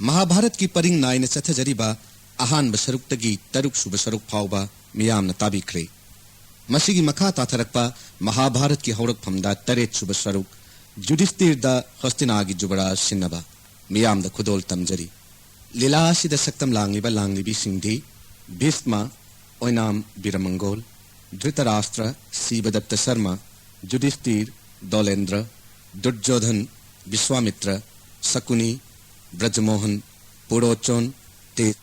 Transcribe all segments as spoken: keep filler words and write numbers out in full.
ꯃꯍꯥꯚꯥꯔꯠꯀꯤ ꯄꯔꯤꯡ ꯅꯥꯏꯅ ꯆꯠꯊꯖꯔꯤꯕ ꯑꯍꯥꯟꯕ ꯁꯔꯨꯛꯇꯒꯤ ꯇꯔꯨꯛ ꯁꯨꯕ ꯁꯔꯨꯛ ꯐꯥꯎꯕ ꯃꯤꯌꯥꯝꯅ ꯇꯥꯕꯤꯈ꯭ꯔꯦ꯫ ꯃꯁꯤꯒꯤ ꯃꯈꯥ ꯇꯥꯊꯔꯛꯄ ꯃꯍꯥꯚꯥꯔꯠꯀꯤ ꯍꯧꯔꯛꯐꯝꯗ ꯇꯔꯦꯠ ꯁꯨꯕ ꯁꯔꯨꯛ, ꯌꯨꯙꯤꯁꯇꯤꯔꯗ ꯍꯣꯁꯇꯤꯅꯥꯒꯤ ꯖꯨꯕꯔꯥꯖ ꯁꯤꯟꯅꯕ, ꯃꯤꯌꯥꯝꯗ ꯈꯨꯗꯣꯜ ꯇꯝꯖꯔꯤ꯫ ꯂꯤꯂꯥ ꯑꯁꯤꯗ ꯁꯛꯇꯝ ꯂꯥꯡꯂꯤꯕ ꯂꯥꯡꯂꯤꯕꯤꯁꯤꯡꯗꯤ ꯚꯤꯁꯃ, ꯑꯣꯏꯅꯥꯝ ꯕꯤꯔꯃꯪꯒꯣꯜ, ꯙ꯭ꯔꯤꯇꯔꯥꯁꯇ꯭ꯔ, ꯁꯤꯕꯗꯠꯇ ꯁꯔꯃ, ꯌꯨꯙꯤꯁꯇꯤꯔ, ꯗꯣꯂꯦꯟꯗ꯭ꯔ, ꯗꯨꯔꯖꯣꯙꯟ, ꯕꯤꯁ꯭ꯋꯥꯃꯤꯇ꯭ꯔ, ꯁꯀꯨꯅꯤ, ꯕ꯭ꯔꯖꯃꯣꯍꯟ, ꯄꯨꯔꯣꯆꯣꯟ, ꯇꯦ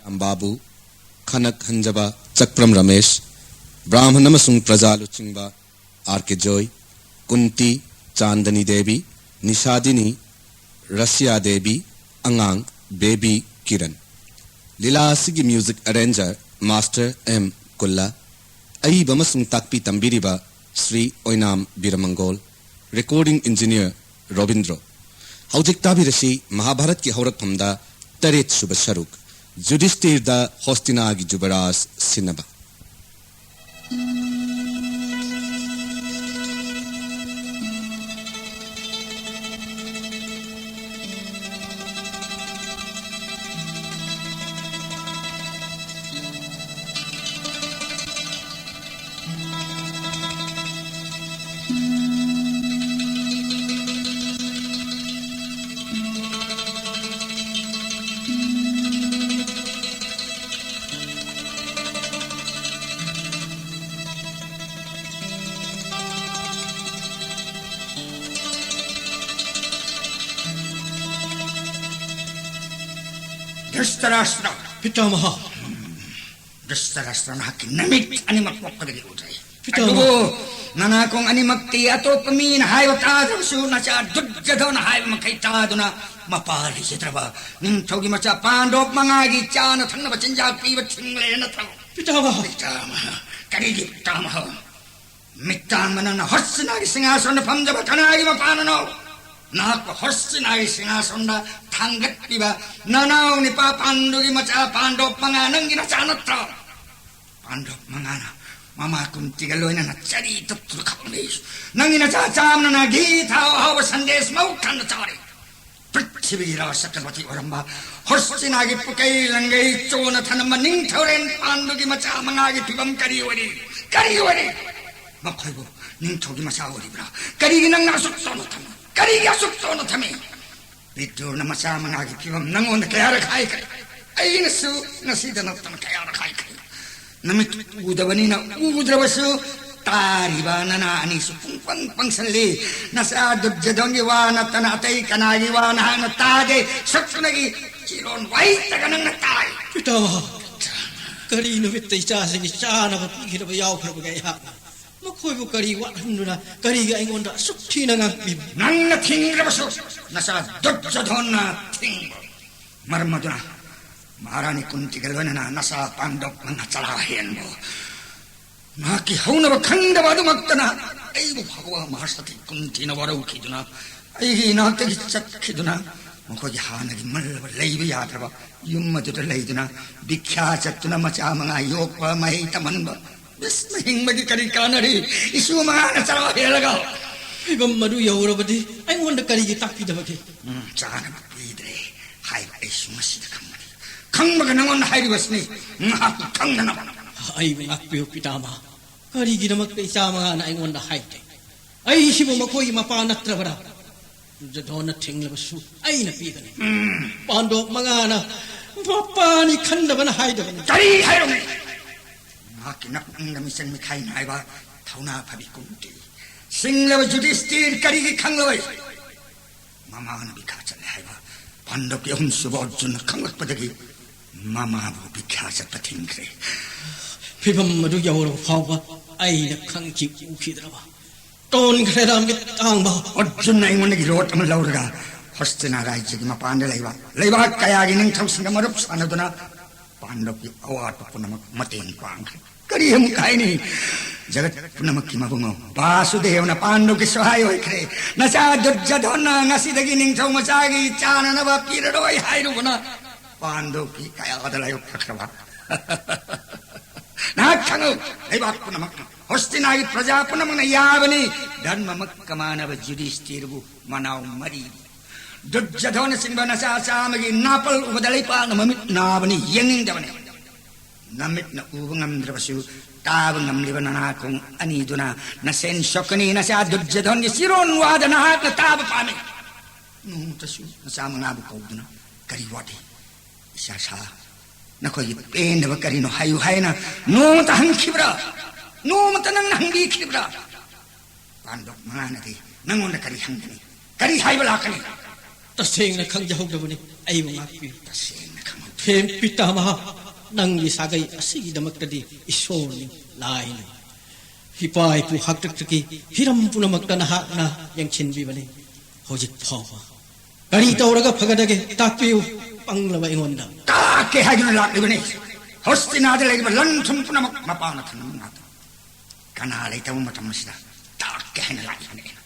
ꯔꯥꯝꯕꯥꯕꯨ, ꯈꯅꯛ ꯍꯟꯖꯕ, ꯆꯀ꯭ꯔꯝ ꯔꯃꯦꯁ, ꯕ꯭ꯔꯥꯍꯃꯟ ꯑꯃꯁꯨꯡ ꯄ꯭ꯔꯖꯥ ꯂꯨꯆꯤꯡꯕ, ꯑꯥꯔ ꯀꯦ ꯖꯣꯏ, ꯀꯨꯟꯇꯤ, ꯆꯥꯟꯗꯅꯤ ꯗꯦꯕꯤ, ꯅꯤꯁꯥꯗꯤꯅꯤ, ꯔꯁꯤꯌꯥ ꯗꯦꯕꯤ, ꯑꯉꯥꯡ, ꯕꯦꯕꯤ ꯀꯤꯔꯟ꯫ ꯂꯤꯂꯥ ꯑꯁꯤꯒꯤ ꯃ꯭ꯌꯨꯖꯤꯛ ꯑꯦꯔꯦꯟꯖꯔ ꯃꯥꯁꯇꯔ ꯑꯦꯝ ꯀꯨꯜꯂ, ꯑꯏꯕ ꯑꯃꯁꯨꯡ ꯇꯥꯛꯄꯤ ꯇꯝꯕꯤꯔꯤꯕ ꯁ꯭ꯔꯤ ꯑꯣꯏꯅꯥꯝ ꯕꯤꯔꯃꯪꯒꯣꯜ, ꯔꯦꯀꯣꯔꯗꯤꯡ ꯏꯟꯖꯤꯅꯤꯌꯔ ꯔꯣꯕꯤꯟꯗ꯭ꯔꯣ꯫ ꯍꯧꯖꯤꯛ ꯇꯥꯕꯤꯔꯁꯤ ꯃꯍꯥꯚꯥꯔꯠꯀꯤ ꯍꯧꯔꯛꯐꯝꯗ ꯇꯔꯦꯠ ꯁꯨꯕ ꯁꯔꯨꯛ, ꯌꯨꯙꯤꯁꯇꯤꯔꯗ ꯍꯣꯁꯇꯤꯅꯥꯒꯤ ꯖꯨꯕꯔꯥꯖ ꯁꯤꯟꯅꯕ꯫ ꯙ꯭ꯔꯤꯇꯔꯥꯁ꯭ꯇ꯭ꯔ꯫ ꯄꯤꯇꯥꯃꯍ꯫ ꯙ꯭ꯔꯤꯇꯔꯥꯁ꯭ꯇ꯭ꯔ, ꯅꯍꯥꯛꯀꯤ ꯅꯃꯤꯠ ꯑꯅꯤꯃꯛ ꯄꯣꯛꯄꯗꯒꯤ ꯎꯖꯩ꯫ ꯄꯤꯇꯥꯃꯍ꯫ ꯑꯗꯨꯕꯨ ꯅꯅꯥꯀꯣꯡ ꯑꯅꯤꯃꯛꯇꯤ ꯑꯇꯣꯞꯄ ꯃꯤꯅ ꯍꯥꯏꯕ ꯇꯥꯗ꯭ꯔꯕꯁꯨ, ꯅꯆꯥ ꯗꯨꯔꯖꯣꯙꯅ ꯍꯥꯏꯕ ꯃꯈꯩ ꯇꯥꯗꯨꯅ, ꯃꯄꯥ ꯂꯩꯖꯗ꯭ꯔꯕ ꯅꯤꯡꯊꯧꯒꯤ ꯃꯆꯥ ꯄꯥꯟꯗꯣꯞ ꯃꯉꯥꯒꯤ ꯆꯥꯅ ꯊꯛꯅꯕ ꯆꯤꯟꯖꯥꯛ ꯄꯤꯕ ꯊꯤꯡꯂꯦ ꯅꯠꯇ꯭ꯔꯣ? ꯄꯤꯇꯥꯃꯍ꯫ ꯄꯤꯇꯥꯃꯍ꯫ ꯀꯔꯤꯒꯤ ꯄꯤꯇꯥꯃꯍ? ꯃꯤꯠꯇꯥꯡꯕ ꯅꯪꯅ ꯍꯣꯁꯇꯤꯅꯥꯒꯤ ꯁꯤꯡꯍꯥꯁꯣꯟꯗ ꯐꯝꯖꯕ ꯀꯅꯥꯒꯤ ꯃꯄꯥꯅꯅꯣ? ꯅꯍꯥꯛꯄꯨ ꯍꯣꯁꯇꯤꯅꯥꯒꯤ ꯁꯤꯡꯍꯥꯁꯣꯟꯗ ꯊꯥꯡꯒꯠꯄꯤꯕ ꯅꯅꯥꯎ ꯅꯤꯄꯥ ꯄꯥꯟꯗꯨꯒꯤ ꯃꯆꯥ ꯄꯥꯟꯗꯣꯞ ꯃꯉꯥ ꯅꯪꯒꯤ ꯅꯆꯥ ꯅꯠꯇ꯭ꯔꯣ? ꯄꯥꯟꯗꯣꯞ ꯃꯉꯥꯅ ꯃꯃꯥ ꯀꯨꯟꯇꯤꯒ ꯂꯣꯏꯅꯅ ꯆꯔꯤ ꯇꯠꯇꯨꯅ ꯈꯞꯂꯝꯃꯤ꯫ ꯅꯪꯒꯤ ꯅꯆꯥ ꯆꯥꯝꯅꯅ ꯘꯤ ꯊꯥꯎ ꯑꯍꯥꯎꯕ ꯁꯟꯗꯦꯁ ꯃꯧ ꯊꯟꯅ ꯆꯥꯔꯤ꯫ ꯄ꯭ꯔꯤꯊꯤ ꯄ꯭ꯔꯤꯊꯤꯕꯤꯒꯤ ꯔꯥꯖ ꯆꯀ꯭ꯔꯕꯔꯇꯤ ꯑꯣꯏꯔꯝꯕ ꯍꯣꯔꯁꯤꯅꯥꯒꯤ ꯄꯨꯀꯩ ꯂꯪꯒꯩ ꯆꯣꯅ ꯊꯅꯝꯕ ꯅꯤꯡꯊꯧꯔꯦꯟ ꯄꯥꯟꯗꯨꯒꯤ ꯃꯆꯥ ꯃꯉꯥꯒꯤ ꯐꯤꯕꯝ ꯀꯔꯤ ꯑꯣꯏꯔꯤ? ꯀꯔꯤ ꯑꯣꯏꯔꯤ? ꯃꯈꯣꯏꯕꯨ ꯅꯤꯡꯊꯧꯒꯤ ꯃꯆꯥ ꯑꯣꯏꯔꯤꯕ꯭ꯔꯥ? ꯀꯔꯤꯒꯤ ꯅꯪꯅ ꯑꯁꯨꯛ ꯆꯣꯅ ꯊꯝꯃꯤ? ꯀꯔꯤꯒꯤ ꯑꯁꯨꯛ ꯆꯣꯅ ꯊꯝꯃꯤ? ꯕꯤꯗꯨꯔꯅ ꯃꯆꯥ ꯃꯉꯥꯒꯤ ꯐꯤꯕꯝ ꯅꯪꯉꯣꯟꯗ ꯀꯌꯥꯔꯛ ꯍꯥꯏꯈ꯭ꯔꯦ? ꯑꯩꯅꯁꯨ ꯉꯁꯤꯗ ꯅꯠꯇꯅ ꯀꯌꯥꯔꯛ ꯍꯥꯏꯈ꯭ꯔꯦ? ꯅꯃꯤꯠ ꯎꯗꯕꯅꯤꯅ ꯎꯗ꯭ꯔꯕꯁꯨ ꯇꯥꯔꯤꯕ ꯅꯅꯥ ꯑꯅꯤꯁꯨ ꯄꯨꯡꯄꯪ ꯄꯪꯁꯜꯂꯤ꯫ ꯅꯆꯥ ꯗꯨꯔꯖꯣꯙꯟꯒꯤ ꯋꯥ ꯅꯠꯇꯅ ꯑꯇꯩ ꯀꯅꯥꯒꯤ ꯋꯥ ꯅꯍꯥꯛꯅ ꯇꯥꯗꯦ? ꯁꯛꯇꯨꯅꯒꯤ ꯆꯤꯔꯣꯟ ꯋꯥꯍꯩꯇꯒ ꯅꯪꯅ ꯇꯥꯏ꯫ ꯄꯤꯇꯥꯃꯍ, ꯀꯔꯤ ꯅꯨꯃꯤꯠꯇ ꯏꯆꯥꯁꯤꯡꯒꯤ ꯆꯥꯅꯕ ꯄꯤꯈꯤꯗꯕ ꯌꯥꯎꯈ꯭ꯔꯕꯒꯦ ꯑꯩꯍꯥꯛꯅ? ꯃꯈꯣꯏꯕꯨ ꯀꯔꯤ ꯋꯥꯠꯍꯟꯗꯨꯅ ꯀꯔꯤꯒꯤ ꯑꯩꯉꯣꯟꯗ ꯑꯁꯨꯛ ꯊꯤꯅ ꯉꯥꯡꯕꯤꯕ? ꯅꯪꯅ ꯊꯤꯡꯗ꯭ꯔꯕꯁꯨ ꯅꯆꯥ ꯗꯨꯔꯖꯣꯙꯟꯅ ꯊꯤꯡꯕ꯫ ꯃꯔꯝ ꯑꯗꯨꯅ ꯃꯍꯥꯔꯥꯅꯤ ꯀꯨꯟꯇꯤꯒ ꯂꯣꯏꯅꯅ ꯅꯆꯥ ꯄꯥꯟꯗꯣꯞ ꯃꯉꯥ ꯆꯔꯥ ꯍꯦꯟꯕ ꯃꯍꯥꯛꯀꯤ ꯍꯧꯅꯕ ꯈꯪꯗꯕ ꯑꯗꯨꯃꯛꯇꯅ ꯑꯩꯕꯨ ꯐꯥꯎꯕ ꯃꯍꯥꯁꯇꯤ ꯀꯨꯟꯇꯤꯅ ꯋꯥꯔꯧꯈꯤꯗꯨꯅ ꯑꯩꯒꯤ ꯏꯅꯥꯛꯇꯒꯤ ꯆꯠꯈꯤꯗꯨꯅ ꯃꯈꯣꯏꯒꯤ ꯍꯥꯟꯅꯒꯤ ꯃꯜꯂꯕ ꯂꯩꯕ ꯌꯥꯗ꯭ꯔꯕ ꯌꯨꯝ ꯑꯗꯨꯗ ꯂꯩꯗꯨꯅ ꯚꯤꯈ꯭ꯌꯥ ꯆꯠꯇꯨꯅ ꯃꯆꯥ ꯃꯉꯥ ꯌꯣꯛꯄ, ꯃꯍꯩ ꯇꯝꯍꯟꯕ꯫ ꯕꯤꯁꯅ ꯍꯤꯡꯕꯒꯤ ꯀꯔꯤ ꯀꯥꯟꯅꯔꯤ? ꯏꯁꯨ ꯃꯉꯥꯅ ꯆꯔꯥ ꯍꯦꯜꯂꯒ꯫ ꯐꯤꯕꯝ ꯑꯗꯨ ꯌꯧꯔꯕꯗꯤ ꯑꯩꯉꯣꯟꯗ ꯀꯔꯤꯒꯤ ꯇꯥꯛꯄꯤꯗꯕꯒꯦ? ꯎꯝ, ꯆꯥꯅꯕ ꯄꯤꯗ꯭ꯔꯦ ꯍꯥꯏꯕ ꯑꯩꯁꯨ ꯉꯁꯤꯗ ꯈꯪꯕꯅꯤ꯫ ꯈꯪꯕꯒ ꯅꯉꯣꯟꯗ ꯍꯥꯏꯔꯤꯕꯁꯤꯅꯤ꯫ ꯉꯥꯏꯍꯥꯛꯀꯤ ꯈꯪꯅꯅꯕ꯫ ꯑꯩꯕꯨ ꯉꯥꯛꯄꯤꯌꯨ ꯄꯤꯇꯥꯃꯍ꯫ ꯀꯔꯤꯒꯤꯗꯃꯛꯇ ꯏꯆꯥ ꯃꯉꯥꯅ ꯑꯩꯉꯣꯟꯗ ꯍꯥꯏꯗꯦ? ꯑꯩꯁꯤꯕꯨ ꯃꯈꯣꯏꯒꯤ ꯃꯄꯥ ꯅꯠꯇ꯭ꯔꯕ꯭ꯔꯥ? ꯗꯨꯔꯖꯣꯙꯣꯟꯅ ꯊꯤꯡꯂꯕꯁꯨ ꯑꯩꯅ ꯄꯤꯒꯅꯤ꯫ ꯎꯝ꯫ ꯄꯥꯟꯗꯣꯞ ꯃꯉꯥꯅ ꯃꯄꯥꯅꯤ ꯈꯟꯗꯕꯅ ꯍꯥꯏꯗꯕꯅꯤ꯫ ꯀꯔꯤ ꯍꯥꯏꯔꯝꯃꯤ? ꯃꯍꯥꯛꯀꯤ ꯅꯄꯨꯛꯅꯤꯡꯗ ꯃꯤꯆꯪ ꯃꯤꯈꯥꯏ ꯅꯥꯏꯕ ꯊꯧꯅꯥ ꯐꯕꯤ ꯀꯨꯟꯇꯤ꯫ ꯁꯤꯡꯂꯕ ꯌꯨꯙꯤꯁꯇꯤꯔ ꯀꯔꯤꯒꯤ ꯈꯪꯂꯣꯏ? ꯃꯃꯥꯅ ꯚꯤꯈ꯭ꯌꯥ ꯆꯠꯂꯦ ꯍꯥꯏꯕ ꯄꯥꯟꯗꯕꯀꯤ ꯑꯍꯨꯝꯁꯨꯕ ꯑꯔꯖꯨꯟꯅ ꯈꯪꯂꯛꯄꯗꯒꯤ ꯃꯃꯥꯕꯨ ꯚꯤꯈ꯭ꯌꯥ ꯆꯠꯄ ꯊꯤꯡꯈ꯭ꯔꯦ꯫ ꯐꯤꯕꯝ ꯑꯗꯨ ꯌꯧꯔꯕ ꯐꯥꯎꯕ ꯑꯩꯅ ꯈꯪꯈꯤ ꯎꯈꯤꯗ꯭ꯔꯕ? ꯇꯣꯟꯈ꯭ꯔꯦ ꯔꯥꯝꯒꯤ ꯇꯥꯡꯕ꯫ ꯑꯔꯖꯨꯟꯅ ꯑꯩꯉꯣꯟꯗꯒꯤ ꯔꯣꯠ ꯑꯃ ꯂꯧꯔꯒ ꯍꯣꯁꯇꯤꯅꯥ ꯔꯥꯏꯖ꯭ꯌꯒꯤ ꯃꯄꯥꯟꯗ ꯂꯩꯕ ꯂꯩꯕꯥꯛ ꯀꯌꯥꯒꯤ ꯅꯤꯡꯊꯧꯁꯤꯡꯒ ꯃꯔꯨꯞ ꯁꯥꯟꯅꯗꯨꯅ ꯄꯥꯟꯗꯕꯀꯤ ꯑꯋꯥꯠꯄ ꯄꯨꯝꯅꯃꯛ ꯃꯇꯦꯡ ꯄꯥꯡꯈ꯭ꯔꯦ꯫ ꯀꯔꯤ ꯑꯃꯨꯛ ꯍꯥꯏꯅꯤ? ꯖꯒꯠ ꯄꯨꯝꯅꯃꯛꯀꯤ ꯃꯕꯨꯡꯉꯣ ꯕꯥꯁꯨꯗꯦꯕꯅ ꯄꯥꯟꯗꯕꯀꯤ ꯁꯍꯥꯏ ꯑꯣꯏꯈ꯭ꯔꯦ꯫ ꯅꯆꯥ ꯗꯨꯔꯖꯣꯙꯟꯅ ꯉꯁꯤꯗꯒꯤ ꯅꯤꯡꯊꯧ ꯃꯆꯥꯒꯤ ꯆꯥꯅꯅꯕ ꯄꯤꯔꯔꯣꯏ ꯍꯥꯏꯔꯨꯕꯅ ꯄꯥꯟꯗꯕꯀꯤ ꯀꯌꯥꯗ ꯂꯥꯏꯑꯣꯛꯈ꯭ꯔꯕ? ꯅꯍꯥꯛ ꯈꯪꯉꯨ, ꯂꯩꯕꯥꯛ ꯄꯨꯝꯅꯃꯛꯅ, ꯍꯣꯁꯇꯤꯅꯥꯒꯤ ꯄ꯭ꯔꯖꯥ ꯄꯨꯝꯅꯃꯛꯅ ꯌꯥꯕꯅꯤ꯫ ꯙꯔꯃꯃꯛꯀ ꯃꯥꯟꯅꯕ ꯌꯨꯙꯤꯁꯇꯤꯔꯕꯨ ꯃꯅꯥꯎ ꯃꯔꯤ ꯗꯨꯔꯖꯣꯙꯅꯆꯤꯡꯕ ꯅꯆꯥ ꯆꯥꯝꯃꯒꯤ ꯅꯥꯄꯜ ꯎꯕꯗ ꯂꯩꯄꯥꯛꯅ ꯃꯃꯤꯠ ꯅꯥꯕꯅꯤ, ꯌꯦꯡꯅꯤꯡꯗꯕꯅꯤ꯫ ꯅꯃꯤꯠꯅ ꯎꯕ ꯉꯝꯗ꯭ꯔꯕꯁꯨ, ꯇꯥꯕ ꯉꯝꯂꯤꯕ ꯅꯅꯥꯀꯣꯡ ꯑꯅꯤꯗꯨꯅ ꯅꯁꯦꯟ ꯁꯣꯛꯀꯅꯤ꯫ ꯅꯆꯥ ꯗꯨꯔꯖꯣꯙꯟꯒꯤ ꯆꯤꯔꯣꯟ ꯋꯥꯗ ꯅꯍꯥꯛꯅ ꯇꯥꯕ ꯄꯥꯝꯃꯤ꯫ ꯅꯣꯡꯃꯇꯁꯨ ꯅꯆꯥ ꯃꯉꯥꯕꯨ ꯀꯧꯗꯨꯅ, "ꯀꯔꯤ ꯋꯥꯠꯂꯤ? ꯏꯆꯥ ꯁꯥ, ꯅꯈꯣꯏꯒꯤ ꯄꯦꯟꯗꯕ ꯀꯔꯤꯅꯣ ꯍꯥꯏꯌꯨ" ꯍꯥꯏꯅ ꯅꯣꯡꯃꯇ ꯍꯪꯈꯤꯕ꯭ꯔꯥ? ꯅꯣꯡꯃꯇ ꯅꯪꯅ ꯍꯪꯕꯤꯈꯤꯕ꯭ꯔꯥ? ꯄꯥꯟꯗꯣꯞ ꯃꯉꯥꯅꯗꯤ ꯅꯪꯉꯣꯟꯗ ꯀꯔꯤ ꯍꯪꯒꯅꯤ? ꯀꯔꯤ ꯍꯥꯏꯕ ꯂꯥꯛꯀꯅꯤ? ꯇꯁꯦꯡꯅ ꯈꯪꯖꯍꯧꯗꯕꯅꯤ꯫ ꯑꯩꯕꯨ ꯉꯥꯛꯄꯤꯌꯨ꯫ ꯇꯁꯦꯡꯅ ꯈꯪꯍꯧꯗꯦ꯫ ꯍꯦ ꯄꯤꯇꯥꯃꯍ, ꯅꯪꯒꯤ ꯁꯥꯒꯩ ꯑꯁꯤꯒꯤꯗꯃꯛꯇꯗꯤ ꯏꯁꯣꯔꯅꯤ, ꯂꯥꯏꯅꯤ꯫ ꯏꯄꯥ ꯏꯄꯨ ꯍꯥꯛꯇꯛꯇꯒꯤ ꯍꯤꯔꯝ ꯄꯨꯝꯅꯃꯛꯇ ꯅꯍꯥꯛꯅ ꯌꯦꯡꯁꯤꯟꯕꯤꯕꯅꯤ꯫ ꯍꯧꯖꯤꯛ ꯐꯥꯎꯕ ꯀꯔꯤ ꯇꯧꯔꯒ ꯐꯒꯗꯒꯦ? ꯇꯥꯛꯄꯤꯌꯨ, ꯄꯪꯂꯕ ꯑꯩꯉꯣꯟꯗ꯫ ꯇꯥꯛꯀꯦ ꯍꯥꯏꯗꯨꯅ ꯂꯥꯛꯂꯤꯕꯅꯤ꯫ ꯍꯣꯁꯇꯤꯅꯥꯗ ꯂꯩꯔꯤꯕ ꯂꯟ ꯊꯨꯝ ꯄꯨꯝꯅꯃꯛ ꯃꯄꯥꯅ ꯊꯝꯂꯝꯕ ꯉꯥꯛꯇꯅꯤ꯫ ꯀꯅꯥ ꯂꯩꯇꯕ ꯃꯇꯝ ꯑꯁꯤꯗ ꯇꯥꯛꯀꯦ ꯍꯥꯏꯅ ꯂꯥꯛꯂꯤꯕꯅꯤ ꯑꯩꯅ꯫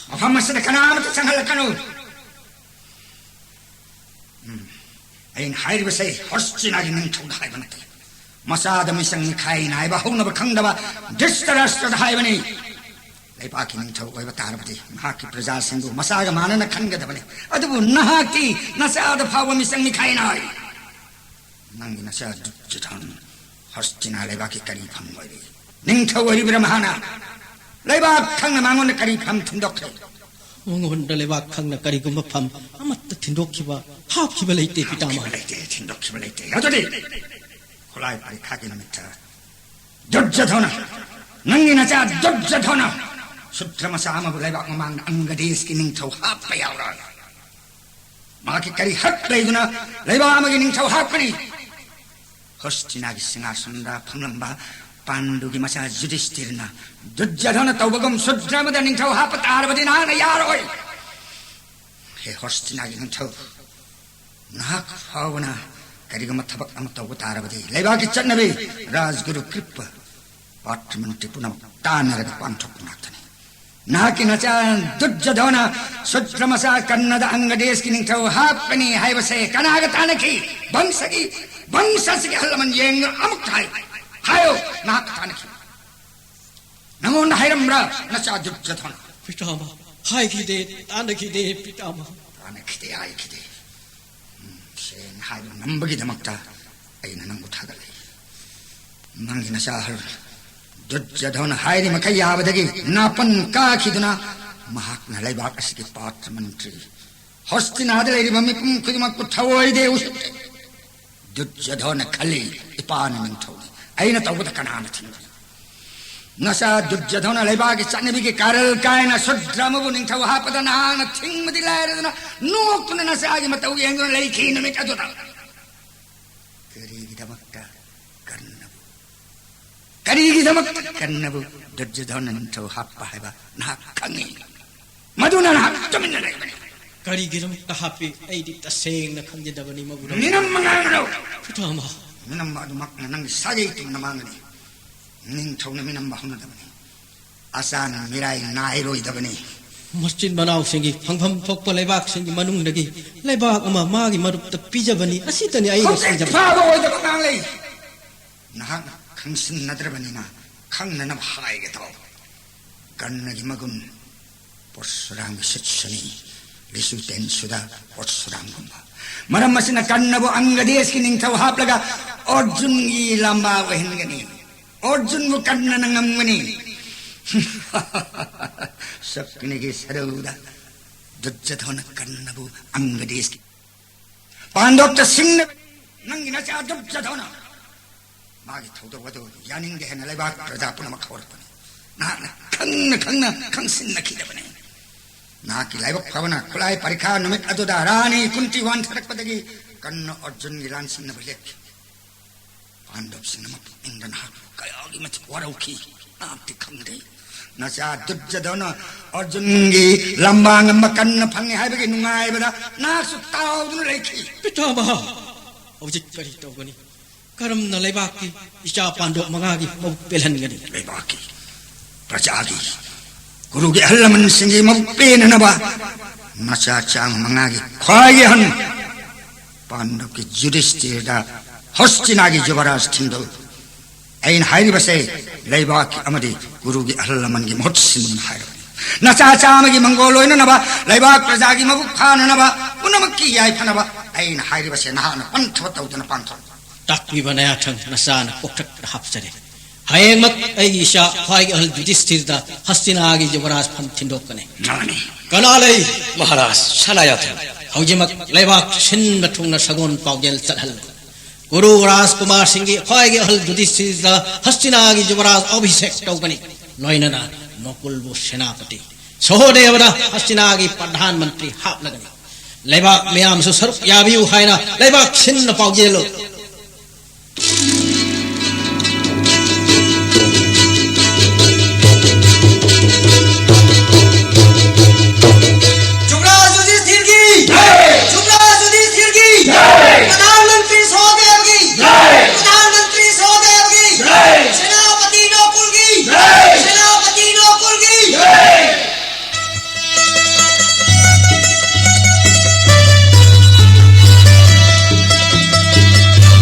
ꯃꯐꯝ ꯑꯁꯤꯗ ꯀꯅꯥ ꯑꯃꯠꯇ ꯆꯪꯍꯜꯂꯛꯀꯅꯨ꯫ ꯎꯝ, ꯑꯩꯅ ꯍꯥꯏꯔꯤꯕꯁꯦ ꯍꯣꯁꯇꯤꯅꯥꯒꯤ ꯅꯤꯡꯊꯧꯗ ꯍꯥꯏꯕ ꯅꯠꯇꯦ꯫ ꯃꯆꯥꯗ ꯃꯤꯆꯪ ꯃꯤꯈꯥꯏ ꯅꯥꯏꯕ ꯍꯧꯅꯕ ꯈꯪꯗꯕ ꯙ꯭ꯔꯤꯇꯔꯥꯁꯇ꯭ꯔꯗ ꯍꯥꯏꯕꯅꯤ꯫ ꯂꯩꯕꯥꯛꯀꯤ ꯅꯤꯡꯊꯧ ꯑꯣꯏꯕ ꯇꯥꯔꯕꯗꯤ ꯃꯍꯥꯛꯀꯤ ꯄ꯭ꯔꯖꯥꯁꯤꯡꯕꯨ ꯃꯆꯥꯒ ꯃꯥꯟꯅꯅ ꯈꯟꯒꯗꯕꯅꯤ꯫ ꯑꯗꯨꯕꯨ ꯅꯍꯥꯛꯇꯤ ꯅꯆꯥꯗ ꯐꯥꯎꯕ ꯃꯤꯆꯪ ꯃꯤꯈꯥꯏ ꯅꯥꯏ꯫ ꯅꯪꯒꯤ ꯅꯆꯥ ꯗꯨꯔꯖꯣꯙꯟ ꯍꯣꯁꯇꯤꯅꯥ ꯂꯩꯕꯥꯛꯀꯤ ꯀꯔꯤ ꯐꯝ ꯑꯣꯏꯔꯤ? ꯅꯤꯡꯊꯧ ꯑꯣꯏꯔꯤꯕ꯭ꯔꯥ ꯃꯍꯥꯛꯅ? ꯂꯩꯕꯥꯛ ꯈꯪꯅ ꯃꯉꯣꯟꯗ ꯀꯔꯤ ꯐꯝ ꯊꯤꯟꯗꯣꯛꯈ꯭ꯔꯦ? ꯃꯉꯣꯟꯗ ꯂꯩꯕꯥꯛ ꯈꯪꯅ ꯀꯔꯤꯒꯨꯝꯕ ꯐꯝ ꯑꯃꯠꯇ ꯊꯤꯟꯗꯣꯛꯈꯤꯕ, ꯍꯥꯞꯈꯤꯕ ꯂꯩꯇꯦ, ꯍꯥꯞꯈꯤꯕ ꯄꯤꯇꯥꯃꯍ꯫ ꯂꯩꯇꯦ, ꯊꯤꯟꯗꯣꯛꯈꯤꯕ ꯂꯩꯇꯦ꯫ ꯑꯗꯨꯗꯤ ꯈꯨꯠꯂꯥꯏ ꯄꯔꯤꯈꯥꯒꯤ ꯅꯨꯃꯤꯠꯇ ꯗꯨꯔꯖꯣꯙꯅ ꯅꯪꯒꯤ ꯅꯆꯥ ꯗꯨꯔꯖꯣꯙꯅ ꯁꯨꯗ꯭ꯔ ꯃꯆꯥ ꯑꯃꯕꯨ ꯂꯩꯕꯥꯛ ꯃꯃꯥꯡꯗ ꯑꯪꯒ ꯗꯦꯁꯀꯤ ꯅꯤꯡꯊꯧ ꯍꯥꯞꯄ ꯌꯥꯎꯔꯣꯏ꯫ ꯃꯍꯥꯛꯀꯤ ꯀꯔꯤ ꯍꯛ ꯂꯩꯗꯨꯅ ꯂꯩꯕꯥꯛ ꯑꯃꯒꯤ ꯅꯤꯡꯊꯧ ꯍꯥꯞꯀꯅꯤ? ꯍꯣꯁꯇꯤꯅꯥꯒꯤ ꯁꯤꯡꯍꯥꯁꯟꯗ ꯐꯝꯂꯝꯕ ꯄꯥꯟꯗꯨꯒꯤ ꯃꯆꯥ ꯌꯨꯙꯤꯁꯇꯤꯔꯅ ꯗꯨꯔꯖꯣꯙꯅ ꯇꯧꯕꯒꯨꯝ ꯁꯨꯗ꯭ꯔ ꯑꯃꯗ ꯅꯤꯡꯊꯧ ꯍꯥꯞꯄ ꯇꯥꯔꯕꯗꯤ ꯅꯍꯥꯛꯅ ꯌꯥꯔꯣꯏ꯫ ꯍꯦ ꯍꯣꯁꯇꯤꯅꯥꯒꯤ ꯅꯤꯡꯊꯧ, ꯅꯍꯥꯛ ꯐꯥꯎꯕꯅ ꯀꯔꯤꯒꯨꯝꯕ ꯊꯕꯛ ꯑꯃ ꯇꯧꯕ ꯇꯥꯔꯕꯗꯤ ꯂꯩꯕꯥꯛꯀꯤ ꯆꯠꯅꯕꯤ ꯔꯥꯖꯒꯨꯔꯨ ꯀ꯭ꯔꯤꯞꯄ ꯄꯥꯇ꯭ꯔꯃꯟꯇ꯭ꯔꯤ ꯄꯨꯝꯅꯃꯛ ꯇꯥꯟꯅꯔꯒ ꯄꯥꯡꯊꯣꯛꯄ ꯉꯥꯛꯇꯅꯤ꯫ ꯅꯍꯥꯛꯀꯤ ꯅꯆꯥ ꯗꯨꯔꯖꯣꯙꯅ ꯁꯨꯗ꯭ꯔ ꯃꯆꯥ ꯀꯟꯅꯗ ꯑꯪꯒ ꯗꯦꯁꯀꯤ ꯅꯤꯡꯊꯧ ꯍꯥꯞꯀꯅꯤ ꯍꯥꯏꯕꯁꯦ ꯀꯅꯥꯒ ꯇꯥꯟꯅꯈꯤ? ꯚꯝꯁꯒꯤ, ꯚꯝꯁꯁꯤꯒꯤ ꯑꯍꯜ ꯂꯃꯟ ꯌꯦꯡꯗꯨꯅ ꯑꯃꯨꯛꯇ ꯍꯥꯏꯌꯨ꯫ ꯍꯥꯏꯌꯨ, ꯅꯍꯥꯛꯀ ꯇꯥꯟꯅꯈꯤ꯫ ꯅꯉꯣꯟꯗ ꯍꯥꯏꯔꯝꯕ꯭ꯔꯥ ꯅꯆꯥ ꯗꯨꯔꯖꯣꯙꯅ? ꯄꯤꯇꯥꯃꯍ, ꯍꯥꯏꯈꯤꯗꯦ, ꯇꯥꯟꯅꯈꯤꯗꯦ, ꯄꯤꯇꯥꯃꯍ꯫ ꯇꯥꯟꯅꯈꯤꯗꯦ, ꯍꯥꯏꯈꯤꯗꯦ꯫ ꯎꯝ, ꯁꯦꯡꯅ ꯍꯥꯏꯕ ꯉꯝꯕꯒꯤꯗꯃꯛꯇ ꯑꯩꯅ ꯅꯪꯕꯨ ꯊꯥꯒꯠꯂꯤ꯫ ꯅꯪꯒꯤ ꯅꯆꯥ ꯑꯍꯜ ꯗꯨꯔꯖꯣꯙꯅ ꯍꯥꯏꯔꯤ ꯃꯈꯩ ꯌꯥꯕꯗꯒꯤ ꯅꯥꯄꯟ ꯀꯥꯈꯤꯗꯨꯅ ꯃꯍꯥꯛꯅ ꯂꯩꯕꯥꯛ ꯑꯁꯤꯒꯤ ꯄꯥꯇ꯭ꯔ ꯃꯟꯇ꯭ꯔꯤ ꯍꯣꯁꯇꯤꯅꯥꯗ ꯂꯩꯔꯤꯕ ꯃꯤꯄꯨꯝ ꯈꯨꯗꯤꯡꯃꯛꯄꯨ ꯊꯑꯣꯏꯗꯦ ꯎꯁꯤꯠꯇꯦ꯫ ꯗꯨꯔꯖꯣꯙꯅ ꯈꯜꯂꯤ, ꯏꯄꯥꯅ ꯅꯤꯡꯊꯧꯅꯤ, ꯑꯩꯅ ꯇꯧꯕꯗ ꯀꯅꯥꯅ ꯊꯤꯡꯒꯅꯤ? ꯅꯆꯥ ꯗꯨꯔꯖꯣꯙꯅ ꯂꯩꯕꯥꯛꯀꯤ ꯆꯠꯅꯕꯤꯒꯤ ꯀꯥꯔꯜ ꯀꯥꯏꯅ ꯁꯨꯗ꯭ꯔ ꯑꯃꯕꯨ ꯅꯤꯡꯊꯧ ꯍꯥꯞꯄꯗ ꯅꯍꯥꯛꯅ ꯊꯤꯡꯕꯗꯤ ꯂꯥꯏꯔꯗꯅ ꯅꯣꯛꯇꯨꯅ ꯅꯆꯥꯒꯤ ꯃꯇꯧ ꯌꯦꯡꯗꯨꯅ ꯂꯩꯈꯤ ꯅꯨꯃꯤꯠ ꯑꯗꯨꯗ꯫ ꯀꯔꯤꯒꯤꯗꯃꯛꯇ ꯀꯔꯅꯕꯨ, ꯀꯔꯤꯒꯤꯗꯃꯛꯇ ꯀꯔꯅꯕꯨ ꯗꯨꯔꯖꯣꯙꯅ ꯅꯤꯡꯊꯧ ꯍꯥꯞꯄ ꯍꯥꯏꯕ ꯅꯍꯥꯛ ꯈꯪꯉꯤ? ꯃꯗꯨꯅ ꯅꯍꯥꯛ ꯇꯨꯃꯤꯟꯅ ꯂꯩꯕꯅꯤ꯫ ꯀꯔꯤꯒꯤꯗꯃꯛꯇ ꯍꯥꯞꯄꯤ? ꯑꯩꯗꯤ ꯇꯁꯦꯡꯅ ꯈꯪꯖꯗꯕꯅꯤ, ꯃꯕꯨꯔꯧ꯫ ꯃꯤꯅꯝ ꯃꯉꯥꯡꯅꯧ! ꯄꯤꯇꯥꯃꯍ꯫ ꯃꯤꯅꯝꯕ ꯑꯗꯨꯃꯛꯅ ꯅꯪꯒꯤ ꯁꯥꯒꯩ ꯇꯨꯝꯅ ꯃꯥꯡꯒꯅꯤ꯫ ꯅꯤꯡꯊꯧꯅ ꯃꯤꯅꯝꯕ ꯍꯧꯅꯗꯕꯅꯤ꯫ ꯑꯆꯥꯟ ꯃꯤꯔꯥꯏ ꯅꯥꯏꯔꯣꯏꯗꯕꯅꯤ꯫ ꯃꯆꯤꯟ ꯃꯅꯥꯎꯁꯤꯡꯒꯤ ꯐꯪꯐꯝ ꯊꯣꯛꯄ ꯂꯩꯕꯥꯛꯁꯤꯡꯒꯤ ꯃꯅꯨꯡꯗꯒꯤ ꯂꯩꯕꯥꯛ ꯑꯃ ꯃꯥꯒꯤ ꯃꯔꯨꯞꯇ ꯄꯤꯖꯕꯅꯤ꯫ ꯑꯁꯤꯇꯅꯤ ꯑꯩꯅ ꯍꯧꯖꯤꯛ ꯈꯪꯖꯕ꯫ ꯐꯥꯕ ꯑꯣꯏꯗꯕ ꯉꯥꯡꯂꯩ꯫ ꯅꯍꯥꯛꯅ ꯈꯪꯁꯤꯟꯅꯗ꯭ꯔꯕꯅꯤꯅ ꯈꯪꯅꯅꯕ ꯍꯥꯏꯒꯦ ꯇꯧ꯫ ꯀꯔꯅꯒꯤ ꯃꯒꯨꯟ ꯄꯔꯁꯨꯔꯥꯝꯒꯤ ꯁꯤꯠꯁꯨꯅꯤ, ꯂꯤꯁꯨ ꯇꯦꯟꯁꯨꯗ ꯄꯔꯁꯨꯔꯥꯝꯒꯨꯝꯕ꯫ ꯃꯔꯝ ꯑꯁꯤꯅ ꯀꯔꯅꯕꯨ ꯑꯪꯒꯗꯦꯁꯀꯤ ꯅꯤꯡꯊꯧ ꯍꯥꯞꯂꯒ ꯑꯔꯖꯨꯟꯒꯤ ꯂꯝꯕꯥ ꯑꯣꯏꯍꯟꯒꯅꯤ꯫ ꯑꯔꯖꯨꯟꯕꯨ ꯀꯔꯅꯅ ꯉꯝꯒꯅꯤ꯫ ꯁꯛꯅꯤꯒꯤ ꯁꯔꯧꯗ ꯗꯨꯔꯖꯣꯙꯅ ꯀꯔꯅꯕꯨ ꯑꯪꯒꯗꯦꯁꯀꯤ ꯄꯥꯟꯗꯣꯞꯇ ꯁꯤꯡꯅꯕꯅꯤ꯫ ꯅꯪꯒꯤ ꯅꯆꯥ ꯗꯨꯔꯖꯣꯙꯅ ꯃꯥꯒꯤ ꯊꯧꯗꯣꯛ ꯑꯗꯨ ꯌꯥꯅꯤꯡꯗꯦ ꯍꯥꯏꯅ ꯂꯩꯕꯥꯛ ꯄ꯭ꯔꯖꯥ ꯄꯨꯝꯅꯃꯛ ꯍꯧꯔꯛꯄꯅꯤ꯫ ꯅꯍꯥꯛꯅ ꯈꯪꯅ ꯈꯪꯅ ꯈꯪꯁꯤꯟꯅꯈꯤꯗꯕꯅꯤ꯫ ꯅꯍꯥꯛꯀꯤ ꯂꯥꯏꯕꯛ ꯐꯕꯅ ꯈꯨꯠꯂꯥꯏ ꯄꯔꯤꯈꯥ ꯅꯨꯃꯤꯠ ꯑꯗꯨꯗ ꯔꯥꯅꯤ ꯀꯨꯟꯇꯤ ꯋꯥꯟꯊꯔꯛꯄꯗꯒꯤ ꯀꯔꯅ ꯑꯔꯖꯨꯟꯒꯤ ꯂꯥꯟꯁꯤꯟꯅꯕ ꯂꯦꯞꯈꯤ꯫ ꯄꯥꯟꯗꯕꯁꯤꯡꯅ ꯃꯄꯨꯛꯅꯤꯡꯗ ꯅꯍꯥꯛꯄꯨ ꯀꯌꯥꯒꯤ ꯃꯇꯤꯛ ꯋꯥꯔꯧꯈꯤ, ꯅꯍꯥꯛꯇꯤ ꯈꯪꯗꯦ꯫ ꯅꯆꯥ ꯗꯨꯔꯖꯣꯙꯅ ꯑꯔꯖꯨꯟꯒꯤ ꯂꯝꯕꯥ ꯉꯝꯕ ꯀꯟꯅ ꯐꯪꯉꯤ ꯍꯥꯏꯕꯒꯤ ꯅꯨꯡꯉꯥꯏꯕꯗ ꯅꯍꯥꯛꯁꯨ ꯇꯥꯎꯗꯨꯅ ꯂꯩꯈꯤ꯫ ꯄꯤꯇꯥꯃꯍ, ꯍꯧꯖꯤꯛ ꯀꯔꯤ ꯇꯧꯒꯅꯤ? ꯀꯔꯝꯅ ꯂꯩꯕꯥꯛꯀꯤ ꯏꯆꯥ ꯄꯥꯟꯗꯣꯞ ꯃꯉꯥꯒꯤ ꯃꯕꯨꯛ ꯄꯦꯜꯍꯟꯒꯅꯤ? ꯂꯩꯕꯥꯛꯀꯤ, ꯄ꯭ꯔꯖꯥꯒꯤ, ꯒꯨꯔꯨꯒꯤ ꯑꯍꯜ ꯂꯃꯟꯁꯤꯡꯒꯤ ꯃꯕꯨꯛ ꯄꯦꯟꯅꯅꯕ ꯅꯆꯥ ꯆꯥꯝꯃ ꯃꯉꯥꯒꯤ ꯈ꯭ꯋꯥꯏꯒꯤ ꯑꯍꯟ ꯄꯥꯟꯗꯕꯀꯤ ꯌꯨꯙꯤꯁꯇꯤꯔꯗ ꯍꯣꯁꯇꯤꯅꯥꯒꯤ ꯌꯨꯕꯔꯥꯖ ꯊꯤꯡꯗꯧ꯫ ꯑꯩꯅ ꯍꯥꯏꯔꯤꯕꯁꯦ ꯂꯩꯕꯥꯛꯀꯤ ꯑꯃꯗꯤ ꯒꯨꯔꯨꯒꯤ ꯑꯍꯜ ꯂꯃꯟꯒꯤ ꯃꯍꯨꯠ ꯁꯤꯟꯗꯨꯅ ꯍꯥꯏꯔꯕꯅꯤ꯫ ꯅꯆꯥ ꯆꯥꯝꯃꯒꯤ ꯃꯪꯒꯣꯜ ꯑꯣꯏꯅꯅꯕ, ꯂꯩꯕꯥꯛ ꯄ꯭ꯔꯖꯥꯒꯤ ꯃꯕꯨꯛ ꯐꯥꯅꯅꯕ, ꯄꯨꯝꯅꯃꯛꯀꯤ ꯌꯥꯏꯐꯅꯕ ꯑꯩꯅ ꯍꯥꯏꯔꯤꯕꯁꯦ ꯅꯍꯥꯛꯅ ꯄꯟꯊꯕ ꯇꯧꯗꯅ ꯄꯥꯡꯊꯣꯛꯎ꯫ ꯇꯥꯛꯄꯤꯕ ꯅꯌꯥꯊꯪ ꯅꯆꯥꯅ ꯀꯣꯛꯊꯛꯇ ꯍꯥꯞꯆꯔꯦ꯫ ꯍꯌꯦꯡꯃꯛ ꯑꯩꯒꯤ ꯏꯆꯥ ꯈ꯭ꯋꯥꯏꯒꯤ ꯑꯍꯜ ꯌꯨꯙꯤꯁꯊꯤꯔꯗ ꯍꯁꯇꯤꯅꯥꯒꯤ ꯌꯨꯕꯔꯥꯖ ꯐꯝ ꯊꯤꯟꯗꯣꯛꯀꯅꯤ꯫ ꯃꯥꯅꯤ꯫ ꯀꯅꯥ ꯂꯩ? ꯃꯍꯥꯔꯥꯖ, ꯁꯅꯥꯌꯥꯊꯪ꯫ ꯍꯧꯖꯤꯛꯃꯛ ꯂꯩꯕꯥꯛ ꯁꯤꯟꯕ ꯊꯨꯡꯅ ꯁꯒꯣꯜ ꯄꯥꯎꯖꯦꯜ ꯆꯠꯍꯜꯂꯨ꯫ ꯀꯨꯔꯨ ꯔꯥꯖꯀꯨꯃꯥꯔꯁꯤꯡꯒꯤ ꯈ꯭ꯋꯥꯏꯒꯤ ꯑꯍꯜ ꯌꯨꯙꯤꯁꯊꯤꯔꯗ ꯍꯁꯇꯤꯅꯥꯒꯤ ꯌꯨꯕꯔꯥꯖ ꯑꯚꯤꯁꯦꯛ ꯇꯧꯒꯅꯤ꯫ ꯂꯣꯏꯅꯅ ꯅꯣꯀꯨꯜꯕꯨ ꯁꯦꯅꯥꯄꯇꯤ, ꯁꯍꯣꯗꯦꯕꯗ ꯍꯁꯇꯤꯅꯥꯒꯤ ꯄ꯭ꯔꯙꯥꯟ ꯃꯟꯇ꯭ꯔꯤ ꯍꯥꯞꯂꯒꯅꯤ꯫ ꯂꯩꯕꯥꯛ ꯃꯤꯌꯥꯝꯁꯨ ꯁꯔꯨꯛ ꯌꯥꯕꯤꯌꯨ ꯍꯥꯏꯅ ꯂꯩꯕꯥꯛ ꯁꯤꯟꯅ ꯄꯥꯎꯖꯦꯜꯂꯨ꯫ ꯌꯨꯕꯔꯥꯖ ꯌꯨꯙꯤꯁꯊꯤꯔꯒꯤ! ꯖꯩ! ꯌꯨꯕꯔꯥꯖ ꯌꯨꯙꯤꯁꯊꯤꯔꯒꯤ! ꯖꯩ! ꯄ꯭ꯔꯙꯥꯟ ꯃꯟꯇ꯭ꯔꯤ ꯁꯍꯣꯗꯦꯕꯒꯤ! ꯖꯩ! ꯄ꯭ꯔꯙꯥꯟ ꯃꯟꯇ꯭ꯔꯤ ꯁꯍꯣꯗꯦꯕꯒꯤ! ꯖꯩ! ꯁꯦꯅꯥꯄꯇꯤ ꯅꯣꯀꯨꯜꯒꯤ! ꯖꯩ! ꯁꯦꯅꯥꯄꯇꯤ ꯅꯣꯀꯨꯜꯒꯤ! ꯖꯩ!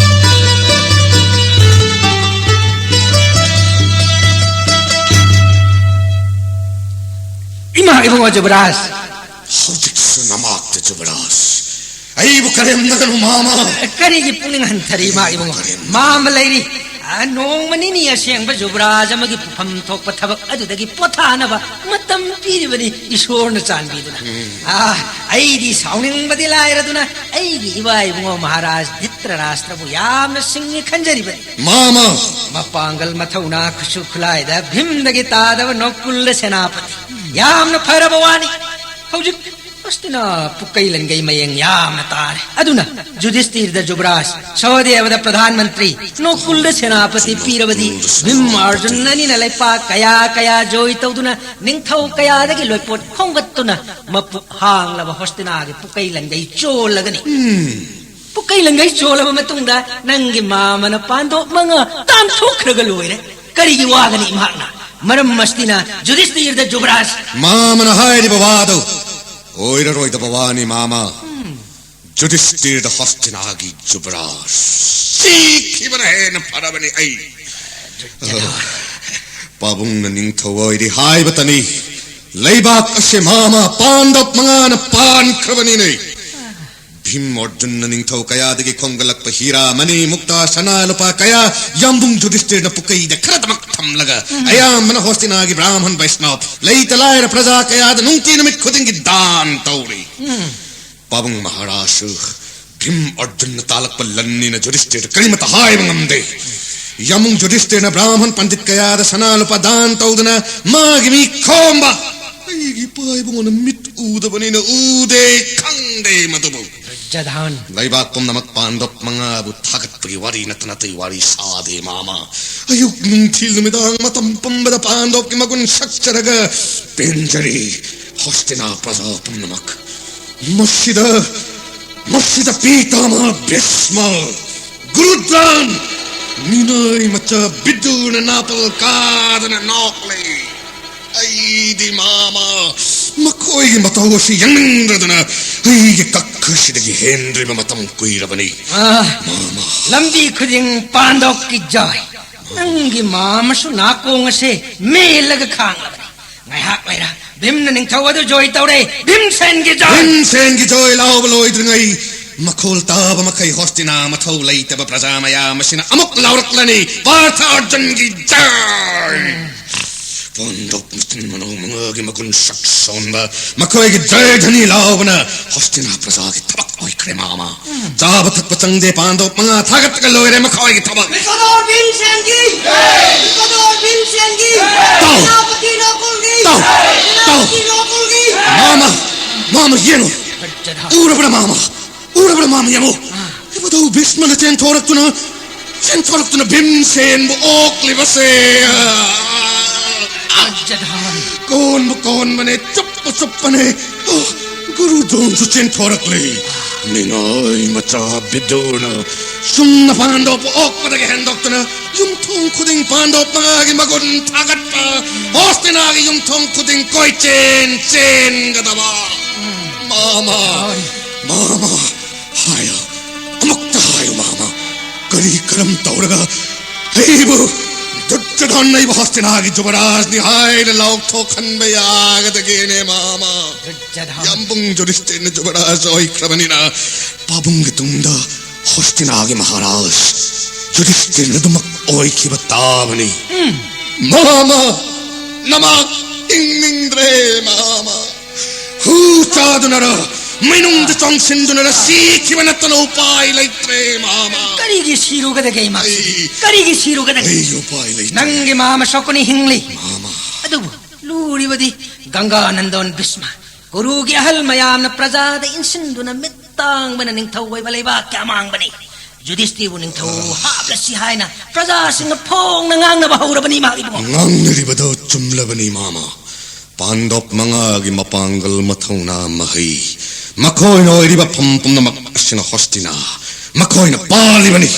ꯏꯃꯥ ꯏꯕꯨꯡꯉꯣ ꯌꯨꯕꯔꯥꯖ! ꯍꯧꯖꯤꯛꯁꯨ ꯅꯃꯥꯛꯇ ꯌꯨꯕꯔꯥꯖ꯫ ꯑꯩꯕꯨ ꯀꯔꯦꯝꯅꯒꯅꯨ, ꯃꯥꯃ꯫ ꯀꯔꯤꯒꯤ ꯄꯨꯛꯅꯤꯡ ꯍꯟꯊꯔꯤ, ꯏꯃꯥ ꯏꯕꯨꯡꯉꯣ? ꯀꯔꯦꯝ- ꯃꯥꯃ ꯂꯩꯔꯤ꯫ ꯑ, ꯅꯣꯡꯃ ꯅꯤꯅꯤ ꯑꯁꯦꯡꯕ ꯌꯨꯕꯔꯥꯖ ꯑꯃꯒꯤ ꯄꯨꯐꯝ ꯊꯣꯛꯄ ꯊꯕꯛ ꯑꯗꯨꯗꯒꯤ ꯄꯣꯊꯥꯅꯕ ꯃꯇꯝ ꯄꯤꯔꯤꯕꯅꯤ ꯏꯁꯣꯔꯅ ꯆꯥꯟꯕꯤꯗꯨꯅ꯫ ꯎꯝ꯫ ꯑ, ꯑꯩꯗꯤ ꯁꯥꯎꯅꯤꯡꯕꯗꯤ ꯂꯥꯏꯔꯗꯨꯅ ꯑꯩꯒꯤ ꯏꯃꯥ ꯏꯕꯨꯡꯉꯣ ꯃꯍꯥꯔꯥꯖ ꯙ꯭ꯔꯤꯇꯔꯥꯁꯇ꯭ꯔꯕꯨ ꯌꯥꯝꯅ ꯁꯤꯡꯉꯤ ꯈꯟꯖꯔꯤꯕꯅꯤ꯫ ꯃꯥꯃ! ꯃꯄꯥꯡꯒꯜ ꯃꯊꯧꯅꯥ ꯈꯨꯠꯁꯨ ꯈꯨꯠꯂꯥꯏꯗ ꯚꯤꯝꯗꯒꯤ ꯇꯥꯗꯕ ꯅꯣꯀꯨꯜꯗ ꯁꯦꯅꯥꯄꯇꯤ꯫ ꯌꯥꯝꯅ ꯐꯔꯕ ꯋꯥꯅꯤ꯫ ꯍꯧꯖꯤꯛ ꯍꯁꯇꯤꯅꯥ ꯄꯨꯀꯩ ꯂꯟꯒꯩ ꯃꯌꯦꯡ ꯌꯥꯝꯅ ꯇꯥꯔꯦ꯫ ꯑꯗꯨꯅ ꯌꯨꯙꯤꯁꯊꯤꯔꯗ ꯌꯨꯕꯔꯥꯖ, ꯁꯍꯗꯦꯕꯗ ꯄ꯭ꯔꯙꯥꯟ ꯃꯟꯇ꯭ꯔꯤ, ꯅꯣꯀꯨꯜꯗ ꯁꯦꯅꯥꯄꯇꯤ ꯄꯤꯔꯕꯗꯤ ꯚꯤꯝ ꯑꯔꯖꯨꯟ ꯑꯅꯤꯅ ꯂꯩꯄꯥꯛ ꯀꯌꯥ ꯀꯌꯥ ꯖꯣꯏ ꯇꯧꯗꯨꯅ ꯅꯤꯡꯊꯧ ꯀꯌꯥꯗꯒꯤ ꯂꯣꯏꯄꯣꯠ ꯈꯣꯝꯒꯠꯇꯨꯅ ꯃꯄꯨꯛ ꯍꯥꯡꯂꯕ ꯍꯁꯇꯤꯅꯥꯒꯤ ꯄꯨꯀꯩ ꯂꯟꯒꯩ ꯆꯣꯜꯂꯒꯅꯤ꯫ ꯎꯝ꯫ ꯄꯨꯀꯩ ꯂꯟꯒꯩ ꯆꯣꯜꯂꯕ ꯃꯇꯨꯡꯗ ꯅꯪꯒꯤ ꯃꯥꯃꯅ ꯄꯥꯟꯗꯣꯞ ꯃꯉꯥ ꯇꯥꯟꯊꯣꯛꯈ꯭ꯔꯒ ꯂꯣꯏꯔꯦ꯫ ꯀꯔꯤꯒꯤ ꯋꯥꯒꯅꯤ ꯃꯍꯥꯛꯅ? ꯃꯔꯝ ꯑꯁꯤꯅ ꯌꯨꯙꯤꯁꯊꯤꯔꯗ ꯌꯨꯕꯔꯥꯖ꯫ ꯃꯥꯃꯅ ꯍꯥꯏꯔꯤꯕ ꯋꯥꯗꯨ ꯑꯣꯏꯔꯔꯣꯏꯗꯕ ꯋꯥꯅꯤ, ꯃꯥꯃ꯫ ꯎꯝ꯫ ꯌꯨꯙꯤꯁꯊꯤꯔꯗ ꯍꯁꯇꯤꯅꯥꯒꯤ ꯌꯨꯕꯔꯥꯖ ꯁꯤꯈꯤꯕꯅ ꯍꯦꯟꯅ ꯐꯔꯕꯅꯤ ꯑꯩ꯫ ꯄꯥꯕꯨꯡꯅ ꯅꯤꯡꯊꯧ ꯑꯣꯏꯔꯤ ꯍꯥꯏꯕꯇꯅꯤ꯫ ꯂꯩꯕꯥꯛ ꯑꯁꯤ ꯃꯥꯃ ꯄꯥꯟꯗꯕ ꯃꯉꯥꯅ ꯄꯥꯟꯈ꯭ꯔꯕꯅꯤꯅꯦ꯫ ꯚꯤꯝ ꯑꯔꯖꯨꯟꯅ ꯅꯤꯡꯊꯧ ꯀꯌꯥꯗꯒꯤ ꯈꯣꯝꯒꯠꯂꯛꯄ ꯍꯤꯔꯥ, ꯃꯅꯤ, ꯃꯨꯛꯇꯥ, ꯁꯅꯥ, ꯂꯨꯄꯥ ꯀꯌꯥ ꯌꯥꯝꯕꯨꯡ ꯌꯨꯙꯤꯁꯇꯤꯔꯅ ꯄꯨꯀꯩꯗ ꯈꯔꯗꯃꯛ ꯊꯝꯂꯒ, ꯑꯌꯥꯝꯕꯅ ꯍꯣꯁꯇꯤꯅꯥꯒꯤ ꯕ꯭ꯔꯥꯍꯃꯟ ꯕꯩꯁꯅꯕ, ꯂꯩꯇ ꯂꯥꯏꯔ ꯄ꯭ꯔꯖꯥ ꯀꯌꯥꯗ ꯅꯨꯡꯇꯤ ꯅꯨꯃꯤꯠ ꯈꯨꯗꯤꯡꯒꯤ ꯗꯥꯟ ꯇꯧꯔꯤ꯫ ꯄꯥꯕꯨꯡ ꯃꯍꯥꯔꯥꯖꯁꯨ ꯚꯤꯝ ꯑꯔꯖꯨꯟꯅ ꯇꯥꯜꯂꯛꯄ ꯂꯟꯅꯤꯅ ꯌꯨꯙꯤꯁꯇꯤꯔꯗ ꯀꯔꯤꯃꯠꯇ ꯍꯥꯏꯕ ꯉꯝꯗꯦ꯫ ꯌꯥꯝꯕꯨꯡ ꯌꯨꯙꯤꯁꯇꯤꯔꯅ ꯕ꯭ꯔꯥꯍꯃꯟ ꯄꯟꯗꯤꯠ ꯀꯌꯥꯗ ꯁꯅꯥ ꯂꯨꯄꯥ ꯗꯥꯟ ꯇꯧꯗꯨꯅ ꯃꯥꯒꯤ ꯃꯤ ꯈꯣꯝꯕ꯫ ꯑꯩꯒꯤ ꯏꯄꯥ ꯏꯕꯨꯡꯉꯣꯅ ꯃꯤꯠ ꯎꯗꯕꯅꯤꯅ ꯎꯗꯦ, ꯈꯪꯗꯦ ꯃꯗꯨꯕꯨ꯫ ꯖꯙꯥꯟ꯫ ꯂꯩꯕꯥꯛ ꯄꯨꯝꯅꯃꯛ ꯄꯥꯟꯗꯕ ꯃꯉꯥꯕꯨ ꯊꯥꯒꯠꯄꯒꯤ ꯋꯥꯔꯤ ꯅꯠꯇꯅ ꯑꯇꯩ ꯋꯥꯔꯤ ꯁꯥꯗꯦ, ꯃꯥꯃ꯫ ꯑꯌꯨꯛ, ꯅꯨꯡꯊꯤꯜ, ꯅꯨꯃꯤꯗꯥꯡ ꯃꯇꯝ ꯄꯨꯝꯕꯗ ꯄꯥꯟꯗꯕꯀꯤ ꯃꯒꯨꯟ ꯁꯛꯆꯔꯒ ꯄꯦꯟꯖꯔꯤ ꯍꯣꯁꯇꯤꯅꯥ ꯄ꯭ꯔꯖꯥ ꯄꯨꯝꯅꯃꯛ꯫ ꯃꯁꯤꯗ, ꯃꯁꯤꯗ ꯄꯤꯇꯥꯃꯍ ꯚꯤꯁꯃ, ꯒꯨꯔꯨ ꯗ꯭ꯔꯣꯟ, ꯃꯤꯅꯥꯏ ꯃꯆꯥ ꯕꯤꯗꯨꯔꯅ ꯅꯥꯄꯜ ꯀꯥꯗꯅ ꯅꯣꯛꯂꯤ꯫ ꯑꯩꯗꯤ ꯃꯥꯃ, ꯃꯈꯣꯏꯒꯤ ꯃꯇꯧ ꯑꯁꯤ ꯌꯦꯡꯅꯤꯡꯗꯗꯅ ꯑꯩꯒꯤ ꯀꯛꯈ ꯑꯁꯤꯗꯒꯤ ꯍꯦꯟꯗ꯭ꯔꯤꯕ ꯃꯇꯝ ꯀꯨꯏꯔꯕꯅꯤ꯫ ꯑꯥ, ꯃꯥꯃ꯫ ꯂꯝꯕꯤ ꯈꯨꯗꯤꯡ ꯄꯥꯟꯗꯣꯞꯀꯤ ꯖꯣꯏ꯫ ꯅꯪꯒꯤ ꯃꯥꯃꯁꯨ ꯅꯥꯀꯣꯡ ꯑꯁꯦ ꯃꯦꯜꯂꯒ ꯈꯥꯡꯂꯕꯅꯤ꯫ ꯉꯥꯏꯍꯥꯛ ꯂꯩꯔ ꯚꯤꯝꯅ ꯅꯤꯡꯊꯧ ꯑꯗꯨ ꯖꯣꯏ ꯇꯧꯔꯦ꯫ ꯚꯤꯝꯁꯦꯟꯒꯤ ꯖꯣꯏ! ꯚꯤꯝꯁꯦꯟꯒꯤ ꯖꯣꯏ ꯂꯥꯎꯕ ꯂꯣꯏꯗ꯭ꯔꯤꯉꯩ, ꯃꯈꯣꯜ ꯇꯥꯕ ꯃꯈꯩ ꯍꯣꯁꯇꯤꯅꯥ ꯃꯊꯧ ꯂꯩꯇꯕ ꯄ꯭ꯔꯖꯥ ꯃꯌꯥꯝ ꯑꯁꯤꯅ ꯑꯃꯨꯛ ꯂꯥꯎꯔꯛꯂꯅꯤ, "ꯄꯥꯔꯊ ꯑꯔꯖꯨꯟꯒꯤ ꯖꯣꯏ!" ꯄꯥꯟꯗꯣꯞ ꯃꯆꯤꯟ ꯃꯅꯥꯎ ꯃꯉꯥꯒꯤ ꯃꯒꯨꯟ ꯁꯛ ꯁꯣꯟꯕ ꯃꯈꯣꯏꯒꯤ ꯖꯣꯏ ꯙ꯭ꯋꯅꯤ ꯂꯥꯎꯕꯅ ꯍꯣꯁꯇꯤꯅꯥ ꯄ꯭ꯔꯖꯥꯒꯤ ꯊꯕꯛ ꯑꯣꯏꯈ꯭ꯔꯦ, ꯃꯥꯃ꯫ ꯆꯥꯕ ꯊꯛꯄ ꯆꯪꯗꯦ, ꯄꯥꯟꯗꯣꯞ ꯃꯉꯥ ꯊꯥꯒꯠꯂꯒ ꯂꯣꯏꯔꯦ ꯃꯈꯣꯏꯒꯤ ꯊꯕꯛ꯫ ꯃꯤꯀꯣꯗꯣꯔ ꯚꯤꯝꯁꯦꯟꯒꯤ! ꯃꯤꯀꯣꯗꯣꯔ ꯚꯤꯝꯁꯦꯟꯒꯤ! ꯇꯥꯎ! ꯁꯦꯅꯥꯄꯇꯤ ꯅꯣꯀꯨꯜꯒꯤ! ꯇꯥꯎ! ꯇꯥꯎ! ꯁꯦꯅꯥꯄꯇꯤ ꯅꯣꯀꯨꯜꯒꯤ! ꯃꯥꯃ! ꯃꯥꯃ, ꯌꯦꯡꯉꯨ! ꯎꯔꯕ꯭ꯔꯥ, ꯃꯥꯃ? ꯎꯔꯕ꯭ꯔꯥ, ꯃꯥꯃ, ꯌꯦꯡꯉꯨ! ꯃꯗꯨ ꯚꯤꯁꯃꯅ ꯆꯦꯟꯊꯣꯔꯛꯇꯨꯅ, ꯆꯦꯟꯊꯣꯔꯛꯇꯨꯅ ꯚꯤꯝꯁꯦꯟꯕꯨ ꯑꯣꯛꯂꯤꯕꯁꯦ! ꯖꯙꯥꯟ꯫ ꯀꯣꯟꯕꯨ ꯀꯣꯟꯕꯅꯦ, ꯆꯨꯞꯄꯨ ꯆꯨꯞꯄꯅꯦ꯫ ꯑꯣ, ꯒꯨꯔꯨ ꯗ꯭ꯔꯣꯟꯁꯨ ꯆꯦꯟꯊꯣꯔꯛꯂꯦ꯫ ꯃꯤꯅꯥꯏ ꯃꯆꯥ ꯕꯤꯗꯨꯔꯅ ꯆꯨꯝꯅ ꯄꯥꯟꯗꯣꯞꯄꯨ ꯑꯣꯛꯄꯗꯒꯤ ꯍꯦꯟꯗꯣꯛꯇꯅ ꯌꯨꯝꯊꯣꯡ ꯈꯨꯗꯤꯡ ꯄꯥꯟꯗꯣꯞ ꯃꯉꯥꯒꯤ ꯃꯒꯨꯟ ꯊꯥꯒꯠꯄ, ꯍꯣꯁꯇꯤꯅꯥꯒꯤ ꯌꯨꯝꯊꯣꯡ ꯈꯨꯗꯤꯡ ꯀꯣꯏꯆꯦꯟ ꯆꯦꯟꯒꯗꯕ꯫ ꯃꯥꯃ, ꯃꯥꯃ, ꯍꯥꯏꯌꯨ, ꯑꯃꯨꯛꯇ ꯍꯥꯏꯌꯨ, ꯃꯥꯃ꯫ ꯀꯔꯤ ꯀꯔꯝ ꯇꯧꯔꯒ ꯑꯩꯕꯨ ꯗꯨꯠ ꯗꯨꯔꯖꯣꯙꯟ, ꯑꯩꯕꯨ ꯍꯣꯁꯇꯤꯅꯥꯒꯤ ꯖꯨꯕꯔꯥꯖꯅꯤ ꯍꯥꯏꯅ ꯂꯥꯎꯊꯣꯛꯍꯟꯕ ꯌꯥꯒꯗꯒꯦꯅꯦ, ꯃꯥꯃ? ꯗꯨꯔꯖꯣꯙꯟ꯫ ꯌꯥꯝꯕꯨꯡ ꯌꯨꯙꯤꯁꯇꯤꯔꯅ ꯖꯨꯕꯔꯥꯖ ꯑꯣꯏꯈ꯭ꯔꯕꯅꯤꯅ, ꯄꯥꯕꯨꯡꯒꯤ ꯇꯨꯡꯗ ꯍꯣꯁꯇꯤꯅꯥꯒꯤ ꯃꯍꯥꯔꯥꯖ ꯌꯨꯙꯤꯁꯇꯤꯔꯅ ꯑꯗꯨꯃꯛ ꯑꯣꯏꯈꯤꯕ ꯇꯥꯕꯅꯤ꯫ ꯃꯥꯃ, ꯅꯃꯥꯛ ꯍꯤꯡꯅꯤꯡꯗ꯭ꯔꯦ, ꯃꯥꯃ꯫ ꯍꯨ ꯆꯥꯗꯨꯅꯔ, ꯃꯩꯅꯨꯡꯗ ꯆꯣꯡꯁꯤꯟꯗꯨꯅꯔ ꯁꯤꯈꯤꯕ ꯅꯠꯇꯅ ꯎꯄꯥꯏ ꯂꯩꯇ꯭ꯔꯦ, ꯃꯥꯃ꯫ ꯀꯔꯤꯒꯤ ꯁꯤꯔꯨꯒꯗꯒꯦ, ꯏꯃꯥ? ꯑꯩ ꯀꯔꯤꯒꯤ ꯁꯤꯔꯨꯒꯗꯒꯦ? ꯑꯩ ꯎꯄꯥꯏ ꯂꯩꯇ꯭ꯔꯦ꯫ ꯅꯪꯒꯤ ꯃꯥꯃ ꯁꯣꯀꯨꯅꯤ ꯍꯤꯡꯂꯤ꯫ ꯃꯥꯃ꯫ ꯑꯗꯨꯕꯨ ꯂꯨꯔꯤꯕꯗꯤ ꯒꯪꯒꯥ ꯅꯟꯗꯣꯟ ꯚꯤꯁꯃ, ꯀꯨꯔꯨꯒꯤ ꯑꯍꯜ ꯃꯌꯥꯝꯅ ꯄ꯭ꯔꯖꯥꯗ ꯏꯟꯁꯤꯟꯗꯨꯅ ꯃꯤꯠ ꯇꯥꯡꯕꯅ ꯅꯤꯡꯊꯧ ꯑꯣꯏꯕ ꯂꯩꯕꯥꯛꯀꯤ ꯑꯃꯥꯡꯕꯅꯤ꯫ ꯌꯨꯙꯤꯁꯇꯤꯕꯨ ꯅꯤꯡꯊꯧ ꯍꯥꯞꯂꯁꯤ ꯍꯥꯏꯅ ꯄ꯭ꯔꯖꯥꯁꯤꯡꯅ ꯐꯣꯡꯅ ꯉꯥꯡꯅꯕ ꯍꯧꯔꯕꯅꯤ, ꯏꯃꯥ ꯏꯕꯨꯡꯉꯣ꯫ ꯉꯥꯡꯅꯔꯤꯕꯗꯣ ꯆꯨꯝꯂꯕꯅꯤ, ꯃꯥꯃ꯫ ꯄꯥꯟꯗꯣꯞ ꯃꯉꯥꯒꯤ ꯃꯄꯥꯡꯒꯜ, ꯃꯊꯧꯅꯥ, ꯃꯍꯩ, ꯃꯈꯣꯏꯅ ꯑꯣꯏꯔꯤꯕ ꯐꯝ ꯄꯨꯝꯅꯃꯛ ꯑꯁꯤꯅ ꯍꯣꯁꯇꯤꯅꯥ ꯃꯈꯣꯏꯅ ꯄꯥꯜꯂꯤꯕꯅꯤ꯫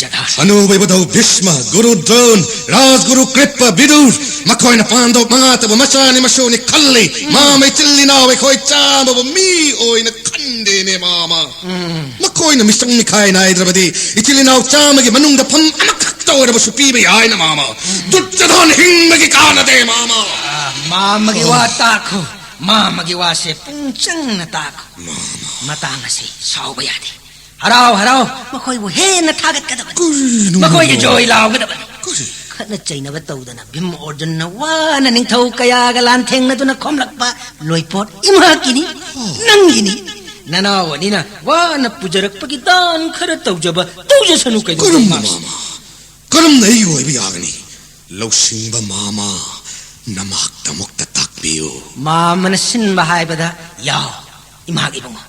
ꯖꯒꯥ꯫ ꯍꯅꯨꯕ ꯏꯕꯨꯙꯧ ꯚꯤꯁꯃ, ꯒꯨꯔꯨ ꯗ꯭ꯔꯣꯟ, ꯔꯥꯖꯒꯨꯔꯨ ꯀ꯭ꯔꯤꯄ, ꯕꯤꯗꯨꯔ, ꯃꯈꯣꯏꯅ ꯄꯥꯟꯗꯣꯞ ꯃꯉꯥꯇꯕꯨ ꯃꯆꯥꯅꯤ ꯃꯁꯨꯅꯤ ꯈꯜꯂꯤ꯫ ꯃꯥꯃ, ꯏꯆꯤꯜ ꯏꯅꯥꯎ ꯑꯩꯈꯣꯏ ꯆꯥꯝꯃꯕꯨ ꯃꯤ ꯑꯣꯏꯅ ꯈꯟꯗꯦꯅꯦ, ꯃꯥꯃ꯫ ꯃꯈꯣꯏꯅ ꯃꯤꯆꯪ ꯃꯤꯈꯥꯏ ꯅꯥꯏꯗ꯭ꯔꯕꯗꯤ ꯏꯆꯤꯜ ꯏꯅꯥꯎ ꯆꯥꯝꯃꯒꯤ ꯃꯅꯨꯡꯗ ꯐꯝ ꯑꯃꯈꯛꯇ ꯑꯣꯏꯔꯕꯁꯨ ꯄꯤꯕ ꯌꯥꯏꯅ, ꯃꯥꯃ꯫ ꯗꯨꯔꯖꯣꯙꯟ ꯍꯤꯡꯕꯒꯤ ꯀꯥꯟꯅꯗꯦ, ꯃꯥꯃ꯫ ꯃꯥꯃꯒꯤ ꯋꯥ ꯇꯥꯈꯣ, ꯃꯥꯃꯒꯤ ꯋꯥꯁꯦ ꯄꯨꯡ ꯆꯪꯅ ꯇꯥꯈꯣ꯫ ꯃꯇꯥꯡ ꯑꯁꯤ ꯁꯥꯎꯕ ꯌꯥꯗꯦ꯫ ꯍꯔꯥꯎ ꯍꯔꯥꯎ ꯃꯈꯣꯏꯕꯨ ꯍꯦꯟꯅ ꯊꯥꯒꯠꯀꯗꯕꯅꯤ꯫ ꯀꯔꯤꯅꯣ, ꯃꯈꯣꯏꯒꯤ ꯃꯥꯃ? ꯖꯣꯏ ꯂꯥꯎꯒꯗꯕꯅꯤ꯫ ꯀꯔꯤ? ꯈꯠꯅ ꯆꯩꯅꯕ ꯇꯧꯗꯅ ꯚꯤꯝ ꯑꯣꯔꯖꯨꯟꯅ ꯋꯥꯅ ꯅꯤꯡꯊꯧ ꯀꯌꯥꯒ ꯂꯥꯟꯊꯦꯡꯅꯗꯨꯅ ꯈꯣꯝꯂꯛꯄ ꯂꯣꯏꯄꯣꯠ ꯏꯃꯥꯀꯤꯅꯤ, ꯅꯪꯒꯤꯅꯤ꯫ ꯅꯅꯥꯎ ꯑꯅꯤꯅ ꯋꯥꯅ ꯄꯨꯖꯔꯛꯄꯒꯤ ꯗꯥꯟ ꯈꯔ ꯇꯧꯖꯕ ꯇꯧꯖꯁꯅꯨ, ꯀꯩꯗꯧꯕ ꯀꯔꯝꯅ, ꯃꯥꯁꯤ? ꯃꯥꯃ? ꯀꯔꯝꯅ ꯑꯩꯒꯤ ꯑꯣꯏꯕ ꯌꯥꯒꯅꯤ? ꯂꯧꯁꯤꯡꯕ ꯃꯥꯃ, ꯅꯃꯥꯛꯇꯃꯛꯇ ꯇꯥꯛꯄꯤꯌꯨ꯫ ꯃꯥꯃꯅ ꯁꯤꯟꯕ ꯍꯥꯏꯕꯗ ꯌꯥꯎ, ꯏꯃꯥꯒꯤ ꯏꯕꯨꯡꯉꯣ꯫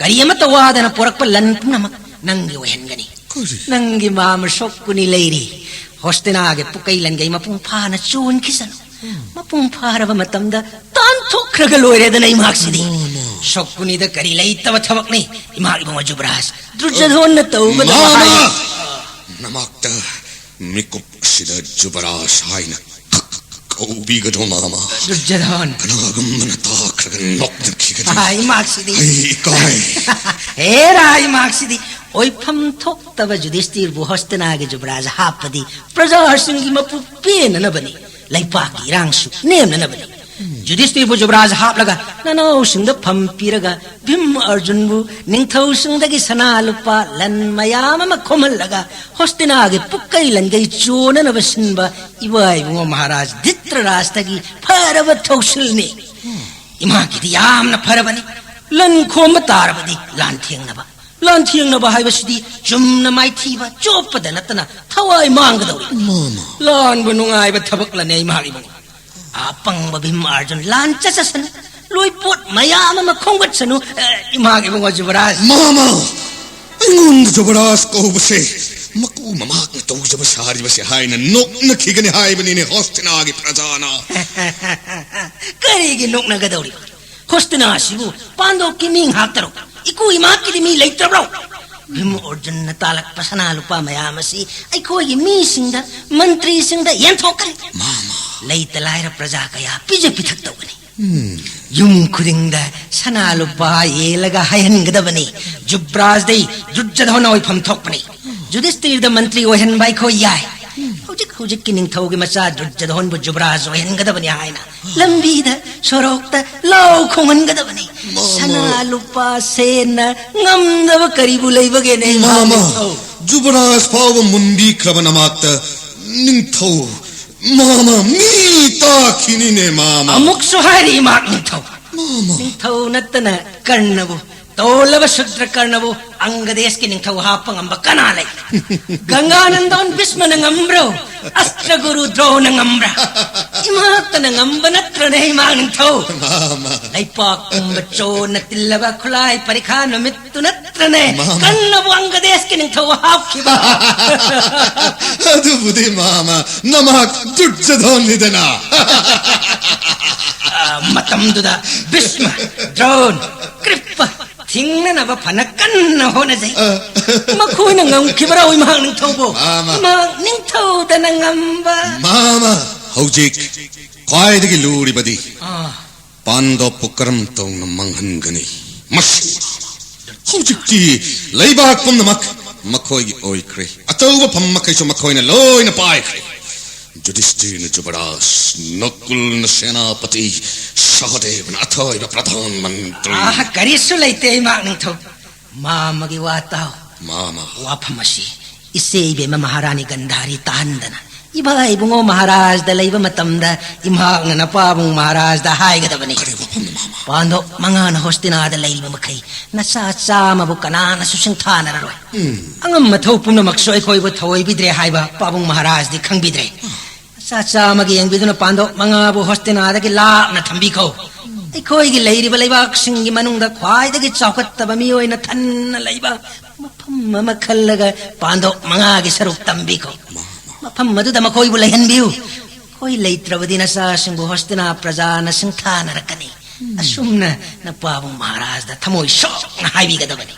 ꯀꯔꯤ ꯑꯃꯠꯇ ꯋꯥꯗꯅ ꯄꯨꯔꯛꯄ ꯂꯟ ꯄꯨꯝꯅꯃꯛ ꯅꯪꯒꯤ ꯑꯣꯏꯍꯟꯒꯅꯤ꯫ ꯀꯔꯤ? ꯅꯪꯒꯤ ꯃꯥꯃ ꯁꯣꯛꯀꯨꯅꯤ ꯂꯩꯔꯤ꯫ ꯍꯣꯁꯇꯤꯅꯥꯒꯤ ꯄꯨꯀꯩ ꯂꯟꯒꯩ ꯃꯄꯨꯡ ꯐꯥꯅ ꯆꯣꯟꯈꯤꯁꯅꯨ꯫ ꯃꯄꯨꯡ ꯐꯥꯔꯕ ꯃꯇꯝꯗ ꯇꯥꯟꯊꯣꯛꯈ꯭ꯔꯒ ꯂꯣꯏꯔꯦꯗꯅ, ꯏꯃꯥꯛꯁꯤꯗꯤ꯫ ꯁꯣꯛꯀꯨꯅꯤꯗ ꯀꯔꯤ ꯂꯩꯇꯕ ꯊꯕꯛꯅꯤ, ꯏꯃꯥ ꯏꯕꯨꯡꯉꯣ ꯖꯨꯕꯔꯥꯖ? ꯗꯨꯔꯖꯣꯙꯟꯅ ꯇꯧꯒꯗꯕ ꯃꯥꯃ! ꯍꯥꯏ- ꯅꯃꯥꯛꯇ ꯃꯤꯀꯨꯞ ꯑꯁꯤꯗ ꯖꯨꯕꯔꯥꯖ ꯍꯥꯏꯅ ꯀꯧꯕꯤꯒꯅꯨ, ꯃꯥꯃ꯫ ꯗꯨꯔꯖꯣꯙꯟ! ꯀꯅꯥꯒꯨꯝꯕꯅ ꯇꯥꯈ꯭ꯔꯒ ꯅꯣꯛꯅꯈꯤꯒꯅꯤ꯫ ꯑꯥ, ꯏꯃꯥꯛꯁꯤꯗꯤ꯫ ꯑꯩ ꯏꯀꯥꯏ꯫ ꯍꯦꯔꯥ, ꯏꯃꯥꯛꯁꯤꯗꯤ꯫ ꯑꯣꯏꯐꯝ ꯊꯣꯛꯇꯕ ꯌꯨꯙꯤꯁꯇꯤꯔꯕꯨ ꯍꯣꯁꯇꯤꯅꯥꯒꯤ ꯖꯨꯕꯔꯥꯖ ꯍꯥꯞꯄꯗꯤ ꯄ꯭ꯔꯖꯥꯁꯤꯡꯒꯤ ꯃꯄꯨ ꯄꯦꯟꯅꯅꯕꯅꯤ, ꯂꯩꯄꯥꯛꯀꯤ ꯏꯔꯥꯡꯁꯨ ꯅꯦꯝꯅꯅꯕꯅꯤ꯫ ꯌꯨꯙꯤꯁꯇꯤꯔꯕꯨ ꯖꯨꯕꯔꯥꯖ ꯍꯥꯞꯂꯒ ꯅꯅꯥꯎꯁꯤꯡꯗ ꯐꯝ ꯄꯤꯔꯒ ꯚꯤꯝ ꯑꯔꯖꯨꯟꯕꯨ ꯅꯤꯡꯊꯧꯁꯤꯡꯗꯒꯤ ꯁꯅꯥ ꯂꯨꯄꯥ ꯂꯟ ꯃꯌꯥꯝ ꯑꯃ ꯈꯣꯝꯍꯜꯂꯒ ꯍꯣꯁꯇꯤꯅꯥꯒꯤ ꯄꯨꯛꯀꯩ ꯂꯟꯒꯩ ꯆꯣꯟꯅꯅꯕ ꯁꯤꯟꯕ ꯏꯕꯥ ꯏꯕꯨꯡꯉꯣ ꯃꯍꯥꯔꯥꯖ ꯙꯤꯇ꯭ꯔꯔꯥꯁꯇꯒꯤ ꯐꯔꯕ ꯊꯧꯁꯤꯜꯅꯤ꯫ ꯏꯃꯥꯒꯤꯗꯤ ꯌꯥꯝꯅ ꯐꯔꯕꯅꯤ꯫ ꯂꯟ ꯈꯣꯝꯕ ꯇꯥꯔꯕꯗꯤ ꯂꯥꯟꯊꯦꯡꯅꯕ, ꯂꯥꯟꯊꯦꯡꯅꯕ ꯍꯥꯏꯕꯁꯤꯗꯤ ꯆꯨꯝꯅ ꯃꯥꯏꯊꯤꯕ ꯆꯣꯞꯄꯗ ꯅꯠꯇꯅ ꯊꯋꯥꯏ ꯃꯥꯡꯒꯗꯧꯔꯤ꯫ ꯃꯥꯃ꯫ ꯂꯥꯟꯕ ꯅꯨꯡꯉꯥꯏꯕ ꯊꯕꯛꯂꯅꯦ ꯏꯃꯥ ꯏꯕꯨꯡꯉꯣ? ꯑꯄꯪꯕ ꯚꯤꯝ ꯑꯥꯔꯖꯨꯟ ꯂꯥꯟ ꯆꯠꯆꯁꯅꯨ꯫ ꯂꯣꯏꯄꯣꯠ ꯃꯌꯥꯝ ꯑꯃ ꯈꯣꯝꯒꯠꯁꯅꯨ꯫ ꯑꯦ, ꯏꯃꯥꯒꯤ ꯏꯕꯨꯡꯉꯣ ꯖꯨꯕꯔꯥꯖ꯫ ꯃꯥꯃ! ꯑꯩꯉꯣꯟꯗ ꯖꯨꯕꯔꯥꯖ ꯀꯧꯕꯁꯦ ꯃꯀꯨ ꯃꯃꯥꯛꯅ ꯇꯧꯖꯕ ꯁꯥꯔꯤꯕꯁꯦ ꯍꯥꯏꯅ ꯅꯣꯛꯅꯈꯤꯒꯅꯤ ꯍꯥꯏꯕꯅꯤꯅꯦ ꯍꯣꯁꯇꯤꯅꯥꯒꯤ ꯄ꯭ꯔꯖꯥꯅ꯫ ꯀꯔꯤꯒꯤ ꯅꯣꯛꯅꯒꯗꯧꯔꯤꯕ? ꯍꯣꯁꯇꯤꯅꯥ ꯑꯁꯤꯕꯨ ꯄꯥꯟꯗꯣꯞꯀꯤ ꯃꯤ ꯉꯥꯛꯇꯔꯣ? ꯏꯀꯨ ꯏꯃꯥꯀꯤꯗꯤ ꯃꯤ ꯂꯩꯇ꯭ꯔꯕ꯭ꯔꯣ? ꯚꯤꯝ ꯑꯔꯖꯨꯟꯅ ꯇꯥꯜꯂꯛꯄ ꯁꯅꯥ ꯂꯨꯄꯥ ꯃꯌꯥꯝ ꯑꯁꯤ ꯑꯩꯈꯣꯏꯒꯤ ꯃꯤꯁꯤꯡꯗ, ꯃꯟꯇ꯭ꯔꯤꯁꯤꯡꯗ ꯌꯦꯟꯊꯣꯛꯀꯅꯤ꯫ ꯃꯥꯃ꯫ ꯂꯩꯇ ꯂꯥꯏꯔ ꯄ꯭ꯔꯖꯥ ꯀꯌꯥ ꯄꯤꯖ ꯄꯤꯊꯛ ꯇꯧꯒꯅꯤ꯫ ꯎꯝ꯫ ꯌꯨꯝ ꯈꯨꯗꯤꯡꯗ ꯁꯅꯥ ꯂꯨꯄꯥ ꯌꯦꯜꯂꯒ ꯍꯥꯏꯍꯟꯒꯗꯕꯅꯤ, ꯖꯨꯕ꯭ꯔꯥꯖꯗꯤ ꯗꯨꯔꯖꯣꯙꯟ ꯑꯣꯏꯐꯝ ꯊꯣꯛꯄꯅꯤ꯫ ꯌꯨꯙꯤꯁꯇꯤꯔꯗ ꯃꯟꯇ꯭ꯔꯤ ꯑꯣꯏꯍꯟꯕ ꯑꯩꯈꯣꯏ ꯌꯥꯏ꯫ ꯍꯧꯖꯤꯛ ꯍꯧꯖꯤꯛꯀꯤ ꯅꯤꯡꯊꯧꯒꯤ ꯃꯆꯥ ꯗꯨꯔꯖꯣꯙꯟꯕꯨ ꯖꯨꯕ꯭ꯔꯥꯖ ꯑꯣꯏꯍꯟꯒꯗꯕꯅꯤ ꯍꯥꯏꯅ ꯂꯝꯕꯤꯗ ꯁꯣꯔꯣꯛꯇ ꯂꯥꯎ ꯈꯣꯡꯍꯟꯒꯗꯕꯅꯤ꯫ ꯃꯥꯃ꯫ ꯁꯅꯥ ꯂꯨꯄꯥ ꯁꯦꯟꯅ ꯉꯝꯗꯕ ꯀꯔꯤꯕꯨ ꯂꯩꯕꯒꯦꯅꯦ, ꯏꯃꯥ ꯃꯥꯃ꯫ ꯅꯤꯡꯊꯧ? ꯖꯨꯕꯔꯥꯖ ꯐꯥꯎꯕ ꯃꯨꯟꯕꯤꯈ꯭ꯔꯕ ꯅꯃꯥꯛꯇ ꯅꯤꯡꯊꯧ꯫ ꯃꯥꯃ, ꯃꯤ ꯇꯥꯈꯤꯅꯤꯅꯦ, ꯃꯥꯃ꯫ ꯑꯃꯨꯛꯁꯨ ꯍꯥꯏꯔꯤ, ꯏꯃꯥ ꯅꯤꯡꯊꯧ꯫ ꯃꯥꯃ꯫ ꯅꯤꯡꯊꯧ ꯅꯠꯇꯅ ꯀꯔꯅꯕꯨ, ꯇꯣꯜꯂꯕ ꯁꯨꯗ꯭ꯔ ꯀꯔꯅꯕꯨ ꯑꯪꯒꯗꯦꯁꯀꯤ ꯅꯤꯡꯊꯧ ꯍꯥꯞꯄ ꯉꯝꯕ ꯀꯅꯥ ꯂꯩ? ꯒꯪꯒꯥꯅꯟꯗꯣꯟ ꯚꯤꯁꯃꯅ ꯉꯝꯕ꯭ꯔꯣ? ꯑꯁꯇ꯭ꯔꯒꯨꯔꯨ ꯗ꯭ꯔꯣꯅ ꯉꯝꯕ꯭ꯔꯥ? ꯏꯃꯥꯇꯅ ꯉꯝꯕ ꯅꯠꯇ꯭ꯔꯅꯦ, ꯏꯃꯥ ꯅꯤꯡꯊꯧ? ꯃꯥꯃ꯫ ꯂꯩꯄꯥꯛ ꯄꯨꯝꯕ ꯆꯣꯟꯅ ꯇꯤꯜꯂꯕ ꯈꯨꯠꯂꯥꯏ ꯄꯔꯤꯈꯥ ꯅꯨꯃꯤꯠ ꯇꯨ ꯅꯠꯇ꯭ꯔꯅꯦ? ꯃꯥꯃ꯫ ꯀꯟꯅꯕꯨ ꯑꯪꯒꯗꯦꯁꯀꯤ ꯅꯤꯡꯊꯧ ꯍꯥꯞꯈꯤꯕ꯫ ꯑꯗꯨꯕꯨꯗꯤ ꯃꯥꯃ, ꯅꯃꯥꯛ ꯗꯨꯔꯖꯣꯙꯟꯅꯤꯗꯅ꯫ ꯑ, ꯃꯇꯝꯗꯨꯗ ꯚꯤꯁꯃ, ꯗ꯭ꯔꯣꯟ, ꯀ꯭ꯔꯤꯞꯄ ꯊꯤꯡꯅꯅꯕ ꯐꯅ ꯀꯟꯅ ꯍꯣꯠꯅꯖꯩ꯫ ꯑ꯫ ꯃꯈꯣꯏꯅ ꯉꯝꯈꯤꯕ꯭ꯔꯣ, ꯏꯃꯥ ꯅꯤꯡꯊꯧꯕꯨ? ꯃꯥꯃ꯫ ꯏꯃꯥ ꯅꯤꯡꯊꯧꯗꯅ ꯉꯝꯕ꯫ ꯃꯥꯃ, ꯍꯧꯖꯤꯛ ꯈ꯭ꯋꯥꯏꯗꯒꯤ ꯂꯨꯔꯤꯕꯗꯤ ꯑꯥ꯫ ꯄꯥꯟꯗꯣꯞꯄꯨ ꯀꯔꯝ ꯇꯧꯅ ꯃꯥꯡꯍꯟꯒꯅꯤ? ꯃꯁꯤ ꯍꯧꯖꯤꯛꯇꯤ ꯂꯩꯕꯥꯛ ꯄꯨꯝꯅꯃꯛ ꯃꯈꯣꯏꯒꯤ ꯑꯣꯏꯈ꯭ꯔꯦ꯫ ꯑꯆꯧꯕ ꯐꯝ ꯃꯈꯩꯁꯨ ꯃꯈꯣꯏꯅ ꯂꯣꯏꯅ ꯄꯥꯏꯈ꯭ꯔꯦ꯫ ꯌꯨꯙꯤꯁꯇꯤꯔꯅ ꯖꯨꯕꯔꯥꯖ, ꯅꯀꯨꯜꯅ ꯁꯦꯅꯥꯄꯇꯤ, ꯁꯍꯗꯦꯕꯅ ꯑꯊꯣꯏꯕ ꯄ꯭ꯔꯙꯥꯟ ꯃꯟꯇ꯭ꯔꯤ꯫ ꯑꯥ, ꯀꯔꯤꯁꯨ ꯂꯩꯇꯦ, ꯏꯃꯥ ꯅꯤꯡꯊꯧ꯫ ꯃꯥꯃꯒꯤ ꯋꯥ ꯇꯥꯎ꯫ ꯃꯥꯃ꯫ ꯋꯥꯐꯝ ꯑꯁꯤ ꯏꯆꯦ ꯏꯕꯦꯝꯃ ꯃꯍꯥꯔꯥꯅꯤ ꯒꯟꯙꯥꯔꯤ ꯇꯥꯍꯟꯗꯅ ꯏꯕꯥ ꯏꯕꯨꯡꯉꯣ ꯃꯍꯥꯔꯥꯖꯗ ꯂꯩꯕ ꯃꯇꯝꯗ ꯏꯃꯥꯅ ꯅꯄꯥꯕꯨꯡ ꯃꯍꯥꯔꯥꯖꯗ ꯍꯥꯏꯒꯗꯕꯅꯤ꯫ ꯀꯔꯤ ꯋꯥꯐꯝꯅꯣ, ꯃꯥꯃ? ꯄꯥꯟꯗꯣꯞ ꯃꯉꯥꯅ ꯍꯣꯁꯇꯤꯅꯥꯗ ꯂꯩꯔꯤꯕ ꯃꯈꯩ ꯅꯆꯥ ꯆꯥꯝꯃꯕꯨ ꯀꯅꯥꯅꯁꯨ ꯁꯤꯡꯊꯥꯅꯔꯔꯣꯏ꯫ ꯎꯝ꯫ ꯑꯉꯝ ꯑꯊꯧ ꯄꯨꯝꯅꯃꯛꯁꯨ ꯑꯩꯈꯣꯏꯕꯨ ꯊꯧꯑꯣꯏꯕꯤꯗ꯭ꯔꯦ ꯍꯥꯏꯕ ꯄꯥꯕꯨꯡ ꯃꯍꯥꯔꯥꯖꯗꯤ ꯈꯪꯕꯤꯗ꯭ꯔꯦ꯫ ꯅꯆꯥ ꯆꯥꯝꯃꯒꯤ ꯌꯦꯡꯕꯤꯗꯨꯅ ꯄꯥꯟꯗꯣꯞ ꯃꯉꯥꯕꯨ ꯍꯣꯁꯇꯤꯅꯥꯗꯒꯤ ꯂꯥꯞꯅ ꯊꯝꯕꯤꯈꯣ꯫ ꯑꯩꯈꯣꯏꯒꯤ ꯂꯩꯔꯤꯕ ꯂꯩꯕꯥꯛꯁꯤꯡꯒꯤ ꯃꯅꯨꯡꯗ ꯈ꯭ꯋꯥꯏꯗꯒꯤ ꯆꯥꯎꯈꯠꯇꯕ ꯃꯤꯑꯣꯏꯅ ꯊꯟꯅ ꯂꯩꯕ ꯃꯐꯝ ꯑꯃ ꯈꯜꯂꯒ ꯄꯥꯟꯗꯣꯞ ꯃꯉꯥꯒꯤ ꯁꯔꯨꯛ ꯇꯝꯕꯤꯈꯣ꯫ ꯃꯐꯝ ꯑꯗꯨꯗ ꯃꯈꯣꯏꯕꯨ ꯂꯩꯍꯟꯕꯤꯌꯨ꯫ ꯑꯩꯈꯣꯏ ꯂꯩꯇ꯭ꯔꯕꯗꯤ ꯅꯆꯥꯁꯤꯡꯕꯨ ꯍꯣꯁꯇꯤꯅꯥ ꯄ꯭ꯔꯖꯥꯅ ꯁꯤꯡꯊꯥꯅꯔꯛꯀꯅꯤ꯫ ꯑꯁꯨꯝꯅ ꯅꯄꯥꯕꯨꯡ ꯃꯍꯥꯔꯥꯖꯗ ꯊꯃꯣꯏ ꯁꯣꯛꯅ ꯍꯥꯏꯕꯤꯒꯗꯕꯅꯤ꯫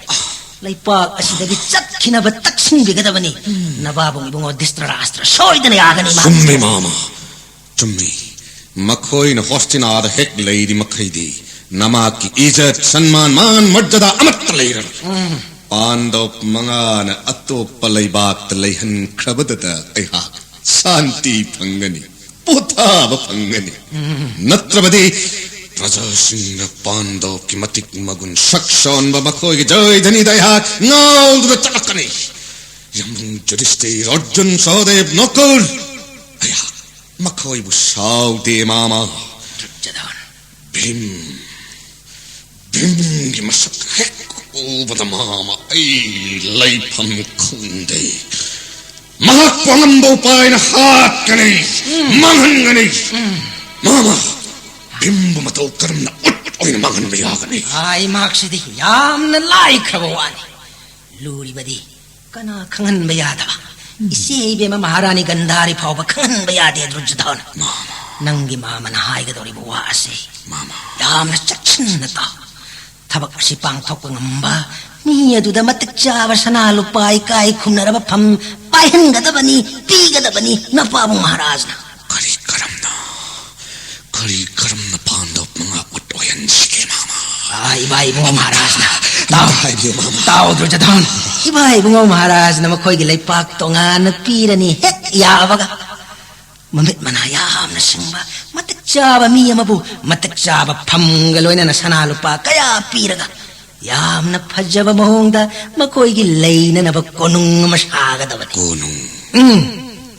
ꯂꯩꯄꯥꯛ ꯑꯁꯤꯗꯒꯤ ꯆꯠꯈꯤꯅꯕ ꯇꯛꯁꯤꯟꯕꯤꯒꯗꯕꯅꯤ꯫ ꯅꯕꯥꯕꯨꯡ ꯏꯕꯨꯡꯉꯣ ꯙ꯭ꯔꯤꯇꯔꯥꯁꯇ꯭ꯔ ꯁꯣꯏꯗꯅ ꯌꯥꯒꯅꯤ꯫ ꯃꯥ ꯆꯨꯝꯃꯤ, ꯃꯥꯃ, ꯆꯨꯝꯃꯤ꯫ ꯃꯈꯣꯏꯅ ꯍꯣꯁꯇꯤꯅꯥꯗ ꯍꯦꯛ ꯂꯩꯔꯤ ꯃꯈꯩꯗꯤ ꯅꯃꯥꯛꯀꯤ ꯏꯖꯠ, ꯁꯟꯃꯥꯟ, ꯃꯥꯟ, ꯃꯔꯖꯗꯥ ꯑꯃꯠꯇ ꯂꯩꯔꯔꯣꯏ꯫ ꯎꯝ꯫ ꯄꯥꯟꯗꯣꯞ ꯃꯉꯥꯅ ꯑꯇꯣꯞꯄ ꯂꯩꯕꯥꯛꯇ ꯂꯩꯍꯟꯈ꯭ꯔꯕꯗꯨꯗ ꯑꯩꯍꯥꯛ ꯁꯥꯟꯇꯤ ꯐꯪꯒꯅꯤ, ꯄꯣꯊꯥꯕ ꯐꯪꯒꯅꯤ꯫ ꯎꯝ꯫ ꯅꯠꯇ꯭ꯔꯕꯗꯤ ꯄ꯭ꯔꯖꯥꯁꯤꯡꯅ ꯄꯥꯟꯗꯣꯞꯀꯤ ꯃꯇꯤꯛ ꯃꯒꯨꯟ, ꯁꯛ ꯁꯣꯟꯕ ꯃꯈꯣꯏꯒꯤ ꯖꯣꯏꯙꯅꯤꯗ ꯑꯩꯍꯥꯛ ꯉꯥꯎꯗꯨꯅ ꯆꯠꯂꯛꯀꯅꯤ꯫ ꯌꯥꯝꯕꯨꯡ ꯌꯨꯙꯤꯁꯇꯤꯔ, ꯑꯔꯖꯨꯟ, ꯁꯍꯗꯦꯕ, ꯅꯀꯨꯜ, ꯑꯩꯍꯥꯛ ꯃꯈꯣꯏꯕꯨ ꯁꯥꯎꯗꯦ, ꯃꯥꯃ꯫ ꯗꯨꯔꯖꯣꯙꯟ꯫ ꯚꯤꯝ, ꯚꯤꯝꯒꯤ ꯃꯁꯛ ꯍꯦꯛ ꯎꯕꯗ, ꯃꯥꯃ, ꯑꯩ ꯂꯩꯐꯝ ꯈꯪꯗꯦ꯫ ꯃꯍꯥꯛꯄꯨ ꯑꯉꯝꯕ ꯎꯄꯥꯏꯅ ꯍꯥꯠꯀꯅꯤ, ꯎꯝ꯫ ꯃꯥꯡꯍꯟꯒꯅꯤ꯫ ꯎꯝ꯫ ꯃꯥꯃ, ꯚꯤꯝꯕꯨ ꯃꯇꯧ ꯀꯔꯝꯅ ꯎꯠ ꯑꯣꯏꯅ ꯃꯥꯡꯍꯟꯕ ꯌꯥꯒꯅꯤ? ꯑꯥ, ꯃꯍꯥꯛꯁꯤꯗꯤ ꯌꯥꯝꯅ ꯂꯥꯏꯈ꯭ꯔꯕ ꯋꯥꯅꯤ꯫ ꯂꯨꯔꯤꯕꯗꯤ ꯀꯅꯥ ꯈꯪꯍꯟꯕ ꯌꯥꯗꯕ? ꯎꯝ꯫ ꯏꯆꯦ ꯏꯕꯦꯝꯃ ꯃꯍꯥꯔꯥꯅꯤ ꯒꯟꯙꯥꯔꯤ ꯐꯥꯎꯕ ꯈꯪꯍꯟꯕ ꯌꯥꯗꯦ, ꯗꯨꯔꯖꯣꯙꯟ꯫ ꯃꯥꯃ꯫ ꯅꯪꯒꯤ ꯃꯥꯃꯅ ꯍꯥꯏꯒꯗꯧꯔꯤꯕ ꯋꯥ ꯑꯁꯤ ꯃꯥꯃ꯫ ꯌꯥꯝꯅ ꯆꯦꯛꯁꯤꯟꯅ ꯇꯥꯎ꯫ ꯊꯕꯛ ꯑꯁꯤ ꯄꯥꯡꯊꯣꯛꯄ ꯉꯝꯕ ꯃꯤ ꯑꯗꯨꯗ ꯃꯇꯤꯛ ꯆꯥꯕ ꯁꯅꯥ ꯂꯨꯄꯥ ꯏꯀꯥꯏ ꯈꯨꯝꯅꯔꯕ ꯐꯝ ꯄꯥꯏꯍꯟꯒꯗꯕꯅꯤ, ꯄꯤꯒꯗꯕꯅꯤ ꯅꯄꯥꯕꯨꯡ ꯃꯍꯥꯔꯥꯖꯅ꯫ ꯀꯔꯤ ꯀꯔꯝꯅ, ꯀꯔꯤ ꯀꯔꯝꯅ ꯄꯥꯟꯗꯣꯞ ꯃꯉꯥ ꯎꯠ ꯑꯣꯏꯍꯟꯁꯤꯒꯦ, ꯃꯥꯃ? ꯑꯥ, ꯏꯕꯥ ꯏꯕꯨꯡꯉꯣ ꯃꯍꯥꯔꯥꯖꯅ ꯍꯥꯏꯕꯤꯌꯨ, ꯃꯥꯃ꯫ ꯇꯥꯎ, ꯗꯨꯔꯖꯣꯙꯟ꯫ ꯏꯕꯥ ꯏꯕꯨꯡꯉꯣ ꯃꯍꯥꯔꯥꯖꯅ ꯃꯈꯣꯏꯒꯤ ꯂꯩꯄꯥꯛ ꯇꯣꯉꯥꯟꯅ ꯄꯤꯔꯅꯤ ꯍꯦꯛ ꯌꯥꯕꯒ, ꯃꯃꯤꯠ ꯃꯅꯥ ꯌꯥꯝꯅ ꯁꯤꯡꯕ, ꯃꯇꯤꯛ ꯆꯥꯕ ꯃꯤ ꯑꯃꯕꯨ ꯃꯇꯤꯛ ꯆꯥꯕ ꯐꯝꯒ ꯂꯣꯏꯅꯅ ꯁꯅꯥ ꯂꯨꯄꯥ ꯀꯌꯥ ꯄꯤꯔꯒ, ꯌꯥꯝꯅ ꯐꯖꯕ ꯃꯑꯣꯡꯗ ꯃꯈꯣꯏꯒꯤ ꯂꯩꯅꯅꯕ ꯀꯣꯅꯨꯡ ꯑꯃ ꯁꯥꯒꯗꯕꯅꯤ꯫ ꯀꯣꯅꯨꯡ? ꯎꯝ,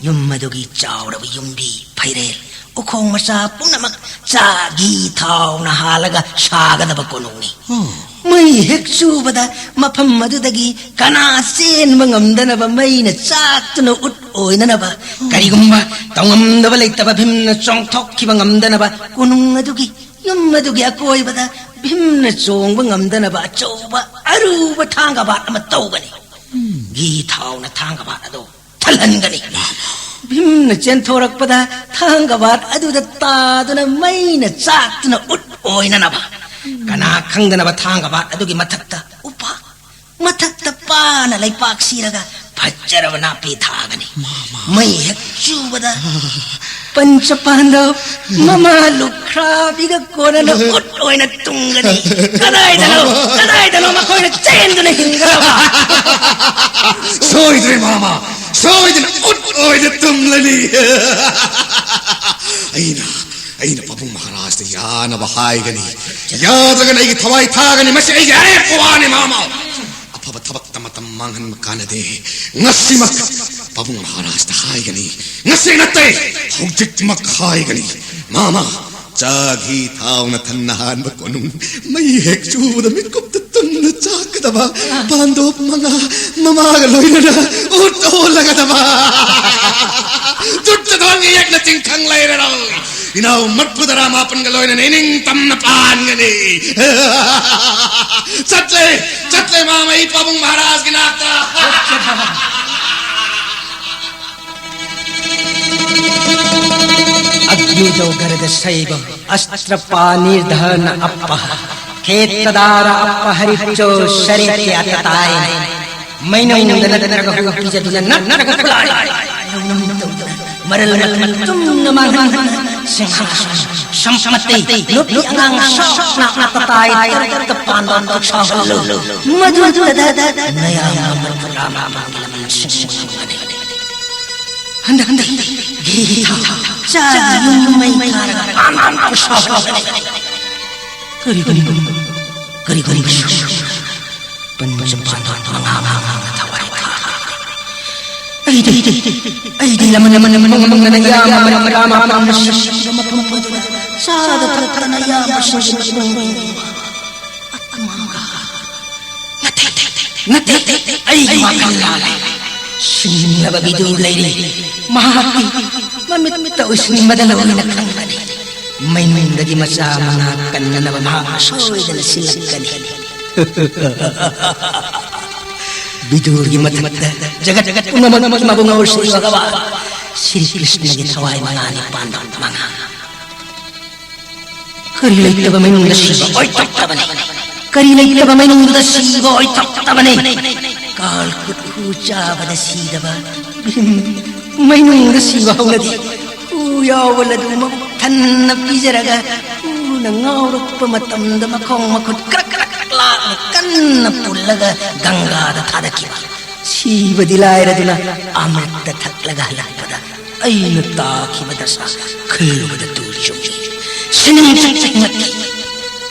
ꯌꯨꯝ ꯑꯗꯨꯒꯤ ꯆꯥꯎꯔꯕ ꯌꯨꯝꯕꯤ, ꯐꯩꯔꯦꯜ, ꯎꯈꯣꯡ ꯃꯆꯥ ꯄꯨꯝꯅꯃꯛ ꯆꯥ ꯘꯤ ꯊꯥꯎꯅ ꯍꯥꯜꯂꯒ ꯁꯥꯒꯗꯕ ꯀꯣꯅꯨꯡꯅꯤ꯫ ꯎꯝ꯫ ꯃꯩ ꯍꯦꯛ ꯆꯨꯕꯗ ꯃꯐꯝ ꯑꯗꯨꯗꯒꯤ ꯀꯅꯥ ꯆꯦꯟꯕ ꯉꯝꯗꯅꯕ ꯃꯩꯅ ꯆꯥꯛꯇꯨꯅ ꯎꯠ ꯑꯣꯏꯅꯅꯕ, ꯀꯔꯤꯒꯨꯝꯕ ꯇꯧꯉꯝꯗꯕ ꯂꯩꯇꯕ ꯚꯤꯝꯅ ꯆꯣꯡꯊꯣꯛꯈꯤꯕ ꯉꯝꯗꯅꯕ ꯀꯣꯅꯨꯡ ꯑꯗꯨꯒꯤ, ꯌꯨꯝ ꯑꯗꯨꯒꯤ ꯑꯀꯣꯏꯕꯗ ꯚꯤꯝꯅ ꯆꯣꯡꯕ ꯉꯝꯗꯅꯕ ꯑꯆꯧꯕ ꯑꯔꯨꯕ ꯊꯥꯡꯒꯕꯥꯠ ꯑꯃ ꯇꯧꯒꯅꯤ꯫ ꯘꯤ ꯊꯥꯎꯅ ꯊꯥꯡꯒꯕꯥꯠ ꯑꯗꯨ ꯊꯜꯍꯟꯒꯅꯤ꯫ ꯚꯤꯝꯅ ꯆꯦꯟꯊꯣꯔꯛꯄꯗ ꯊꯥꯡꯒꯕꯥꯠ ꯑꯗꯨꯗ ꯇꯥꯗꯨꯅ ꯃꯩꯅ ꯆꯥꯛꯇꯨꯅ ꯎꯠ ꯑꯣꯏꯅꯅꯕ, ꯀꯅꯥ ꯈꯪꯗꯅꯕ ꯊꯥꯡꯒꯕꯥꯠ ꯑꯗꯨꯒꯤ ꯃꯊꯛꯇ ꯎꯄꯥꯛ, ꯃꯊꯛꯇ ꯄꯥꯅ ꯂꯩꯄꯥꯛ ꯁꯤꯔꯒ ꯐꯖꯔꯕ ꯅꯥꯄꯤ ꯊꯥꯒꯅꯤ꯫ ꯃꯩ ꯍꯦꯛ ꯆꯨꯕꯗ ꯄꯟꯆ ꯄꯥꯟꯗꯕ ꯃꯃꯥ ꯂꯨꯈ꯭ꯔꯥꯕꯤꯒ ꯀꯣꯟꯅꯅ ꯎꯠ ꯑꯣꯏꯅ ꯇꯨꯡꯒꯅꯤ꯫ ꯀꯗꯥꯏꯗꯅꯣ, ꯀꯗꯥꯏꯗꯅꯣ ꯃꯈꯣꯏꯅ ꯆꯦꯟꯗꯨꯅ ꯍꯤꯡꯒꯗꯕ? ꯁꯣꯏꯗ꯭ꯔꯦ ꯃꯥꯃ, ꯁꯣꯏꯗꯅ ꯎꯠ ꯑꯣꯏꯅ ꯇꯨꯝꯂꯅꯤ꯫ ꯑꯩꯅ, ꯑꯩꯅ ꯄꯥꯕꯨꯡ ꯃꯍꯥꯔꯥꯖꯇ ꯌꯥꯅꯕ ꯍꯥꯏꯒꯅꯤ꯫ ꯌꯥꯗ꯭ꯔꯒꯅ ꯑꯩꯒꯤ ꯊꯋꯥꯏ ꯊꯥꯒꯅꯤ꯫ ꯃꯁꯤ ꯑꯩꯒꯤ ꯑꯔꯦꯞꯄ ꯋꯥꯅꯤ ꯃꯥꯃ꯫ ꯑꯐꯕ ꯊꯕꯛꯇ ꯃꯇꯝ ꯃꯥꯡꯍꯟꯕ ꯀꯥꯟꯅꯗꯦ꯫ ꯉꯁꯤꯃꯛ ꯄꯥꯕꯨꯡ ꯃꯍꯥꯔꯥꯖꯇ ꯍꯥꯏꯒꯅꯤ꯫ ꯉꯁꯤ ꯅꯠꯇꯦ, ꯍꯧꯖꯤꯛꯃꯛ ꯍꯥꯏꯒꯅꯤ꯫ ꯃꯥꯃ, ꯆꯥ ꯘꯤ ꯊꯥꯎꯅ ꯊꯟꯅ ꯍꯥꯟꯕ ꯀꯣꯅꯨꯡ, ꯃꯩ ꯍꯦꯛ ꯆꯨꯕꯗ ꯃꯤꯀꯨꯞꯇ ꯇꯨꯝꯅ ꯆꯥꯛꯀꯗꯕ ꯄꯥꯟꯗꯣꯞ ꯃꯉꯥ ꯃꯃꯥꯒ ꯂꯣꯏꯅꯅ ꯎꯠ ꯑꯣꯜꯂꯒꯗꯕ꯫ ꯗꯨꯔꯖꯣꯙꯟꯒꯤ ꯌꯦꯛꯅ ꯇꯤꯡꯈꯪ ꯂꯩꯔꯔꯣꯏ꯫ ꯏꯅꯥꯎ ꯃꯔꯐꯨ ꯇꯔꯥ ꯃꯥꯄꯟꯒ ꯂꯣꯏꯅꯅ ꯏꯅꯤꯡ ꯇꯝꯅ ꯄꯥꯟꯒꯅꯤ꯫ ꯆꯠꯂꯦ, ꯆꯠꯂꯦ ꯃꯥꯃ, ꯑꯩ ꯄꯥꯕꯨꯡ ꯃꯍꯥꯔꯥꯖꯒꯤ ꯅꯥꯛꯇ꯫ अग्निदो गरदसैव अस्त्रपाणिर्धन अप्पः खेत्तदार अप्पहरिचो शरेत्याततायिनि। ꯃꯩꯅꯨꯡꯗ ꯅꯠꯇ꯭ꯔꯒ ꯍꯨ ꯄꯤꯖꯗꯨꯅ ꯅꯠꯇ꯭ꯔꯒ ꯈꯨꯠꯂꯥꯏ ꯂꯧꯅꯝ ꯇꯧꯗꯨꯅ ꯃꯔꯜ ꯃꯊꯨꯝ ꯇꯨꯝꯅ ꯃꯥꯡꯍꯟꯗꯨꯅ ꯁꯤꯡꯍꯥꯁꯟ, ꯁꯝꯄꯇꯤ, ꯅꯨꯄꯤ ꯑꯉꯥꯡ ꯁꯣꯛꯅ ꯇꯇꯥꯏ ꯇꯔꯦꯠꯇ ꯄꯥꯟꯕ ꯈꯨꯠꯁꯥꯍꯜꯂꯨ꯫ ꯃꯗꯨꯗ ꯅꯌꯥꯝꯕ ꯃꯔꯐꯨꯇꯔꯥꯃꯉꯥꯒꯤ ꯂꯃꯟꯁꯤꯡ ꯐꯪꯒꯅꯤ꯫ ꯍꯟꯗꯛ, ꯍꯟꯗꯛ, ꯘꯤ ꯊꯥꯎ, ꯆꯥꯒꯤ ꯌꯨꯝ ꯃꯩ ꯊꯥꯔꯒ ꯄꯥꯟ ꯄꯥꯟ ꯈꯨꯠꯁꯥꯍꯜꯂꯨ꯫ ꯀꯔꯤꯒꯨꯝꯕ, ꯀꯔꯤꯒꯨꯝꯕ ꯄꯟꯆ ꯄꯥꯟꯗꯣꯟ ꯃꯉꯥ ꯃꯉꯥ ꯊꯋꯥꯏ ꯊꯥꯈꯤ꯫ ꯑꯩꯗꯤ, ꯑꯩꯗꯤ ꯂꯃꯟ ꯂꯃꯟ ꯃꯉꯣꯟꯗꯅ ꯌꯥꯝ ꯑꯃ ꯔꯥꯃ ꯄꯥꯝꯅ ꯁꯤꯈꯤꯕ ꯃꯐꯝ ꯑꯗꯨꯗ ꯆꯥꯗ ꯊꯛꯇꯅ ꯌꯥꯝꯕꯁꯤꯡꯒꯤ ꯃꯇꯨꯡ ꯏꯟꯕ ꯑꯇꯃꯪꯒ꯫ ꯅꯠꯇꯦ, ꯅꯠꯇꯦ, ꯑꯩꯒꯤ ꯋꯥꯈꯜ ꯂꯥꯜꯂꯦ꯫ ꯁꯤꯡꯂꯕ ꯕꯤꯗꯨ ꯂꯩꯔꯤ꯫ ꯃꯍꯥꯛꯀꯤ ꯃꯃꯤꯠꯇ ꯎꯁꯤꯟꯕꯗ ꯂꯣꯏꯅ ꯈꯪꯒꯅꯤ꯫ ꯃꯩꯅꯨꯡꯗꯒꯤ ꯃꯆꯥ ꯃꯉꯥ ꯀꯟꯅꯅꯕ ꯃꯍꯥꯛ ꯁꯣꯏꯗꯅ ꯁꯤꯜꯂꯛꯀꯅꯤ꯫ ꯕꯤꯗꯨꯔꯒꯤ ꯃꯊꯛꯇ ꯖꯒꯠ ꯄꯨꯝꯅꯃꯛ ꯃꯕꯨꯡ ꯉꯥꯎꯔꯁꯤ ꯚꯒꯋꯥꯟ ꯁ꯭ꯔꯤ ꯀ꯭ꯔꯤꯁꯅꯒꯤ ꯊꯋꯥꯏ ꯃꯉꯥꯅꯤ ꯄꯥꯟꯕ ꯃꯉꯥ꯫ ꯀꯔꯤ ꯂꯩꯇꯕ ꯃꯩꯅꯨꯡꯗ ꯁꯤꯕ ꯑꯣꯏꯊꯣꯛꯇꯕꯅꯤ꯫ ꯀꯔꯤ ꯂꯩꯇꯕ ꯃꯩꯅꯨꯡꯗ ꯁꯤꯕ ꯑꯣꯏꯊꯣꯛꯇꯕꯅꯤ꯫ ꯀꯥꯜ ꯀꯨꯠꯈꯨ ꯆꯥꯕꯗ ꯁꯤꯗꯕ ꯚꯤꯝ ꯃꯩꯅꯨꯡꯗ ꯁꯤꯕ ꯍꯧꯅꯗꯦ꯫ ꯍꯨ ꯌꯥꯎꯕ ꯂꯗꯨ ꯃꯕꯨꯛ ꯊꯟꯅ ꯄꯤꯖꯔꯒ ꯍꯨꯅ ꯉꯥꯎꯔꯛꯄ ꯃꯇꯝꯗ ꯃꯈꯣꯡ ꯃꯈꯨꯠ ꯀ꯭ꯔꯛ ꯀ꯭ꯔꯛ ꯂꯥꯛꯅ ꯀꯟꯅ ꯄꯨꯜꯂꯒ ꯒꯪꯒꯥꯗ ꯊꯥꯗꯈꯤꯕ꯫ ꯁꯤꯕꯗꯤ ꯂꯥꯏꯔꯗꯨꯅ ꯑꯃ꯭ꯔꯤꯠꯇ ꯊꯛꯂꯒ ꯍꯜꯂꯛꯄꯗ ꯑꯩꯅ ꯇꯥꯈꯤꯕ ꯗꯁꯥ ꯈꯜꯂꯨꯕꯗ ꯇꯨ ꯆꯨꯡꯏ꯫ ꯁꯤꯅꯤꯡ ꯆꯤꯛ ꯆꯤꯛ ꯅꯛꯏ꯫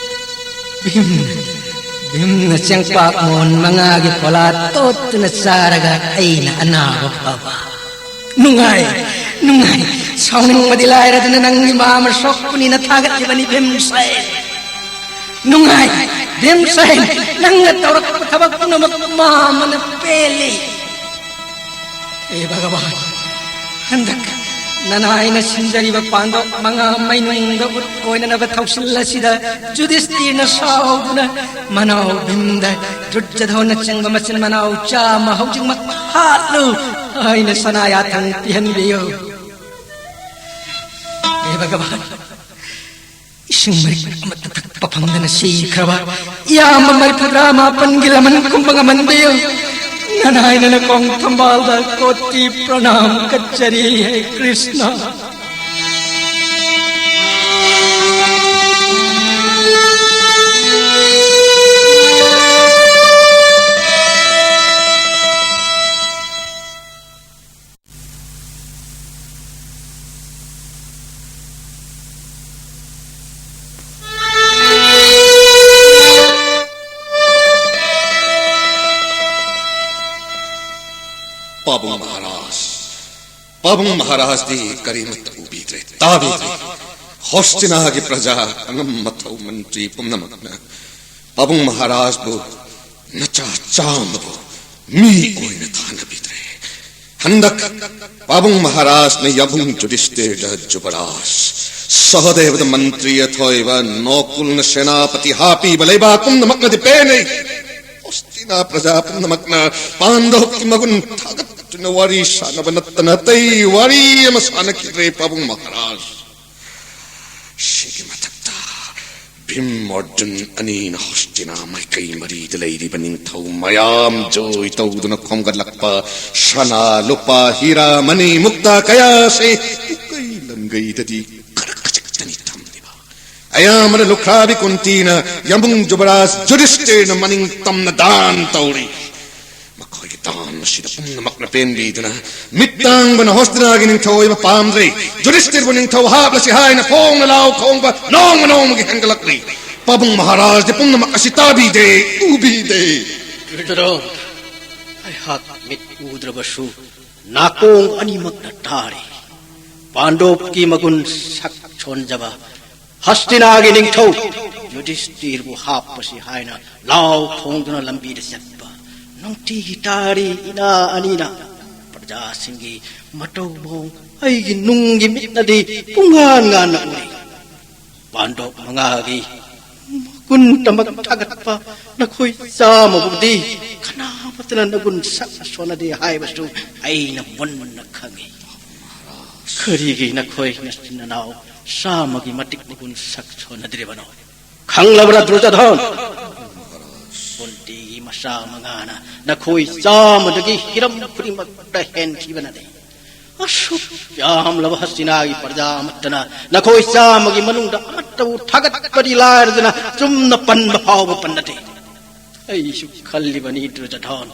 ꯚꯤꯝ, ꯚꯤꯝꯅ ꯆꯦꯡꯄꯥꯛ ꯃꯣꯟ ꯃꯉꯥꯒꯤ ꯐꯣꯂꯥ ꯇꯣꯠꯇꯨꯅ ꯆꯥꯔꯒ ꯑꯩꯅ ꯑꯅꯥꯕ ꯐꯕ꯫ ꯅꯨꯡꯉꯥꯏ, ꯅꯨꯡꯉꯥꯏ꯫ ꯁꯥꯎꯅꯤꯡꯕꯗꯤ ꯂꯥꯏꯔꯗꯅ ꯅꯪꯒꯤ ꯃꯥ ꯑꯃ ꯁꯣꯛꯄꯅꯤꯅ ꯊꯥꯒꯠꯂꯤꯕꯅꯤ ꯚꯤꯝꯁꯦꯟ꯫ ꯅꯨꯡꯉꯥꯏ, ꯚꯤꯝꯁꯦꯟ, ꯅꯪꯅ ꯇꯧꯔꯛꯄ ꯊꯕꯛ ꯄꯨꯝꯅꯃꯛ ꯃꯥ ꯑꯃꯅ ꯄꯦꯜꯂꯤ꯫ ꯍꯦ ꯚꯒꯋꯥꯟ, ꯍꯟꯗꯛ ꯅꯅꯥꯏꯅ ꯁꯤꯟꯖꯔꯤꯕ ꯄꯥꯟꯗꯣꯞ ꯃꯉꯥ ꯃꯩꯅꯨꯡꯗ ꯎꯠ ꯑꯣꯏꯅꯅꯕ ꯊꯧꯁꯤꯜ ꯑꯁꯤꯗ ꯌꯨꯙꯤꯁꯇꯤꯔꯅ ꯁꯥꯎꯗꯨꯅ ꯃꯅꯥꯎ ꯚꯤꯝꯗ ꯗꯨꯔꯖꯙꯣꯟꯅꯆꯤꯡꯕ ꯃꯆꯤꯟ ꯃꯅꯥꯎ ꯆꯥꯝꯃ ꯍꯧꯖꯤꯛꯃꯛ ꯍꯥꯠꯂꯨ ꯍꯥꯏꯅ ꯁꯅꯥ ꯌꯥꯊꯪ ꯄꯤꯍꯟꯕꯤꯌꯨ꯫ ꯍꯦ ꯚꯒꯋꯥꯟ, ꯏꯁꯤꯡ ꯃꯔꯤꯛ ꯑꯃꯠꯇ ꯊꯛꯄ ꯐꯪꯗꯅ ꯁꯤꯈ꯭ꯔꯕ ꯏꯌꯥꯝꯕ ꯃꯔꯤꯐꯨꯇꯔꯥ ꯃꯥꯄꯟꯒꯤ ꯂꯃꯟ ꯈꯨꯝꯕ ꯉꯝꯍꯟꯕꯤꯌꯨ꯫ ꯅꯅꯥꯏꯅ ꯅꯀꯣꯡ ꯊꯝꯕꯥꯜꯗ ꯀꯣꯇꯤ ꯄ꯭ꯔꯅꯥꯝ ꯀꯠꯆꯔꯤ, ꯍꯦ ꯀ꯭ꯔꯤꯁꯅ꯫ ꯄꯥꯕꯨꯡ ꯃꯍꯥꯔꯥꯖ, ꯄꯥꯕꯨꯡ ꯃꯍꯥꯔꯥꯖꯗꯤ ꯀꯔꯤꯃꯠꯇ ꯎꯕꯤꯗ꯭ꯔꯦ, ꯇꯥꯕꯤꯗ꯭ꯔꯦ꯫ ꯍꯣꯁꯇꯤꯅꯥꯒꯤ ꯄ꯭ꯔꯖꯥ, ꯑꯉꯝ ꯑꯊꯧ ꯃꯟꯇ꯭ꯔꯤ ꯄꯨꯝꯅꯃꯛꯅ ꯄꯥꯕꯨꯡ ꯃꯍꯥꯔꯥꯖꯕꯨ ꯅꯆꯥ ꯆꯥꯝꯃꯕꯨ ꯃꯤ ꯑꯣꯏꯅ ꯊꯥꯅꯕꯤꯗ꯭ꯔꯦ꯫ ꯍꯟꯗꯛ ꯄꯥꯕꯨꯡ ꯃꯍꯥꯔꯥꯖꯅ ꯌꯥꯝꯕꯨꯡ ꯌꯨꯙꯤꯁꯇꯤꯔꯗ ꯖꯨꯕꯔꯥꯖ, ꯁꯍꯗꯦꯕꯗ ꯃꯟꯇ꯭ꯔꯤ ꯑꯊꯣꯏꯕ, ꯅꯣꯀꯨꯜꯅ ꯁꯦꯅꯥꯄꯇꯤ ꯍꯥꯞꯄꯤꯕ ꯂꯩꯕꯥꯛ ꯄꯨꯝꯅꯃꯛꯅꯗꯤ ꯄꯦꯟꯅꯩ꯫ ꯍꯣꯁꯇꯤꯅꯥ ꯄ꯭ꯔꯖꯥ ꯄꯨꯝꯅꯃꯛꯅ ꯄꯥꯟꯗꯣꯞꯀꯤ ꯃꯒꯨꯟ ꯊꯥꯒꯠꯇꯨꯅ ꯋꯥꯔꯤ ꯁꯥꯟꯅꯕ ꯅꯠꯇꯅ ꯑꯇꯩ ꯋꯥꯔꯤ ꯑꯃ ꯁꯥꯟꯅꯈꯤꯗ꯭ꯔꯦ ꯄꯥꯕꯨꯡ ꯃꯍꯥꯔꯥꯖ꯫ ꯁꯤꯒꯤ ꯃꯊꯛꯇ ꯚꯤꯝ ꯑꯔꯖꯨꯟ ꯑꯅꯤꯅ ꯍꯣꯁꯇꯤꯅꯥ ꯃꯥꯏꯀꯩ ꯃꯔꯤꯗ ꯂꯩꯔꯤꯕ ꯅꯤꯡꯊꯧ ꯃꯌꯥꯝ ꯖꯣꯏ ꯇꯧꯗꯨꯅ ꯈꯣꯝꯒꯠꯂꯛꯄ ꯁꯅꯥ, ꯂꯨꯄꯥ, ꯍꯤꯔꯥ, ꯃꯅꯤ, ꯃꯨꯛꯇꯥ ꯀꯌꯥꯁꯤ ꯎꯀꯩ ꯂꯪꯒꯩꯗꯗꯤ ꯈꯔ ꯈꯖꯤꯛꯇꯅꯤ ꯊꯝꯂꯤꯕ꯫ ꯑꯌꯥꯝꯕꯅ ꯂꯨꯈ꯭ꯔꯥꯕꯤ ꯀꯨꯟꯇꯤꯅ ꯌꯥꯝꯕꯨꯡ ꯖꯨꯕꯔꯥꯖ ꯌꯨꯙꯤꯁꯇꯤꯔꯅ ꯃꯅꯤꯡ ꯇꯝꯅ ꯗꯥꯟ ꯇꯧꯔꯤ꯫ ꯃꯈꯣꯏꯒꯤ ꯗꯥꯟ ꯑꯁꯤꯗ ꯄꯨꯝꯅꯃꯛꯅ ꯄꯦꯟꯕꯤꯗꯨꯅ, ꯃꯤꯠ ꯇꯥꯡꯕꯅ ꯍꯣꯁꯇꯤꯅꯥꯒꯤ ꯅꯤꯡꯊꯧ ꯑꯣꯏꯕ ꯄꯥꯝꯗ꯭ꯔꯦ꯫ ꯌꯨꯙꯤꯁꯇꯤꯔꯕꯨ ꯅꯤꯡꯊꯧ ꯍꯥꯞꯂꯁꯤ ꯍꯥꯏꯅ ꯐꯣꯡꯅ ꯂꯥꯎ ꯈꯣꯡꯕ ꯅꯣꯡꯃ ꯅꯣꯡꯃꯒꯤ ꯍꯦꯟꯒꯠꯂꯛꯂꯤ꯫ ꯄꯥꯕꯨꯡ ꯃꯍꯥꯔꯥꯖꯗꯤ ꯄꯨꯝꯅꯃꯛ ꯑꯁꯤ ꯇꯥꯕꯤꯗꯦ, ꯎꯕꯤꯗꯦ꯫ ꯗꯨꯔꯖꯣꯙꯟ, ꯑꯩꯍꯥꯛ ꯃꯤꯠ ꯎꯗ꯭ꯔꯕꯁꯨ ꯅꯥꯀꯣꯡ ꯑꯅꯤꯃꯛꯅ ꯇꯥꯔꯦ꯫ ꯄꯥꯟꯗꯣꯞꯀꯤ ꯃꯒꯨꯟ ꯁꯛ ꯁꯣꯟꯖꯕ ꯍꯁꯇꯤꯅꯥꯒꯤ ꯅꯤꯡꯊꯧ ꯌꯨꯙꯤꯁꯇꯤꯔꯕꯨ ꯍꯥꯞꯄꯁꯤ ꯍꯥꯏꯅ ꯂꯥꯎ ꯈꯣꯡꯗꯨꯅ ꯂꯝꯕꯤꯗ ꯆꯠꯄ ꯅꯨꯡꯇꯤꯒꯤ ꯇꯥꯔꯤ ꯏꯅꯥ ꯑꯅꯤꯅ꯫ ꯄ꯭ꯔꯖꯥꯁꯤꯡꯒꯤ ꯃꯇꯧ ꯃꯑꯣꯡ ꯑꯩꯒꯤ ꯅꯨꯡꯒꯤ ꯃꯤꯠꯅꯗꯤ ꯄꯨꯡꯉꯥꯟ ꯉꯥꯟꯅ ꯎꯔꯤ꯫ ꯄꯥꯟꯗꯣꯞ ꯃꯉꯥꯒꯤ ꯃꯒꯨꯟꯇꯃꯛ ꯊꯥꯒꯠꯄ ꯅꯈꯣꯏ ꯆꯥꯝꯃꯕꯨꯗꯤ ꯀꯅꯥꯃꯠꯇꯅ ꯅꯒꯨꯟ ꯁꯛ ꯁꯣꯟꯅꯗꯦ ꯍꯥꯏꯕꯁꯨ ꯑꯩꯅ ꯃꯨꯟꯅ ꯈꯪꯏ꯫ ꯀꯔꯤꯒꯤ ꯅꯈꯣꯏ ꯅꯆꯤꯟ ꯅꯅꯥꯎ ꯆꯥꯝꯃꯒꯤ ꯃꯇꯤꯛ ꯃꯒꯨꯟ ꯁꯛ ꯁꯣꯟꯅꯗ꯭ꯔꯤꯕꯅꯣ? ꯈꯪꯂꯕ꯭ꯔꯥ ꯗꯨꯔꯖꯣꯙꯟ? ꯀꯨꯟꯇꯤꯒꯤ ꯃꯆꯥ ꯃꯉꯥꯅ ꯅꯈꯣꯏ ꯆꯥꯝꯃꯗꯒꯤ ꯍꯤꯔꯝ ꯈꯨꯗꯤꯡꯃꯛꯇ ꯍꯦꯟꯈꯤꯕꯅꯗꯤ꯫ ꯑꯁꯨꯛ ꯌꯥꯝꯂꯕ ꯍꯁꯇꯤꯅꯥꯒꯤ ꯄ꯭ꯔꯖꯥ ꯑꯃꯠꯇꯅ ꯅꯈꯣꯏ ꯆꯥꯝꯃꯒꯤ ꯃꯅꯨꯡꯗ ꯑꯃꯠꯇꯕꯨ ꯊꯥꯒꯠꯄꯗꯤ ꯂꯥꯏꯔꯗꯅ ꯆꯨꯝꯅ ꯄꯟꯕ ꯐꯥꯎꯕ ꯄꯟꯅꯗꯦ꯫ ꯑꯩꯁꯨ ꯈꯜꯂꯤꯕꯅꯤ ꯗꯨꯔꯖꯣꯙꯟ,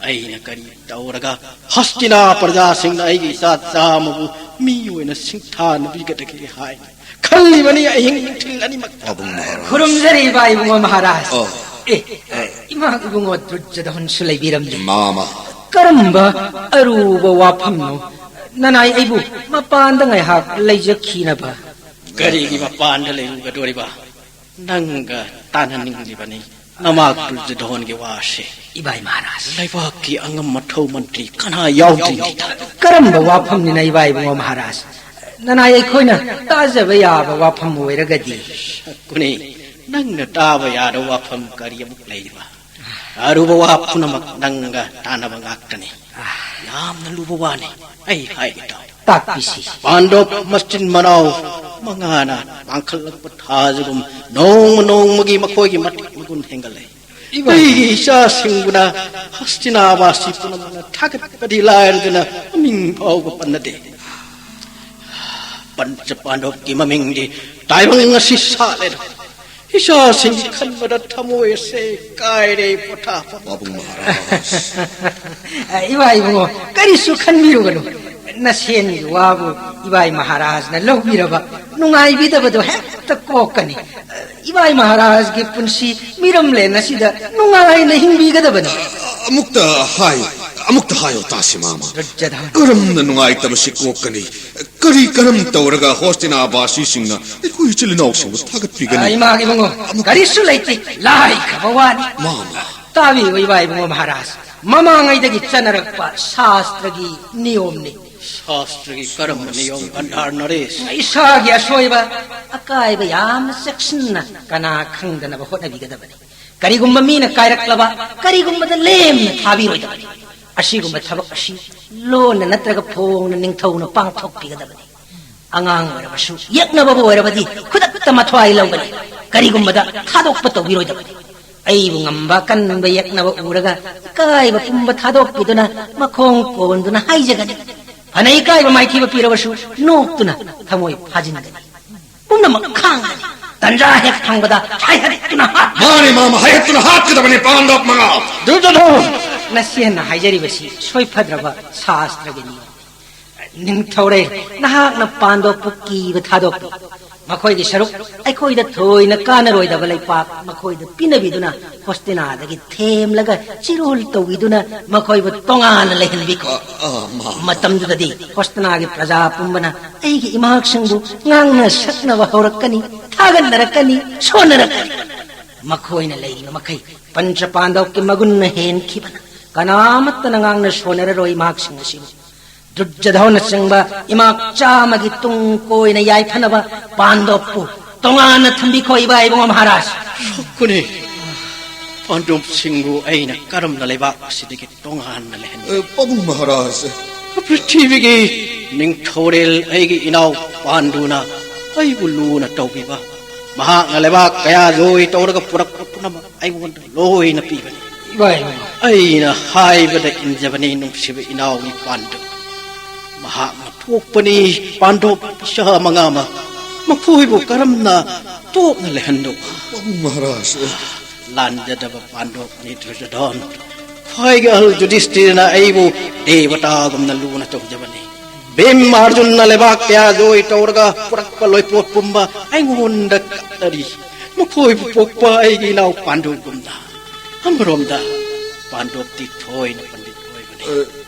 ꯑꯩꯅ ꯀꯔꯤ ꯇꯧꯔꯒ ꯍꯁꯇꯤꯅꯥ ꯄ꯭ꯔꯖꯥꯁꯤꯡꯅ ꯑꯩꯒꯤ ꯏꯆꯥ ꯆꯥꯝꯃꯕꯨ ꯃꯤ ꯑꯣꯏꯅ ꯁꯤꯡꯊꯥꯅꯕꯤꯒꯗꯒꯦ ꯍꯥꯏꯅ ꯈꯜꯂꯤꯕꯅꯤ ꯑꯍꯤꯡ ꯅꯨꯡꯊꯤꯜ ꯑꯅꯤꯃꯛ꯫ ꯄꯥꯕꯨꯡ ꯃꯍꯥꯔꯥꯖ꯫ ꯈꯨꯔꯨꯝꯖꯔꯤ ꯏꯕꯥ ꯏꯕꯨꯡꯉꯣ ꯃꯍꯥꯔꯥꯖ꯫ ꯑꯣ꯫ ꯑꯦ, ꯏꯃꯥ ꯏꯕꯨꯡꯉꯣ ꯗꯨꯔꯖꯣꯙꯟꯁꯨ ꯂꯩꯕꯤꯔꯝꯂꯦ꯫ ꯃꯥꯃ꯫ ꯀꯔꯝꯕ ꯑꯔꯨꯕ ꯋꯥꯐꯝꯅꯣ? ꯅꯅꯥꯏ ꯑꯩꯕꯨ ꯃꯄꯥꯟꯗ ꯉꯥꯏꯍꯥꯛ ꯂꯩꯖꯈꯤꯅꯕ꯫ ꯀꯔꯤꯒꯤ ꯃꯄꯥꯟꯗ ꯂꯩꯔꯨꯒꯗꯣꯔꯤꯕ? ꯅꯪꯒ ꯇꯥꯟꯅꯅꯤꯡꯂꯤꯕꯅꯤ ꯅꯃꯥ ꯗꯨꯔꯖꯣꯙꯣꯟꯒꯤ ꯋꯥꯁꯦ꯫ ꯏꯕꯥꯏ ꯃꯍꯥꯔꯥꯖ꯫ ꯂꯩꯕꯥꯛꯀꯤ ꯑꯉꯝ ꯑꯊꯧ ꯃꯟꯇ꯭ꯔꯤ ꯀꯅꯥ ꯌꯥꯎꯗ꯭ꯔꯤꯉꯩꯗ꯫ ꯀꯔꯝꯕ ꯋꯥꯐꯝꯅꯤꯅ ꯏꯕꯥꯏ ꯏꯕꯨꯡꯉꯣ ꯃꯍꯥꯔꯥꯖ? ꯅꯅꯥꯏ ꯑꯩꯈꯣꯏꯅ ꯇꯥꯖꯕ ꯌꯥꯕ ꯋꯥꯐꯝ ꯑꯣꯏꯔꯒꯗꯤ꯫ ꯁꯛꯀꯨꯅꯤ, ꯅꯪꯅ ꯇꯥꯕ ꯌꯥꯗꯕ ꯋꯥꯐꯝ ꯀꯔꯤ ꯑꯃꯨꯛ ꯂꯩꯔꯤꯕ? ꯑꯔꯨꯕ ꯋꯥ ꯄꯨꯝꯅꯃꯛ ꯅꯪꯒ ꯇꯥꯟꯅꯕ ꯉꯥꯛꯇꯅꯤ꯫ ꯌꯥꯝꯅ ꯂꯨꯕ ꯋꯥꯅꯤ꯫ ꯑꯩ ꯍꯥꯏꯒꯦ ꯇꯥꯎ꯫ ꯇꯥꯛꯄꯤꯁꯤ꯫ ꯄꯥꯟꯗꯣꯞ ꯃꯆꯤꯟ ꯃꯅꯥꯎ ꯃꯉꯥꯅ ꯄꯥꯡꯈꯠꯂꯛꯄ ꯊꯥꯖꯒꯨꯝ ꯅꯣꯡꯃ ꯅꯣꯡꯃꯒꯤ ꯃꯈꯣꯏꯒꯤ ꯃꯇꯤꯛ ꯃꯒꯨꯟ ꯍꯦꯟꯒꯠꯂꯦ꯫ ꯏꯕꯥꯏ꯫ ꯑꯩꯒꯤ ꯏꯆꯥꯁꯤꯡꯕꯨꯅ ꯍꯁꯇꯤꯅꯥꯕꯥꯁꯤ ꯄꯨꯝꯅꯃꯛꯅ ꯊꯥꯒꯠꯄꯗꯤ ꯂꯥꯏꯔꯗꯅ ꯃꯃꯤꯡ ꯐꯥꯎꯕ ꯄꯟꯅꯗꯦ꯫ ꯄꯟꯆ ꯄꯥꯟꯗꯣꯞꯀꯤ ꯃꯃꯤꯡꯗꯤ ꯇꯥꯏꯕꯪ ꯑꯁꯤ ꯁꯥꯠꯂꯦꯗ꯫ ꯏꯆꯥꯁꯤꯡꯒꯤ ꯈꯟꯕꯗ ꯊꯃꯣꯏ ꯑꯁꯦ ꯀꯥꯏꯔꯦ ꯄꯣꯊꯥꯐꯝ꯫ ꯄꯥꯕꯨꯡ ꯃꯍꯥꯔꯥꯖ꯫ ꯏꯕꯥꯏ ꯏꯕꯨꯡꯉꯣ, ꯀꯔꯤꯁꯨ ꯈꯟꯕꯤꯔꯨꯒꯅꯨ꯫ ꯅꯁꯦꯟꯒꯤ ꯋꯥꯕꯨ ꯏꯕꯥꯏ ꯃꯍꯥꯔꯥꯖꯅ ꯂꯧꯕꯤꯔꯕ ꯅꯨꯡꯉꯥꯏꯕꯤꯗꯕꯗꯣ ꯍꯦꯛꯇ ꯀꯣꯛꯀꯅꯤ꯫ ꯏꯕꯥꯏ ꯃꯍꯥꯔꯥꯖꯒꯤ ꯄꯨꯟꯁꯤ ꯃꯤꯔꯝꯂꯦꯟ ꯑꯁꯤꯗ ꯅꯨꯡꯉꯥꯏꯅ ꯍꯤꯡꯕꯤꯒꯗꯕꯅꯤ꯫ ꯑꯃꯨꯛꯇ ꯍꯥꯏꯌꯨ, ꯑꯃꯨꯛꯇ ꯍꯥꯏꯌꯨ ꯇꯥꯁꯤ ꯃꯥꯃ꯫ ꯗꯨꯔꯖꯣꯙꯟ꯫ ꯀꯔꯝꯅ ꯅꯨꯡꯉꯥꯏꯇꯕꯁꯤ ꯀꯣꯛꯀꯅꯤ? ꯀꯔꯤ ꯀꯔꯝ ꯇꯧꯔꯒ ꯍꯣꯁꯇꯤꯅꯥꯕꯥꯁꯤꯁꯤꯡꯅ ꯑꯩꯈꯣꯏ ꯏꯆꯤꯜ ꯏꯅꯥꯎꯁꯤꯡꯕꯨ ꯊꯥꯒꯠꯄꯤꯒꯅꯤ? ꯏꯃꯥꯒꯤ ꯏꯕꯨꯡꯉꯣ, ꯀꯔꯤꯁꯨ ꯂꯩꯇꯦ, ꯂꯥꯏꯈ꯭ꯔꯕ ꯋꯥꯅꯤ꯫ ꯃꯥꯃ꯫ ꯇꯥꯕꯤꯌꯨ ꯏꯕꯥꯏ ꯏꯕꯨꯡꯉꯣ ꯃꯍꯥꯔꯥꯖ, ꯃꯃꯥꯡꯉꯩꯗꯒꯤ ꯆꯠꯅꯔꯛꯄ ꯁꯥꯁꯇ꯭ꯔꯒꯤ ꯅꯤꯌꯣꯝꯅꯤ꯫ ꯁꯥꯁꯇ꯭ꯔꯒꯤ ꯀꯔꯝꯕ ꯅꯤꯌꯣꯝ, ꯒꯟꯙꯥꯔ ꯅꯔꯦꯁ? ꯏꯁꯥꯒꯤ ꯑꯁꯣꯏꯕ, ꯑꯀꯥꯏꯕ ꯌꯥꯝꯅ ꯆꯦꯛꯁꯤꯟꯅ ꯀꯅꯥ ꯈꯪꯗꯅꯕ ꯍꯣꯠꯅꯕꯤꯒꯗꯕꯅꯤ꯫ ꯀꯔꯤꯒꯨꯝꯕ ꯃꯤꯅ ꯀꯥꯏꯔꯛꯂꯕ, ꯀꯔꯤꯒꯨꯝꯕꯗ ꯂꯦꯝꯅ ꯊꯥꯕꯤꯔꯣꯏꯗꯕꯅꯤ꯫ ꯑꯁꯤꯒꯨꯝꯕ ꯊꯕꯛ ꯑꯁꯤ ꯂꯣꯟꯅ ꯅꯠꯇ꯭ꯔꯒ ꯐꯣꯡꯅ ꯅꯤꯡꯊꯧꯅ ꯄꯥꯡꯊꯣꯛꯄꯤꯒꯗꯕꯅꯤ꯫ ꯑꯉꯥꯡ ꯑꯣꯏꯔꯕꯁꯨ, ꯌꯦꯛꯅꯕꯕꯨ ꯑꯣꯏꯔꯕꯗꯤ ꯈꯨꯗꯛꯇ ꯃꯊ꯭ꯋꯥꯏ ꯂꯧꯒꯅꯤ꯫ ꯀꯔꯤꯒꯨꯝꯕꯗ ꯊꯥꯗꯣꯛꯄ ꯇꯧꯕꯤꯔꯣꯏꯗꯕꯅꯤ꯫ ꯑꯩꯕꯨ ꯉꯝꯕ ꯀꯟꯕ ꯌꯦꯛꯅꯕ ꯎꯔꯒ ꯏꯀꯥꯏꯕ ꯄꯨꯝꯕ ꯊꯥꯗꯣꯛꯄꯤꯗꯨꯅ ꯃꯈꯣꯡ ꯀꯣꯟꯗꯨꯅ ꯍꯥꯏꯖꯒꯅꯤ꯫ ꯐꯅ ꯏꯀꯥꯏꯕ ꯃꯥꯏꯊꯤꯕ ꯄꯤꯔꯕꯁꯨ ꯅꯣꯛꯇꯨꯅ ꯊꯃꯣꯏ ꯐꯥꯖꯤꯟꯒꯅꯤ꯫ ꯄꯨꯝꯅꯃꯛ ꯈꯥꯡꯒꯅꯤ꯫ ꯇꯟꯖꯥ ꯍꯦꯛ ꯐꯪꯕꯗ ꯍꯥꯏꯍꯠꯇꯨꯅ ꯍꯥꯠ- ꯃꯥꯅꯤ ꯃꯥꯃ, ꯍꯥꯏꯍꯠꯇꯨꯅ ꯍꯥꯠꯀꯗꯕꯅꯤ ꯄꯥꯟꯗꯣꯞ ꯃꯉꯥ꯫ ꯗꯨꯔꯖꯣꯙꯟ! ꯅꯁꯦꯟꯅ ꯍꯥꯏꯖꯔꯤꯕꯁꯤ ꯁꯣꯏꯐꯗ꯭ꯔꯕ ꯁꯥꯁꯇ꯭ꯔꯒꯤ ꯅꯤꯌꯣꯝꯅꯤ꯫ ꯅꯤꯡꯊꯧꯔꯦꯜ, ꯅꯍꯥꯛꯅ ꯄꯥꯟꯗꯣꯞꯄꯨ ꯀꯤꯕ ꯊꯥꯗꯣꯛꯄꯤ꯫ ꯃꯈꯣꯏꯒꯤ ꯁꯔꯨꯛ ꯑꯩꯈꯣꯏꯗ ꯊꯣꯏꯅ ꯀꯥꯟꯅꯔꯣꯏꯗꯕ ꯂꯩꯄꯥꯛ ꯃꯈꯣꯏꯗ ꯄꯤꯅꯕꯤꯗꯨꯅ, ꯍꯣꯁꯇꯤꯅꯥꯗꯒꯤ ꯊꯦꯝꯂꯒ ꯆꯤꯔꯣꯜ ꯇꯧꯕꯤꯗꯨꯅ ꯃꯈꯣꯏꯕꯨ ꯇꯣꯉꯥꯟꯅ ꯂꯩꯍꯟꯕꯤꯈꯣ꯫ ꯑ, ꯑ, ꯃꯥ, ꯃꯥ꯫ ꯃꯇꯝꯗꯨꯗꯗꯤ ꯍꯣꯁꯇꯤꯅꯥꯒꯤ ꯄ꯭ꯔꯖꯥ ꯄꯨꯝꯕꯅ ꯑꯩꯒꯤ ꯏꯃꯥꯛꯁꯤꯡꯕꯨ ꯉꯥꯡꯅ ꯁꯛꯅꯕ ꯍꯧꯔꯛꯀꯅꯤ, ꯊꯥꯒꯠꯅꯔꯛꯀꯅꯤ, ꯁꯣꯟꯅꯔꯛꯀꯅꯤ꯫ ꯃꯈꯣꯏꯅ ꯂꯩꯔꯤꯕ ꯃꯈꯩ ꯄꯟꯆ ꯄꯥꯟꯗꯕꯀꯤ ꯃꯒꯨꯟꯅ ꯍꯦꯟꯈꯤꯕꯅ ꯀꯅꯥꯃꯠꯇꯅ ꯉꯥꯡꯅ ꯁꯣꯟꯅꯔꯔꯣꯏ ꯏꯃꯥꯛꯁꯤꯡ ꯑꯁꯤꯕꯨ꯫ ꯗꯨꯔꯖꯣꯙꯅꯆꯤꯡꯕ ꯏꯃꯥꯛ ꯆꯥꯝꯃꯒꯤ ꯇꯨꯡ ꯀꯣꯏꯅ ꯌꯥꯏꯐꯅꯕ ꯄꯥꯟꯗꯣꯞꯄꯨ ꯇꯣꯉꯥꯟꯅ ꯊꯝꯕꯤꯈꯣ ꯏꯕꯥ ꯏꯕꯨꯡꯉꯣ ꯃꯍꯥꯔꯥꯖ꯫ ꯁꯣꯛꯀꯅꯤ꯫ ꯄꯥꯟꯗꯣꯞꯁꯤꯡꯕꯨ ꯑꯩꯅ ꯀꯔꯝꯅ ꯂꯩꯕꯥꯛ ꯑꯁꯤꯗꯒꯤ ꯇꯣꯉꯥꯟꯅ ꯂꯩꯍꯟꯒꯅꯤ? ꯑꯦ, ꯄꯥꯕꯨꯡ ꯃꯍꯥꯔꯥꯖ꯫ ꯄ꯭ꯔꯤꯊꯤꯕꯤꯒꯤ ꯅꯤꯡꯊꯧꯔꯦꯜ ꯑꯩꯒꯤ ꯏꯅꯥꯎ ꯄꯥꯟꯗꯨꯅ ꯑꯩꯕꯨ ꯂꯨꯅ ꯇꯧꯕꯤꯕ, ꯃꯍꯥꯛꯅ ꯂꯩꯕꯥꯛ ꯀꯌꯥ ꯖꯣꯏ ꯇꯧꯔꯒ ꯄꯨꯔꯛꯄ ꯄꯨꯝꯅꯃꯛ ꯑꯩꯉꯣꯟꯗ ꯂꯣꯏꯅ ꯄꯤꯕꯅꯤ꯫ ꯏꯃꯥ, ꯏꯃꯥ꯫ ꯑꯩꯅ ꯍꯥꯏꯕꯗ ꯏꯟꯖꯕꯅꯤ, ꯅꯨꯡꯁꯤꯕ ꯏꯅꯥꯎꯒꯤ ꯄꯥꯟꯗꯨ꯫ ꯃꯍꯥꯛꯅ ꯄꯣꯛꯄꯅꯤ ꯄꯥꯟꯗꯣꯞ ꯏꯆꯥ ꯃꯉꯥ ꯑꯃ꯫ ꯃꯈꯣꯏꯕꯨ ꯀꯔꯝꯅ ꯇꯣꯛꯅ ꯂꯩꯍꯟꯗꯧꯕ? ꯄꯥꯕꯨꯡ ꯃꯍꯥꯔꯥꯖ꯫ ꯂꯥꯟꯖꯗꯕ ꯄꯥꯟꯗꯣꯞꯅꯤ ꯗꯨꯔꯖꯣꯙꯟ꯫ ꯈ꯭ꯋꯥꯏꯒꯤ ꯑꯍꯜ ꯌꯨꯙꯤꯁꯇꯤꯔꯅ ꯑꯩꯕꯨ ꯗꯦꯕꯇꯥꯒꯨꯝꯅ ꯂꯨꯅ ꯇꯧꯖꯕꯅꯤ꯫ ꯚꯤꯝ ꯑꯔꯖꯨꯟꯅ ꯂꯩꯕꯥꯛ ꯀꯌꯥ ꯖꯣꯏ ꯇꯧꯔꯒ ꯄꯨꯔꯛꯄ ꯂꯣꯏꯄꯣꯠ ꯄꯨꯝꯕ ꯑꯩꯉꯣꯟꯗ ꯀꯠꯅꯔꯤ꯫ ꯃꯈꯣꯏꯕꯨ ꯄꯣꯛꯄ ꯑꯩꯒꯤ ꯏꯅꯥꯎ ꯄꯥꯟꯗꯨꯒꯨꯝꯅ꯫ ꯑꯃꯔꯣꯝꯗ ꯄꯥꯟꯗꯣꯞꯇꯤ ꯊꯣꯏꯅ ꯄꯟꯗꯤꯠ ꯑꯣꯏꯕꯅꯤ꯫ ꯑ,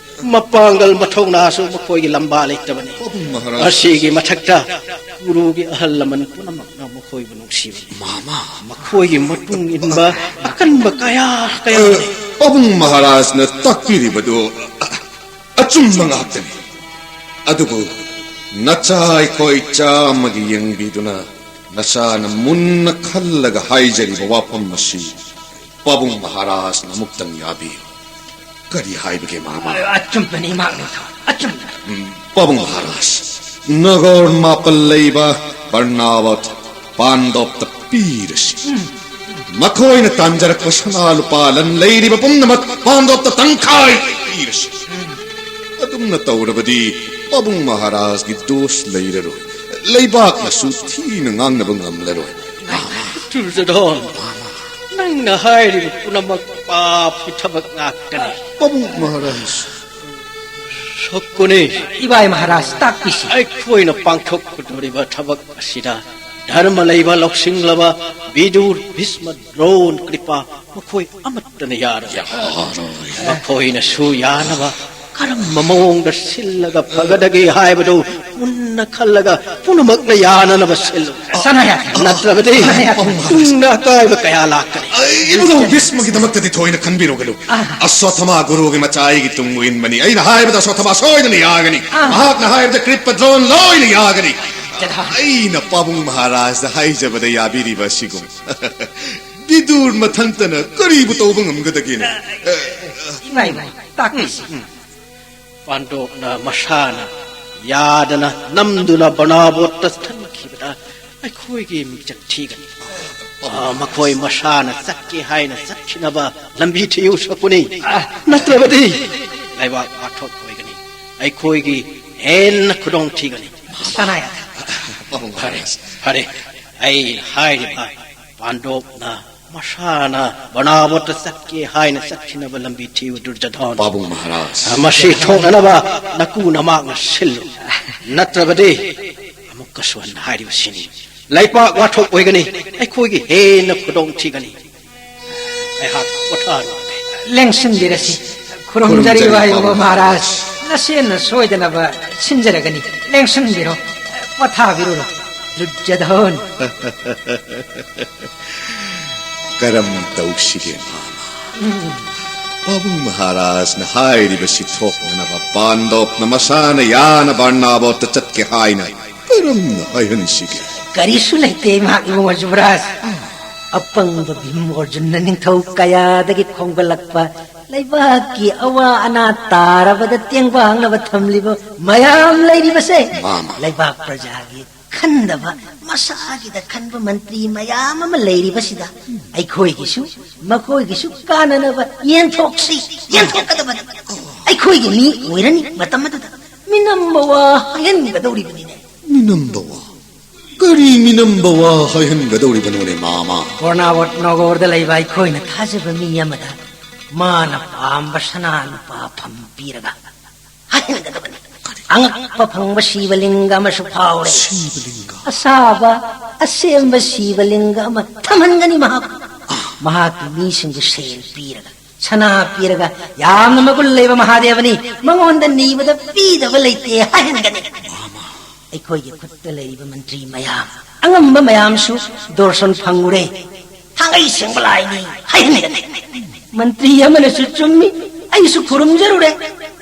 ꯃꯄꯥꯡꯒꯜ ꯃꯊꯧꯅꯥꯁꯨ ꯃꯈꯣꯏꯒꯤ ꯂꯝꯕꯥ ꯂꯩꯇꯕꯅꯤ꯫ ꯄꯥꯕꯨꯡ ꯃꯍꯥꯔꯥꯖ꯫ ꯑꯁꯤꯒꯤ ꯃꯊꯛꯇ ꯀꯨꯔꯨꯒꯤ ꯑꯍꯜ ꯂꯃꯟ ꯄꯨꯝꯅꯃꯛꯅ ꯃꯈꯣꯏꯕꯨ ꯅꯨꯡꯁꯤꯕꯅꯤ꯫ ꯃꯥꯃ꯫ ꯃꯈꯣꯏꯒꯤ ꯃꯇꯨꯡ ꯏꯟꯕ ꯑꯀꯟꯕ ꯀꯌꯥ ꯀꯌꯥ ꯑ, ꯂꯩ꯫ ꯄꯥꯕꯨꯡ ꯃꯍꯥꯔꯥꯖꯅ ꯇꯥꯛꯄꯤꯔꯤꯕꯗꯨ ꯑꯆꯨꯝꯕ ꯉꯥꯛꯇꯅꯤ꯫ ꯑꯗꯨꯕꯨ ꯅꯆꯥ ꯑꯩꯈꯣꯏ ꯆꯥꯝꯃꯒꯤ ꯌꯦꯡꯕꯤꯗꯨꯅ ꯅꯆꯥꯅ ꯃꯨꯟꯅ ꯈꯜꯂꯒ ꯍꯥꯏꯖꯔꯤꯕ ꯋꯥꯐꯝ ꯑꯁꯤ ꯄꯥꯕꯨꯡ ꯃꯍꯥꯔꯥꯖꯅ ꯑꯃꯨꯛꯇꯪ ꯌꯥꯕꯤꯌꯨ꯫ ꯀꯔꯤ ꯍꯥꯏꯕꯒꯦ, ꯃꯥꯃ? ꯑꯆꯨꯝꯕꯅꯤ, ꯏꯃꯥꯛ ꯅꯤꯡꯊꯧ, ꯑꯆꯨꯝꯕꯅꯤ꯫ ꯎꯝ, ꯄꯥꯕꯨꯡ ꯃꯍꯥꯔꯥꯖ, ꯅꯒꯔ ꯃꯥꯄꯜ ꯂꯩꯕ ꯀꯔꯅꯥꯋꯠ ꯄꯥꯟꯗꯣꯞꯇ ꯄꯤꯔꯁꯤ꯫ ꯎꯝ꯫ ꯃꯈꯣꯏꯅ ꯇꯥꯟꯖꯔꯛꯄ ꯁꯅꯥ ꯂꯨꯄꯥ ꯂꯟ ꯂꯩꯔꯤꯕ ꯄꯨꯝꯅꯃꯛ ꯄꯥꯟꯗꯣꯞꯇ ꯇꯪꯈꯥꯏ ꯄꯤꯔꯁꯤ꯫ ꯎꯝ꯫ ꯑꯗꯨꯝꯅ ꯇꯧꯔꯕꯗꯤ ꯄꯥꯕꯨꯡ ꯃꯍꯥꯔꯥꯖꯒꯤ ꯗꯣꯁ ꯂꯩꯔꯔꯣꯏ꯫ ꯂꯩꯕꯥꯛꯅꯁꯨ ꯊꯤꯅ ꯉꯥꯡꯅꯕ ꯉꯝꯂꯔꯣꯏ꯫ ꯗꯨꯔꯖꯣꯙꯟ, ꯅꯪꯅ ꯍꯥꯏꯔꯤꯕ ꯄꯨꯝꯅꯃꯛ ꯄꯥꯞꯀꯤ ꯊꯕꯛ ꯉꯥꯛꯇꯅꯤ꯫ ꯄꯥꯕꯨꯡ ꯃꯍꯥꯔꯥꯖ꯫ ꯁꯣꯛꯀꯨꯅꯤ꯫ ꯏꯕꯥꯏ ꯃꯍꯥꯔꯥꯖ, ꯇꯥꯛꯄꯤꯁꯤ꯫ ꯑꯩꯈꯣꯏꯅ ꯄꯥꯡꯊꯣꯛꯀꯗꯧꯔꯤꯕ ꯊꯕꯛ ꯑꯁꯤꯗ ꯙꯔꯃ ꯂꯩꯕ, ꯂꯧꯁꯤꯡꯂꯕ ꯕꯤꯗꯨꯔ, ꯚꯤꯁꯃ, ꯗ꯭ꯔꯣꯟ, ꯀ꯭ꯔꯤꯄꯥ, ꯃꯈꯣꯏ ꯑꯃꯠꯇꯅ ꯌꯥꯔꯣꯏ꯫ ꯃꯈꯣꯏꯅꯁꯨ ꯌꯥꯅꯕ ꯀꯔꯝꯕ ꯃꯑꯣꯡꯗ ꯁꯤꯜꯂꯒ ꯐꯒꯗꯒꯦ ꯍꯥꯏꯕꯗꯨ ꯃꯨꯟꯅ ꯈꯜꯂꯒ ꯄꯨꯝꯅꯃꯛꯅ ꯌꯥꯅꯅꯕ ꯁꯤꯜꯂꯨ꯫ ꯁꯅꯥꯌꯥ! ꯅꯠꯇ꯭ꯔꯕꯗꯤ ꯁꯅꯥꯌꯥ! ꯇꯨꯡꯗ ꯑꯀꯥꯏꯕ ꯀꯌꯥ ꯂꯥꯛꯀꯅꯤ꯫ ꯑꯩ ꯏꯕꯨꯡꯉꯣ ꯚꯤꯁꯃꯒꯤꯗꯃꯛꯇꯗꯤ ꯊꯣꯏꯅ ꯈꯟꯕꯤꯔꯨꯒꯅꯨ꯫ ꯑꯥ꯫ ꯑꯁ꯭ꯋꯠꯊꯥꯃꯥ ꯒꯨꯔꯨꯒꯤ ꯃꯆꯥ ꯑꯩꯒꯤ ꯇꯨꯡ ꯏꯟꯕꯅꯤ꯫ ꯑꯩꯅ ꯍꯥꯏꯕꯗ ꯑꯁ꯭ꯋꯠꯊꯥꯃꯥ ꯁꯣꯏꯗꯅ ꯌꯥꯒꯅꯤ꯫ ꯑꯥ꯫ ꯃꯍꯥꯛꯅ ꯍꯥꯏꯕꯗ ꯀ꯭ꯔꯤꯄ ꯗ꯭ꯔꯣꯟ ꯂꯣꯏꯅ ꯌꯥꯒꯅꯤ꯫ ꯆꯠꯊ- ꯑꯩꯅ ꯄꯥꯕꯨꯡ ꯃꯍꯥꯔꯥꯖꯗ ꯍꯥꯏꯖꯕꯗ ꯌꯥꯕꯤꯔꯤꯕ ꯑꯁꯤꯒꯨꯝ꯫ ꯕꯤꯗꯨꯔ ꯃꯊꯟꯇꯅ ꯀꯔꯤꯕꯨ ꯇꯧꯕ ꯉꯝꯒꯗꯒꯦꯅꯦ? ꯏꯃꯥ, ꯏꯃꯥ, ꯇꯥꯛꯄꯤꯁꯤ꯫ ꯄꯥꯟꯗꯣꯞꯅ ꯃꯁꯥꯅ ꯌꯥꯗꯅ ꯅꯝꯗꯨꯅ ꯕꯅꯥꯕꯣꯠꯇ ꯊꯝꯈꯤꯕꯗ ꯑꯩꯈꯣꯏꯒꯤ ꯃꯤꯡꯆꯠ ꯊꯤꯒꯅꯤ꯫ ꯑ, ꯃꯈꯣꯏ ꯃꯁꯥꯅ ꯆꯠꯀꯦ ꯍꯥꯏꯅ ꯆꯠꯈꯤꯅꯕ ꯂꯝꯕꯤ ꯊꯤꯌꯨ ꯁꯛꯄꯨꯅꯤ꯫ ꯅꯠꯇ꯭ꯔꯕꯗꯤ ꯂꯩꯕꯥꯛ ꯋꯥꯊꯣꯛ ꯑꯣꯏꯒꯅꯤ꯫ ꯑꯩꯈꯣꯏꯒꯤ ꯍꯦꯟꯅ ꯈꯨꯗꯣꯡ ꯊꯤꯒꯅꯤ꯫ ꯁꯅꯥꯌꯥ! ꯐꯔꯦ, ꯐꯔꯦ꯫ ꯑꯩꯅ ꯍꯥꯏꯔꯤꯕ ꯄꯥꯟꯗꯣꯞꯅ ꯃꯁꯥꯅ ꯕꯅꯥꯕꯣꯠꯇ ꯆꯠꯀꯦ ꯍꯥꯏꯅ ꯆꯠꯈꯤꯅꯕ ꯂꯝꯕꯤ ꯊꯤꯌꯨ, ꯗꯨꯔꯖꯣꯙꯟ꯫ ꯄꯥꯕꯨꯡ ꯃꯍꯥꯔꯥꯖ꯫ ꯃꯁꯤ ꯊꯣꯛꯅꯅꯕ ꯅꯀꯨ ꯅꯃꯥꯛꯅ ꯁꯤꯜꯂꯨ꯫ ꯅꯠꯇ꯭ꯔꯕꯗꯤ ꯑꯃꯨꯛꯀꯁꯨ ꯍꯟꯅ ꯍꯥꯏꯔꯤꯕꯁꯤꯅꯤ, ꯂꯩꯄꯥꯛ ꯋꯥꯊꯣꯛ ꯑꯣꯏꯒꯅꯤ, ꯑꯩꯈꯣꯏꯒꯤ ꯍꯦꯟꯅ ꯈꯨꯗꯣꯡ ꯊꯤꯒꯅꯤ꯫ ꯑꯩꯍꯥꯛ ꯄꯣꯊꯥꯔꯨꯔꯒꯦ꯫ ꯂꯦꯡꯁꯤꯟꯕꯤꯔꯁꯤ꯫ ꯈꯨꯔꯨꯝꯖꯔꯤ, ꯈꯨꯔꯨꯝꯖꯔꯤ, ꯋꯥꯌꯨꯕ ꯄꯥꯕꯨꯡ ꯃꯍꯥꯔꯥꯖ꯫ ꯅꯆꯦꯅ ꯁꯣꯏꯗꯅꯕ ꯁꯤꯟꯖꯔꯒꯅꯤ꯫ ꯂꯦꯡꯁꯤꯟꯕꯤꯔꯣ꯫ ꯄꯣꯊꯥꯕꯤꯔꯨꯔꯣ꯫ ꯗꯨꯔꯖꯣꯙꯟ꯫ ꯀꯔꯝ ꯇꯧꯁꯤꯒꯦ, ꯃꯥꯃ? ꯎꯝ꯫ ꯄꯥꯕꯨꯡ ꯃꯍꯥꯔꯥꯖꯅ ꯍꯥꯏꯔꯤꯕꯁꯤ ꯊꯣꯛꯅꯅꯕ ꯄꯥꯟꯗꯣꯞꯅ ꯃꯁꯥꯅ ꯌꯥꯅ ꯕꯔꯅꯥꯕꯣꯠꯇ ꯆꯠꯀꯦ ꯍꯥꯏꯅ ꯀꯔꯝꯅ ꯍꯥꯏꯍꯟꯁꯤꯒꯦ? ꯀꯔꯤꯁꯨ ꯂꯩꯇꯦ, ꯏꯃꯥ ꯏꯕꯨꯡꯉꯣ ꯖꯨꯕꯔꯥꯖ꯫ ꯑꯄꯪꯕ ꯚꯤꯝ ꯑꯔꯖꯨꯟꯅ ꯅꯤꯡꯊꯧ ꯀꯌꯥꯗꯒꯤ ꯈꯣꯝꯒꯠꯂꯛꯄ ꯂꯩꯕꯥꯛꯀꯤ ꯑꯋꯥ ꯑꯅꯥ ꯇꯥꯔꯕꯗ ꯇꯦꯡꯕꯥꯡꯅꯕ ꯊꯝꯂꯤꯕ ꯃꯌꯥꯝ ꯂꯩꯔꯤꯕꯁꯦ, ꯃꯥꯃ꯫ ꯂꯩꯕꯥꯛ ꯄ꯭ꯔꯖꯥꯒꯤ ꯈꯟꯗꯕ, ꯃꯁꯥꯒꯤꯗ ꯈꯟꯕ ꯃꯟꯇ꯭ꯔꯤ ꯃꯌꯥꯝ ꯑꯃ ꯂꯩꯔꯤꯕꯁꯤꯗ ꯑꯩꯈꯣꯏꯒꯤꯁꯨ ꯃꯈꯣꯏꯒꯤꯁꯨ ꯀꯥꯟꯅꯅꯕ ꯌꯦꯟꯊꯣꯛꯁꯤ, ꯌꯦꯟꯊꯣꯛꯀꯗꯕꯅꯤ꯫ ꯑꯩꯈꯣꯏꯒꯤ ꯃꯤ ꯑꯣꯏꯔꯅꯤ ꯃꯇꯝ ꯑꯗꯨꯗ꯫ ꯃꯤꯅꯝꯕ ꯋꯥ ꯍꯥꯏꯍꯟꯒꯗꯧꯔꯤꯕꯅꯤꯅꯦ꯫ ꯃꯤꯅꯝꯕ ꯋꯥ? ꯀꯔꯤ ꯃꯤꯅꯝꯕ ꯋꯥ ꯍꯥꯏꯍꯟꯒꯗꯧꯔꯤꯕꯅꯣꯅꯦ, ꯃꯥꯃ? ꯕꯔꯅꯥꯕꯣꯠ ꯅꯒꯔꯗ ꯂꯩꯕ ꯑꯩꯈꯣꯏꯅ ꯊꯥꯖꯕ ꯃꯤ ꯑꯃꯗ ꯃꯥꯅ ꯄꯥꯝꯕ ꯁꯅꯥ ꯂꯨꯄꯥ ꯐꯝ ꯄꯤꯔꯒ ꯍꯥꯏꯍꯟꯒꯗꯕꯅꯤ꯫ ꯑꯉꯛꯄ ꯐꯪꯕ ꯁꯤꯕꯂꯤꯡꯒ ꯑꯃꯁꯨ ꯐꯥꯎꯔꯦ꯫ ꯁꯤꯕꯂꯤꯡꯒ? ꯑꯁꯥꯕ, ꯑꯁꯦꯡꯕ ꯁꯤꯕꯂꯤꯡꯒ ꯑꯃ ꯊꯝꯍꯟꯒꯅꯤ ꯃꯍꯥꯛ꯫ ꯃꯍꯥꯛꯀꯤ ꯃꯤꯁꯤꯡꯕꯨ ꯁꯦꯜ ꯄꯤꯔꯒ, ꯁꯅꯥ ꯄꯤꯔꯒ, ꯌꯥꯝꯅ ꯃꯒꯨꯟ ꯂꯩꯕ ꯃꯍꯥꯗꯦꯕꯅꯤ, ꯃꯉꯣꯟꯗ ꯅꯤꯕꯗ ꯄꯤꯗꯕ ꯂꯩꯇꯦ ꯍꯥꯏꯍꯟꯒꯅꯤ꯫ ꯑꯩꯈꯣꯏꯒꯤ ꯈꯨꯠꯇ ꯂꯩꯔꯤꯕ ꯃꯟꯇ꯭ꯔꯤ ꯃꯌꯥꯝ, ꯑꯉꯝꯕ ꯃꯌꯥꯝꯁꯨ ꯗꯣꯔꯁꯟ ꯐꯪꯉꯨꯔꯦ꯫ ꯊꯥꯡꯒꯩ ꯁꯦꯡꯕ ꯂꯥꯏꯅꯤ ꯍꯥꯏꯍꯟꯒꯅꯤ꯫ ꯃꯟꯇ꯭ꯔꯤ ꯑꯃꯅꯁꯨ ꯆꯨꯝꯃꯤ, ꯑꯩꯁꯨ ꯈꯨꯔꯨꯝꯖꯔꯨꯔꯦ,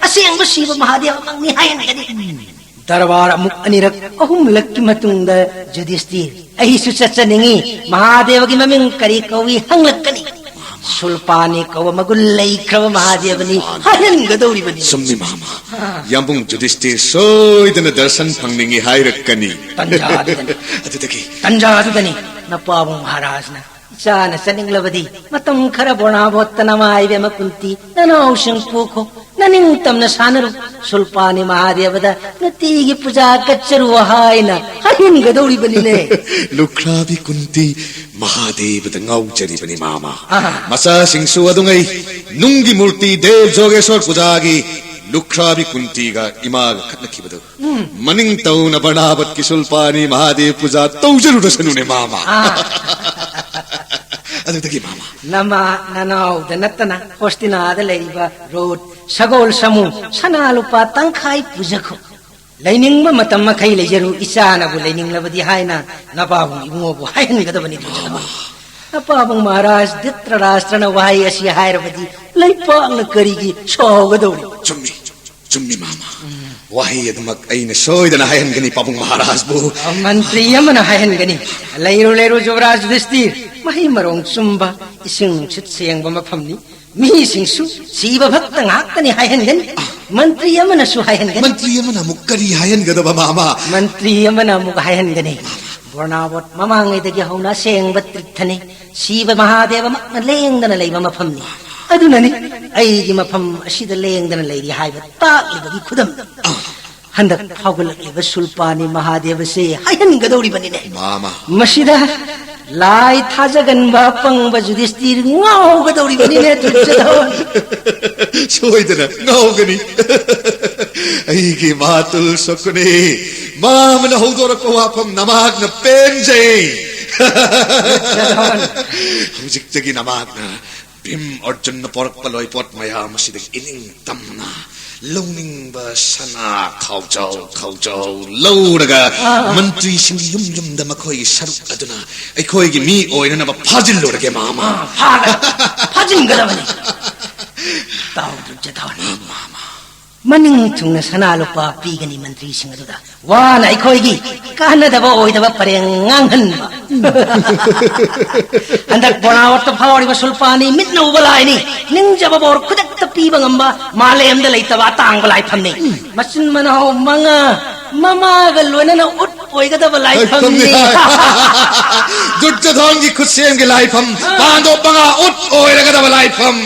ꯑꯁꯦꯡꯕ ꯁꯤꯕ ꯃꯍꯥꯗꯦꯕꯃꯛꯅꯤ ꯍꯥꯏꯍꯟꯒꯅꯤ꯫ ꯗꯔꯕꯥꯔ ꯑꯃꯨꯛ ꯑꯅꯤꯔꯛ ꯑꯍꯨꯝꯂꯛꯀꯤ ꯃꯇꯨꯡꯗ ꯌꯨꯙꯤꯁꯇꯤꯔ, ꯑꯩꯁꯨ ꯆꯠꯆꯅꯤꯡꯉꯤ, ꯃꯍꯥꯗꯦꯕꯒꯤ ꯃꯃꯤꯡ ꯀꯔꯤ ꯀꯧꯏ ꯍꯪꯂꯛꯀꯅꯤ꯫ ꯁꯨꯜꯄꯥꯅꯤ ꯀꯧꯕ ꯃꯒꯨꯟ ꯂꯩꯈ꯭ꯔꯕ ꯃꯍꯥꯗꯦꯕꯅꯤ ꯍꯥꯏꯍꯟꯒꯗꯧꯔꯤꯕꯅꯤ꯫ ꯆꯨꯝꯃꯤ ꯃꯥꯃ꯫ ꯌꯥꯝꯕꯨꯡ ꯌꯨꯙꯤꯁꯇꯤꯔ ꯁꯣꯏꯗꯅ ꯗꯔꯁꯟ ꯐꯪꯅꯤꯡꯉꯤ ꯍꯥꯏꯔꯛꯀꯅꯤ꯫ ꯇꯟꯖꯥ ꯑꯗꯨꯗꯅꯤ꯫ ꯑꯗꯨꯗꯒꯤ? ꯇꯟꯖꯥ ꯑꯗꯨꯗꯅꯤ ꯅꯄꯥꯕꯨꯡ ꯃꯍꯥꯔꯥꯖꯅ, "ꯏꯆꯥꯅ ꯆꯠꯅꯤꯡꯂꯕꯗꯤ ꯃꯇꯝ ꯈꯔ ꯕꯣꯔꯅꯥꯕꯣꯠꯇ ꯅꯃꯥ ꯏꯕꯦꯝꯃ ꯀꯨꯟꯇꯤ ꯅꯅꯥꯎꯁꯤꯡ ꯄꯨꯈꯣ, ꯅꯅꯤꯡꯇꯝꯅ ꯁꯥꯟꯅꯔꯨ, ꯁꯨꯜꯄꯥꯅꯤ ꯃꯍꯥꯗꯦꯕꯗ ꯅꯨꯡꯇꯤꯒꯤ ꯄꯨꯖꯥ ꯀꯠꯆꯔꯨ" ꯍꯥꯏꯅ ꯍꯥꯏꯍꯟꯒꯗꯧꯔꯤꯕꯅꯤꯅꯦ꯫ ꯂꯨꯈ꯭ꯔꯥꯕꯤ ꯀꯨꯟꯇꯤ ꯃꯍꯥꯗꯦꯕꯗ ꯉꯥꯎꯖꯔꯤꯕꯅꯤ ꯃꯥꯃ꯫ ꯑꯥ꯫ ꯃꯆꯥꯁꯤꯡꯁꯨ ꯑꯗꯨꯉꯩ ꯅꯨꯡꯒꯤ ꯃꯨꯔꯇꯤ ꯗꯦꯕ ꯖꯣꯒꯦꯁꯣꯔ ꯄꯨꯖꯥꯒꯤ ꯂꯨꯈ꯭ꯔꯥꯕꯤ ꯀꯨꯟꯇꯤꯒ ꯏꯃꯥꯒ ꯈꯠꯅꯈꯤꯕꯗꯨ ꯃꯅꯤꯡ ꯇꯧꯅ ꯕꯔꯅꯥꯕꯠꯀꯤ ꯁꯨꯜꯄꯥꯅꯤ ꯃꯍꯥꯗꯦꯕ ꯄꯨꯖꯥ ꯇꯧꯖꯔꯨꯔꯁꯅꯨꯅꯦ ꯃꯥꯃ꯫ ꯑꯥ꯫ ꯑꯗꯨꯗꯒꯤ ꯃꯥꯃ? ꯅꯃꯥ ꯅꯅꯥꯎꯗ ꯅꯠꯇꯅ ꯍꯣꯁꯇꯤꯅꯥꯗ ꯂꯩꯔꯤꯕ ꯔꯣꯠ, ꯁꯒꯣꯜ, ꯁꯃꯨ, ꯁꯅꯥ ꯂꯨꯄꯥ ꯇꯪꯈꯥꯏ ꯄꯨꯖꯈꯣ꯫ "ꯂꯩꯅꯤꯡꯕ ꯃꯇꯝ ꯃꯈꯩ ꯂꯩꯖꯔꯨ, ꯏꯆꯥꯅꯕꯨ ꯂꯩꯅꯤꯡꯂꯕꯗꯤ" ꯍꯥꯏꯅ ꯅꯄꯥꯕꯨꯡ ꯏꯕꯨꯡꯉꯣꯕꯨ ꯍꯥꯏꯍꯟꯒꯗꯕꯅꯤ꯫ ꯅꯄꯥꯕꯨꯡ ꯃꯍꯥꯔꯥꯖ ꯙ꯭ꯔꯤꯇꯔꯥꯁꯇ꯭ꯔꯅ ꯋꯥꯍꯩ ꯑꯁꯤ ꯍꯥꯏꯔꯕꯗꯤ ꯂꯩꯄꯥꯛꯅ ꯀꯔꯤꯒꯤ ꯁꯥꯎꯒꯗꯧꯔꯤ? ꯆꯨꯝꯃꯤ, ꯆꯨꯝꯃꯤ ꯃꯥꯃ꯫ ꯋꯥꯍꯩ ꯑꯗꯨꯃꯛ ꯑꯩꯅ ꯁꯣꯏꯗꯅ ꯍꯥꯏꯍꯟꯒꯅꯤ ꯄꯥꯕꯨꯡ ꯃꯍꯥꯔꯥꯖꯕꯨ꯫ ꯃꯟꯇ꯭ꯔꯤ ꯑꯃꯅ ꯍꯥꯏꯍꯟꯒꯅꯤ꯫ "ꯂꯩꯔꯨ, ꯂꯩꯔꯨ, ꯖꯨꯕꯔꯥꯖ ꯌꯨꯙꯤꯁꯇꯤꯔ, ꯃꯍꯩ ꯃꯔꯣꯡ ꯆꯨꯝꯕ, ꯏꯁꯤꯡ ꯅꯨꯡꯁꯤꯠ ꯁꯦꯡꯕ ꯃꯐꯝꯅꯤ꯫ ꯃꯤꯁꯤꯡꯁꯨ ꯁꯤꯕ ꯚꯛꯇ ꯉꯥꯛꯇꯅꯤ" ꯍꯥꯏꯍꯟꯒꯅꯤ꯫ ꯃꯟꯇ꯭ꯔꯤ ꯑꯃꯅꯁꯨ ꯍꯥꯏꯍꯟꯒꯅꯤ꯫ ꯃꯟꯇ꯭ꯔꯤ ꯑꯃꯅ ꯑꯃꯨꯛ ꯀꯔꯤ ꯍꯥꯏꯍꯟꯒꯗꯕ ꯃꯥꯃ? ꯃꯟꯇ꯭ꯔꯤ ꯑꯃꯅ ꯑꯃꯨꯛ ꯍꯥꯏꯍꯟꯒꯅꯤ, "ꯕꯣꯔꯅꯥꯕꯣꯠ ꯃꯃꯥꯡꯉꯩꯗꯒꯤ ꯍꯧꯅ ꯑꯁꯦꯡꯕ ꯇꯤꯔꯊꯅꯤ, ꯁꯤꯕ ꯃꯍꯥꯗꯦꯕꯃꯛꯅ ꯂꯦꯡꯗꯅ ꯂꯩꯕ ꯃꯐꯝꯅꯤ꯫ ꯑꯗꯨꯅꯅꯤ ꯑꯩꯒꯤ ꯃꯐꯝ ꯑꯁꯤꯗ ꯂꯦꯡꯗꯅ ꯂꯩꯔꯤ ꯍꯥꯏꯕ ꯇꯥꯛꯂꯤꯕꯒꯤ ꯈꯨꯗꯝ꯫ ꯍꯟꯗꯛ ꯐꯥꯎꯒꯠꯂꯛꯂꯤꯕ ꯁꯨꯜꯄꯥꯅꯤ ꯃꯍꯥꯗꯦꯕꯁꯦ ꯍꯥꯏꯍꯟꯒꯗꯧꯔꯤꯕꯅꯤꯅꯦ꯫ ꯃꯥꯃ꯫ ꯃꯁꯤꯗ ꯂꯥꯏ ꯊꯥꯖꯒꯟꯕ ꯑꯄꯪꯕ ꯌꯨꯙꯤꯁꯇꯤꯔ ꯉꯥꯎꯒꯗꯧꯔꯤꯕꯅꯤꯅꯦ, ꯗꯨꯔꯖꯣꯙꯟ꯫ ꯁꯣꯏꯗꯅ ꯉꯥꯎꯒꯅꯤ꯫ ꯑꯩꯒꯤ ꯃꯥꯇꯨꯜ ꯁꯛꯄꯅꯤ꯫ ꯃꯥꯃꯅ ꯍꯧꯗꯣꯔꯛꯄ ꯋꯥꯐꯝ ꯅꯃꯥꯛꯅ ꯄꯦꯟꯖꯩ꯫ ꯍꯧꯖꯤꯛꯇꯒꯤ ꯅꯃꯥꯛꯅ ꯚꯤꯝ ꯑꯔꯖꯨꯟꯅ ꯄꯣꯔꯛꯄ ꯂꯣꯏꯄꯣꯠ ꯃꯌꯥꯝ ꯑꯁꯤꯗꯒꯤ ꯏꯅꯤꯡ ꯇꯝꯅ ꯂꯧꯅꯤꯡꯕ ꯁꯅꯥ ꯈꯥꯎꯖꯥꯎ ꯈꯥꯎꯖꯥꯎ ꯂꯧꯔꯒ ꯑꯥ꯫ ꯃꯟꯇ꯭ꯔꯤꯁꯤꯡꯒꯤ ꯌꯨꯝ ꯌꯨꯝꯗ ꯃꯈꯣꯏꯒꯤ ꯁꯔꯨꯛ ꯑꯗꯨꯅ ꯑꯩꯈꯣꯏꯒꯤ ꯃꯤ ꯑꯣꯏꯅꯅꯕ ꯐꯥꯖꯤꯜꯂꯨꯔꯒꯦ, ꯃꯥꯃ꯫ ꯑꯥ, ꯐꯥꯒ-, ꯐꯥꯖꯤꯟꯒꯗꯕꯅꯤ꯫ ꯇꯥꯎ, ꯗꯨꯔꯖꯣꯙꯟ꯫ ꯃꯥꯃ꯫ ꯃꯅꯤꯡ ꯊꯨꯡꯅ ꯁꯅꯥ ꯂꯨꯄꯥ ꯄꯤꯒꯅꯤ ꯃꯟꯇ꯭ꯔꯤꯁꯤꯡ ꯑꯗꯨꯗ꯫ ꯋꯥꯅ ꯑꯩꯈꯣꯏꯒꯤ ꯀꯥꯟꯅꯗꯕ ꯑꯣꯏꯗꯕ ꯄꯔꯦꯡ ꯉꯥꯡꯍꯟꯕ꯫ ꯍꯟꯗꯛ ꯕꯣꯅꯥꯋꯠꯇ ꯐꯥꯎꯔꯤꯕ ꯁꯨꯜꯄꯥꯅꯤ ꯃꯤꯠꯅ ꯎꯕ ꯂꯥꯏꯅꯤ꯫ ꯅꯤꯡꯖꯕ ꯕꯣꯔ ꯈꯨꯗꯛꯇ ꯄꯤꯕ ꯉꯝꯕ ꯃꯥꯂꯦꯝꯗ ꯂꯩꯇꯕ ꯑꯇꯥꯡꯕ ꯂꯥꯏꯐꯝꯅꯤ꯫ ꯃꯆꯤꯟ ꯃꯅꯥꯎ ꯃꯉꯥ ꯃꯃꯥꯒ ꯂꯣꯏꯅꯅ ꯎꯠ ꯑꯣꯏꯒꯗꯕ ꯂꯥꯏꯐꯝꯅꯤ꯫ ꯂꯥꯏꯐꯝꯅꯤ꯫ ꯗꯨꯔꯖꯣꯙꯟꯒꯤ ꯈꯨꯠꯁꯦꯝꯒꯤ ꯂꯥꯏꯐꯝ, ꯄꯥꯟꯗꯣꯞ ꯃꯉꯥ ꯎꯠ ꯑꯣꯏꯔꯒꯗꯕ ꯂꯥꯏꯐꯝ꯫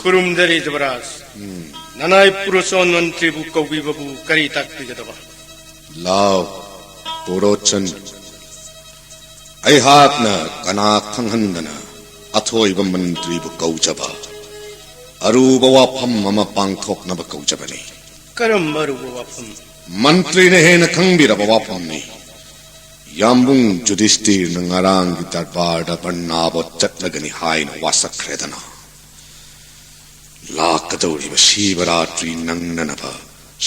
ꯈꯨꯔꯨꯝꯖꯔꯤ ꯖꯨꯕꯔꯥꯖ꯫ ꯎꯝ꯫ ꯅꯅꯥꯏ ꯄꯨꯔꯣꯆꯟ ꯃꯟꯇ꯭ꯔꯤꯕꯨ ꯀꯧꯕꯤꯕꯕꯨ ꯀꯔꯤ ꯇꯥꯛꯄꯤꯒꯗꯕ? ꯂꯥꯎ, ꯄꯨꯔꯣꯆꯟ꯫ ꯑꯩꯍꯥꯛꯅ ꯀꯅꯥ ꯈꯪꯍꯟꯗꯅ ꯑꯊꯣꯏꯕ ꯃꯟꯇ꯭ꯔꯤꯕꯨ ꯀꯧꯖꯕ ꯑꯔꯨꯕ ꯋꯥꯐꯝ ꯑꯃ ꯄꯥꯡꯊꯣꯛꯅꯕ ꯀꯧꯖꯕꯅꯤ꯫ ꯀꯔꯝꯕ ꯑꯔꯨꯕ ꯋꯥꯐꯝ? ꯃꯟꯇ꯭ꯔꯤꯅ ꯍꯦꯟꯅ ꯈꯪꯕꯤꯔꯕ ꯋꯥꯐꯝꯅꯤ꯫ ꯌꯥꯝꯕꯨꯡ ꯖꯨꯗꯤꯁꯇꯤꯔꯅ ꯉꯔꯥꯡꯒꯤ ꯗꯔꯕꯥꯔꯗ ꯕꯔꯅꯥꯕꯣꯠ ꯆꯠꯂꯒꯅꯤ ꯍꯥꯏꯅ ꯋꯥꯁꯛꯈ꯭ꯔꯦꯗꯅ꯫ ꯂꯥꯛꯀꯗꯧꯔꯤꯕ ꯁꯤꯕꯔꯥꯇ꯭ꯔꯤ ꯅꯪꯅꯅꯕ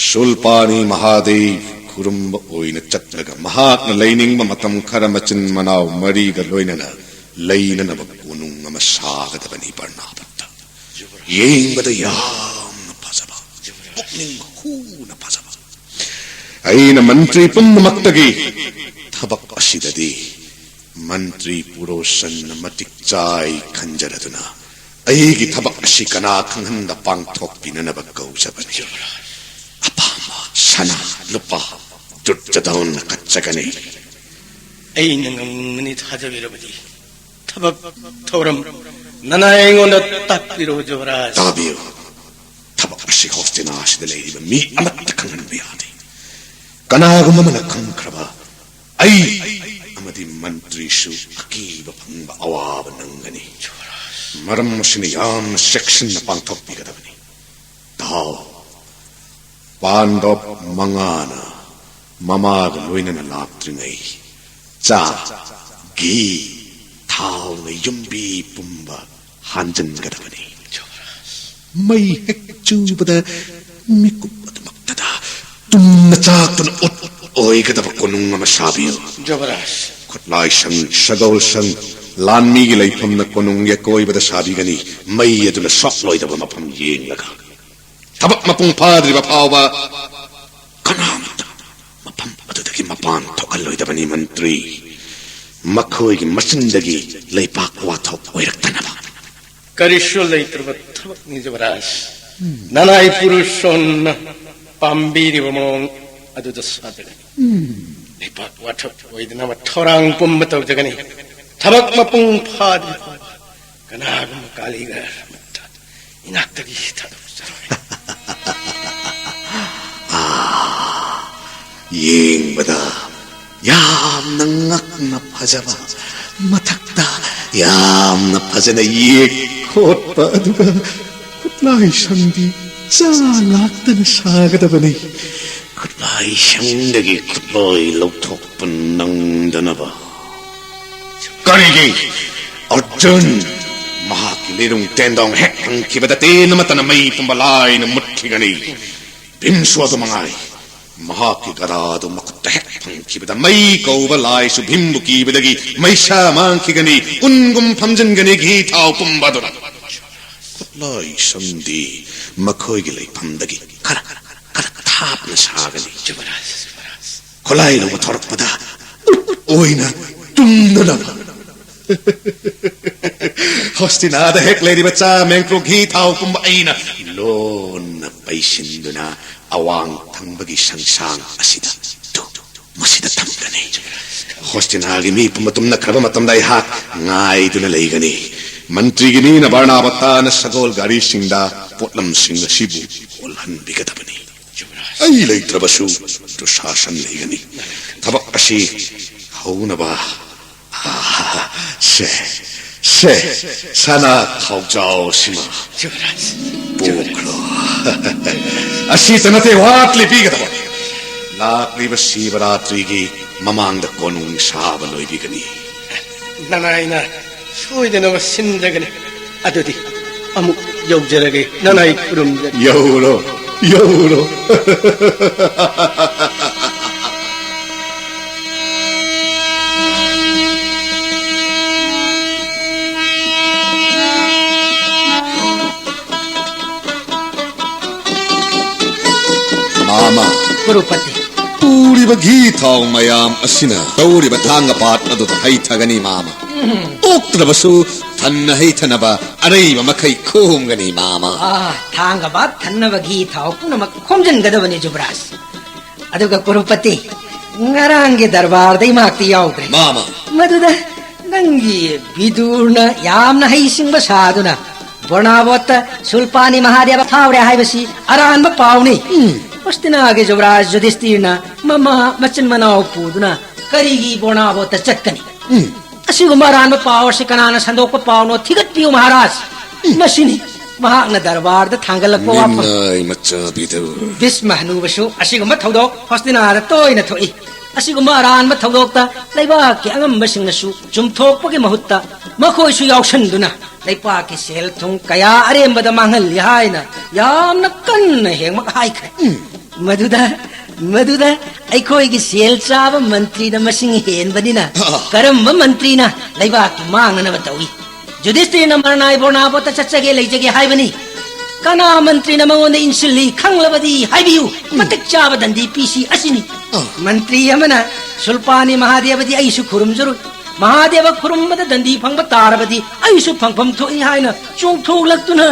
ꯁꯨꯜꯄꯥꯅꯤ ꯃꯍꯥꯗꯦꯕ ꯈꯨꯔꯨꯝꯕ ꯑꯣꯏꯅ ꯆꯠꯂꯒ ꯃꯍꯥꯛꯅ ꯂꯩꯅꯤꯡꯕ ꯃꯇꯝ ꯈꯔ ꯃꯆꯤꯟ ꯃꯅꯥꯎ ꯃꯔꯤꯒ ꯂꯣꯏꯅꯅ ꯂꯩꯅꯅꯕ ꯀꯣꯅꯨꯡ ꯑꯃ ꯁꯥꯒꯗꯕꯅꯤ ꯕꯔꯅꯥꯕꯠꯇ꯫ ꯌꯦꯡꯕꯗ ꯌꯥꯝꯅ ꯐꯖꯕ, ꯄꯨꯛꯅꯤꯡ ꯍꯨꯅ ꯐꯖꯕ꯫ ꯑꯩꯅ ꯃꯟꯇ꯭ꯔꯤ ꯄꯨꯝꯅꯃꯛꯇꯒꯤ ꯊꯕꯛ ꯑꯁꯤꯗꯗꯤ ꯃꯟꯇ꯭ꯔꯤ ꯄꯨꯔꯣꯆꯟꯅ ꯃꯇꯤꯛ ꯆꯥꯏ ꯈꯟꯖꯔꯗꯨꯅ ꯑꯩꯒꯤ ꯊꯕꯛ ꯑꯁꯤ ꯀꯅꯥ ꯈꯪꯍꯟꯗ ꯄꯥꯡꯊꯣꯛꯄꯤꯅꯅꯕ ꯀꯧꯖꯕꯅꯤ꯫ ꯑꯄꯥꯝꯕ ꯁꯅꯥ ꯂꯨꯄꯥ ꯗꯨꯔꯖꯣꯙꯟꯅ ꯀꯠꯆꯒꯅꯤ꯫ ꯑꯩꯅ ꯉꯝꯒꯅꯤ ꯊꯥꯖꯕꯤꯔꯕꯗꯤ ꯊꯕꯛ ꯊꯧꯔꯝ ꯅꯅꯥꯏ ꯑꯩꯉꯣꯟꯗ ꯇꯥꯛꯄꯤꯔꯣ ꯖꯨꯕꯔꯥꯖ꯫ ꯇꯥꯕꯤꯌꯨ꯫ ꯍꯣꯁꯇꯤꯅꯥꯁꯤꯗ ꯂꯩꯔꯤꯕ ꯃꯤ ꯑꯃꯠꯇ ꯈꯪꯍꯟꯕ ꯌꯥꯗꯦ꯫ ꯀꯅꯥꯒꯨꯝꯕ ꯑꯃꯅ ꯈꯪꯈ꯭ꯔꯕ, ꯑꯩ ꯑꯃꯗꯤ ꯃꯟꯇ꯭ꯔꯤꯁꯨ ꯑꯀꯤꯕ ꯐꯪꯕ ꯑꯋꯥꯕ ꯅꯪꯒꯅꯤ꯫ ꯃꯔꯝ ꯑꯁꯤꯅ ꯌꯥꯝꯅ ꯆꯦꯛꯁꯤꯟꯅ ꯄꯥꯡꯊꯣꯛꯄꯤꯒꯗꯕꯅꯤ꯫ ꯇꯥꯎ, ꯄꯥꯟꯗꯕ ꯃꯉꯥꯅ ꯃꯃꯥꯒ ꯂꯣꯏꯅꯅ ꯂꯥꯛꯇ꯭ꯔꯤꯉꯩ ꯆꯥ, ꯘꯤ, ꯊꯥꯎꯅ ꯌꯨꯝꯕꯤ ꯄꯨꯝꯕ ꯍꯥꯟꯖꯤꯟꯒꯗꯕꯅꯤ꯫ ꯃꯩ ꯍꯦꯛ ꯆꯨꯕꯗ ꯃꯤꯀꯨꯞ ꯑꯗꯨꯃꯛꯇꯗ ꯇꯨꯝꯅ ꯆꯥꯛꯇꯨꯅ ꯎꯠ ꯑꯣꯏꯒꯗꯕ ꯀꯣꯅꯨꯡ ꯑꯃ ꯁꯥꯕꯤꯌꯨ꯫ ꯖꯕꯔꯥꯖ꯫ ꯈꯨꯠꯂꯥꯏꯁꯪ, ꯁꯒꯣꯜꯁꯪ, ꯂꯥꯟꯃꯤꯒꯤ ꯂꯩꯐꯝꯅ ꯀꯣꯅꯨꯡꯒꯤ ꯑꯀꯣꯏꯕꯗ ꯁꯥꯕꯤꯒꯅꯤ, ꯃꯩ ꯑꯗꯨꯅ ꯁꯣꯛꯂꯣꯏꯗꯕ ꯃꯐꯝ ꯌꯦꯡꯂꯒ꯫ ꯊꯕꯛ ꯃꯄꯨꯡ ꯐꯥꯗ꯭ꯔꯤꯕ ꯐꯥꯎꯕ ꯀꯅꯥꯃꯠꯇ ꯃꯐꯝ ꯑꯗꯨꯗꯒꯤ ꯃꯄꯥꯟ ꯊꯣꯛꯍꯜꯂꯣꯏꯗꯕꯅꯤ ꯃꯟꯇ꯭ꯔꯤ꯫ ꯃꯈꯣꯏꯒꯤ ꯃꯆꯤꯟꯗꯒꯤ ꯂꯩꯄꯥꯛ ꯋꯥꯊꯣꯛ ꯑꯣꯏꯔꯛꯇꯅꯕ꯫ ꯀꯔꯤꯁꯨ ꯂꯩꯇ꯭ꯔꯕ ꯊꯕꯛꯅꯤ ꯖꯕꯔꯥꯖ꯫ ꯅꯅꯥꯏ ꯄꯨꯔꯨꯁꯣꯟꯅ ꯄꯥꯝꯕꯤꯔꯤꯕ ꯃꯑꯣꯡ ꯑꯗꯨꯗ ꯁꯥꯖꯒꯅꯤ꯫ ꯂꯩꯄꯥꯛ ꯋꯥꯊꯣꯛ ꯑꯣꯏꯗꯅꯕ ꯊꯧꯔꯥꯡ ꯄꯨꯝꯕ ꯇꯧꯖꯒꯅꯤ꯫ ꯊꯕꯛ ꯃꯄꯨꯡ ꯐꯥꯗ꯭ꯔꯤ ꯐꯥꯎꯕ ꯀꯅꯥꯒꯨꯝꯕ ꯀꯥꯂꯤꯒꯔ ꯑꯃꯠꯇ ꯏꯅꯥꯛꯇꯒꯤ ꯊꯥꯗꯣꯛꯆꯔꯣꯏ꯫ ꯑꯥ, ꯌꯦꯡꯕꯗ ꯌꯥꯝꯅ ꯉꯛꯅ ꯐꯖꯕ, ꯃꯊꯛꯇ ꯌꯥꯝꯅ ꯐꯖꯅ ꯌꯦꯛ ꯈꯣꯠꯄ, ꯑꯗꯨꯒ ꯈꯨꯠꯂꯥꯏ ꯁꯪꯗꯤ ꯆꯥ ꯉꯥꯛꯇꯅ ꯁꯥꯒꯗꯕꯅꯤ꯫ ꯈꯨꯠꯂꯥꯏ ꯁꯪꯗꯒꯤ ꯈꯨꯠꯂꯣꯏ ꯂꯧꯊꯣꯛꯄ ꯅꯪꯗꯅꯕ꯫ ꯀꯔꯤꯒꯤ? ꯑꯔꯖꯨꯟ, ꯃꯍꯥꯛꯀꯤ ꯂꯤꯔꯨꯡ ꯇꯦꯟꯗꯣꯡ ꯍꯦꯛ ꯐꯪꯈꯤꯕꯗ ꯇꯦꯟ ꯑꯃꯠꯇꯅ ꯃꯩ ꯄꯨꯝꯕ ꯂꯥꯏꯅ ꯃꯨꯠꯈꯤꯒꯅꯤ꯫ ꯚꯤꯝꯁꯨ ꯑꯗꯨ ꯃꯉꯥꯏ꯫ ꯃꯍꯥꯛꯀꯤ ꯒꯗꯥ ꯑꯗꯨ ꯃꯈꯨꯠꯇ ꯍꯦꯛ ꯐꯪꯈꯤꯕꯗ ꯃꯩ ꯀꯧꯕ ꯂꯥꯏꯁꯨ ꯚꯤꯝꯕꯨ ꯀꯤꯕꯗꯒꯤ ꯃꯩꯁꯥ ꯃꯥꯡꯈꯤꯒꯅꯤ, ꯎꯟꯒꯨꯝ ꯐꯝꯖꯤꯟꯒꯅꯤ ꯘꯤ ꯊꯥꯎ ꯄꯨꯝꯕ ꯑꯗꯨꯅ꯫ ꯈꯨꯠꯂꯥꯏ ꯁꯪꯗꯤ ꯃꯈꯣꯏꯒꯤ ꯂꯩꯐꯝꯗꯒꯤ ꯈꯔ, ꯈꯔ ꯊꯥꯞꯅ ꯁꯥꯒꯅꯤ꯫ ꯖꯨꯕꯔꯥꯖ, ꯖꯨꯕꯔꯥꯖ꯫ ꯈꯨꯠꯂꯥꯏ ꯂꯧꯕ ꯊꯧꯔꯛꯄꯗ ꯎꯠ ꯑꯣꯏꯅ ꯇꯨꯝꯅꯅꯕ꯫ ꯍꯣꯁꯇꯤꯅꯥꯗ ꯍꯦꯛ ꯂꯩꯔꯤꯕ ꯆꯥ, ꯃꯦꯡꯀ꯭ꯔꯣ, ꯘꯤ ꯊꯥꯎ ꯄꯨꯝꯕ ꯑꯩꯅ ꯂꯣꯟꯅ ꯄꯩꯁꯤꯟꯗꯨꯅ ꯑꯋꯥꯡ ꯊꯪꯕꯒꯤ ꯁꯪꯁꯥꯡ ꯑꯁꯤꯗ ꯇꯨ, ꯃꯁꯤꯗ ꯊꯝꯒꯅꯤ꯫ ꯍꯣꯁꯇꯤꯅꯥꯒꯤ ꯃꯤ ꯄꯨꯝꯕ ꯇꯨꯝꯅꯈ꯭ꯔꯕ ꯃꯇꯝꯗ ꯑꯩꯍꯥꯛ ꯉꯥꯏꯗꯨꯅ ꯂꯩꯒꯅꯤ꯫ ꯃꯟꯇ꯭ꯔꯤꯒꯤ ꯃꯤꯅ ꯕꯔꯅꯥꯕꯇꯥꯅ ꯁꯒꯣꯜ ꯒꯥꯔꯤꯁꯤꯡꯗ ꯄꯣꯠꯂꯝꯁꯤꯡ ꯑꯁꯤꯕꯨ ꯑꯣꯜꯍꯟꯕꯤꯒꯗꯕꯅꯤ꯫ ꯑꯩ ꯂꯩꯇ꯭ꯔꯕꯁꯨ ꯗꯨꯁꯥꯁꯟ ꯂꯩꯒꯅꯤ꯫ ꯊꯕꯛ ꯑꯁꯤ ꯍꯧꯅꯕ, ꯁꯦ, ꯁꯦ, ꯁꯅꯥ ꯈꯥꯎꯖꯥꯎ ꯑꯁꯤꯃ ꯄꯨꯈ꯭ꯔꯣ꯫ ꯑꯁꯤꯇ ꯅꯠꯇꯦ, ꯋꯥꯠꯂꯤ ꯄꯤꯒꯗꯕ꯫ ꯂꯥꯛꯂꯤꯕ ꯁꯤꯕꯔꯥꯇ꯭ꯔꯤꯒꯤ ꯃꯃꯥꯡꯗ ꯀꯣꯅꯨꯡ ꯁꯥꯕ ꯂꯣꯏꯕꯤꯒꯅꯤ꯫ ꯅꯅꯥꯏꯅ ꯁꯣꯏꯗꯅꯕ ꯁꯤꯟꯖꯒꯅꯤ꯫ ꯑꯗꯨꯗꯤ ꯑꯃꯨꯛ ꯌꯧꯖꯔꯒꯦ, ꯅꯅꯥꯏ ꯈꯨꯔꯨꯝꯖꯔꯤ꯫ ꯌꯧꯔꯣ, ꯌꯧꯔꯣ꯫ ꯃꯥꯃ꯫ ꯀ꯭ꯔꯣꯔꯄꯇꯤ꯫ ꯄꯨꯔꯤꯕ ꯘꯤ ꯊꯥꯎ ꯃꯌꯥꯝ ꯑꯁꯤꯅ ꯇꯧꯔꯤꯕ ꯊꯥꯡꯒ ꯄꯥꯠ ꯑꯗꯨꯗ ꯍꯩꯊꯒꯅꯤ, ꯃꯥꯃ꯫ ꯎꯝ꯫ ꯑꯣꯛꯇ꯭ꯔꯕꯁꯨ ꯊꯟꯅ ꯍꯩꯊꯅꯕ ꯑꯔꯩꯕ ꯃꯈꯩ ꯈꯣꯝꯒꯅꯤ, ꯃꯥꯃ꯫ ꯑꯥ, ꯊꯥꯡꯒ ꯄꯥꯠ ꯊꯟꯅꯕ ꯘꯤ ꯊꯥꯎ ꯄꯨꯝꯅꯃꯛ ꯈꯣꯝꯖꯤꯟꯒꯗꯕꯅꯤ, ꯖꯨꯕꯔꯥꯖ꯫ ꯑꯗꯨꯒ ꯀ꯭ꯔꯣꯔꯄꯇꯤ, ꯉꯔꯥꯡꯒꯤ ꯗꯔꯕꯥꯔꯗ ꯏꯃꯥꯛꯇꯤ ꯌꯥꯎꯗ꯭ꯔꯦ꯫ ꯃꯥꯃ꯫ ꯃꯗꯨꯗ ꯅꯪꯒꯤ ꯕꯤꯗꯨꯔꯅ ꯌꯥꯝꯅ ꯍꯩꯁꯤꯡꯕ ꯁꯥꯗꯨꯅ ꯕꯣꯔꯅꯥꯕꯣꯠꯇ ꯁꯨꯜꯄꯥꯅꯤ ꯃꯍꯥꯗꯦꯕ ꯐꯥꯎꯔꯦ ꯍꯥꯏꯕꯁꯤ ꯑꯔꯥꯟꯕ ꯄꯥꯎꯅꯤ꯫ ꯎꯝ꯫ ꯍꯣꯁꯇꯤꯅꯥꯒꯤ ꯖꯨꯕꯔꯥꯖ ꯌꯨꯙꯤꯁꯇꯤꯔꯅ ꯃꯃꯥ ꯃꯆꯤꯟ ꯃꯅꯥꯎ ꯄꯨꯗꯨꯅ ꯀꯔꯤꯒꯤ ꯕꯣꯔꯅꯥꯕꯣꯠꯇ ꯆꯠꯀꯅꯤ? ꯎꯝ꯫ ꯑꯁꯤꯒꯨꯝꯕ ꯑꯔꯥꯟꯕ ꯄꯥꯎ ꯑꯁꯤ ꯀꯅꯥꯅ ꯁꯟꯗꯣꯛꯄ ꯄꯥꯎꯅꯣ ꯊꯤꯒꯠꯄꯤꯌꯨ, ꯃꯍꯥꯔꯥꯖ꯫ ꯎꯝ꯫ ꯃꯁꯤꯅꯤ ꯃꯍꯥꯛꯅ ꯗꯔꯕꯥꯔꯗ ꯊꯥꯡꯒꯠꯂꯛꯄ ꯋꯥꯐꯝ꯫ ꯃꯤꯅꯥꯏ ꯃꯆꯥ ꯕꯤꯗꯨꯔ꯫ ꯚꯤꯁꯃ ꯍꯅꯨꯕꯁꯨ ꯑꯁꯤꯒꯨꯝꯕ ꯊꯧꯗꯣꯛ ꯍꯣꯁꯇꯤꯅꯥꯗ ꯇꯣꯏꯅ ꯊꯣꯛꯏ꯫ ꯑꯁꯤꯒꯨꯝꯕ ꯑꯔꯥꯟꯕ ꯊꯧꯗꯣꯛꯇ ꯂꯩꯕꯥꯛꯀꯤ ꯑꯉꯝꯕꯁꯤꯡꯅꯁꯨ ꯆꯨꯝꯊꯣꯛꯄꯒꯤ ꯃꯍꯨꯠꯇ ꯃꯈꯣꯏꯁꯨ ꯌꯥꯎꯁꯟꯗꯨꯅ ꯂꯩꯄꯥꯛꯀꯤ ꯁꯦꯜ ꯊꯨꯝ ꯀꯌꯥ ꯑꯔꯦꯝꯕꯗ ꯃꯥꯡꯍꯜꯂꯤ ꯍꯥꯏꯅ ꯌꯥꯝꯅ ꯀꯟꯅ ꯍꯦꯡꯃꯛ ꯍꯥꯏꯈ꯭ꯔꯦ꯫ ꯎꯝ꯫ ꯃꯗꯨꯗ, ꯃꯗꯨꯗ ꯑꯩꯈꯣꯏꯒꯤ ꯁꯦꯜ ꯆꯥꯕ ꯃꯟꯇ꯭ꯔꯤꯅ ꯃꯁꯤꯡ ꯍꯦꯟꯕꯅꯤꯅ ꯑꯥ꯫ ꯀꯔꯝꯕ ꯃꯟꯇ꯭ꯔꯤꯅ ꯂꯩꯕꯥꯛꯀꯤ ꯃꯥꯡꯅꯅꯕ ꯇꯧꯏ? ꯌꯨꯙꯤꯁꯇꯤꯔꯅ ꯃꯔꯅꯥꯏ ꯕꯣꯔꯅꯥꯕꯣꯠꯇ ꯆꯠꯆꯒꯦ ꯂꯩꯖꯒꯦ ꯍꯥꯏꯕꯅꯤ꯫ ꯀꯅꯥ ꯃꯟꯇ꯭ꯔꯤꯅ ꯃꯉꯣꯟꯗ ꯏꯟꯁꯤꯜꯂꯤ ꯈꯪꯂꯕꯗꯤ ꯍꯥꯏꯕꯤꯌꯨ꯫ ꯎꯝ꯫ ꯃꯇꯤꯛ ꯆꯥꯕ ꯗꯟꯗꯤ ꯄꯤꯁꯤ ꯑꯁꯤꯅꯤ꯫ ꯑꯥ꯫ ꯃꯟꯇ꯭ꯔꯤ ꯑꯃꯅ ꯁꯨꯜꯄꯥꯅꯤ ꯃꯍꯥꯗꯦꯕꯗꯤ ꯑꯩꯁꯨ ꯈꯨꯔꯨꯝꯖꯔꯣꯏ꯫ ꯃꯍꯥꯗꯦꯕ ꯈꯨꯔꯨꯝꯕꯗ ꯗꯟꯗꯤ ꯐꯪꯕ ꯇꯥꯔꯕꯗꯤ ꯑꯩꯁꯨ ꯐꯪꯐꯝ ꯊꯣꯛꯏ ꯍꯥꯏꯅ ꯆꯣꯡꯊꯣꯛꯂꯛꯇꯨꯅ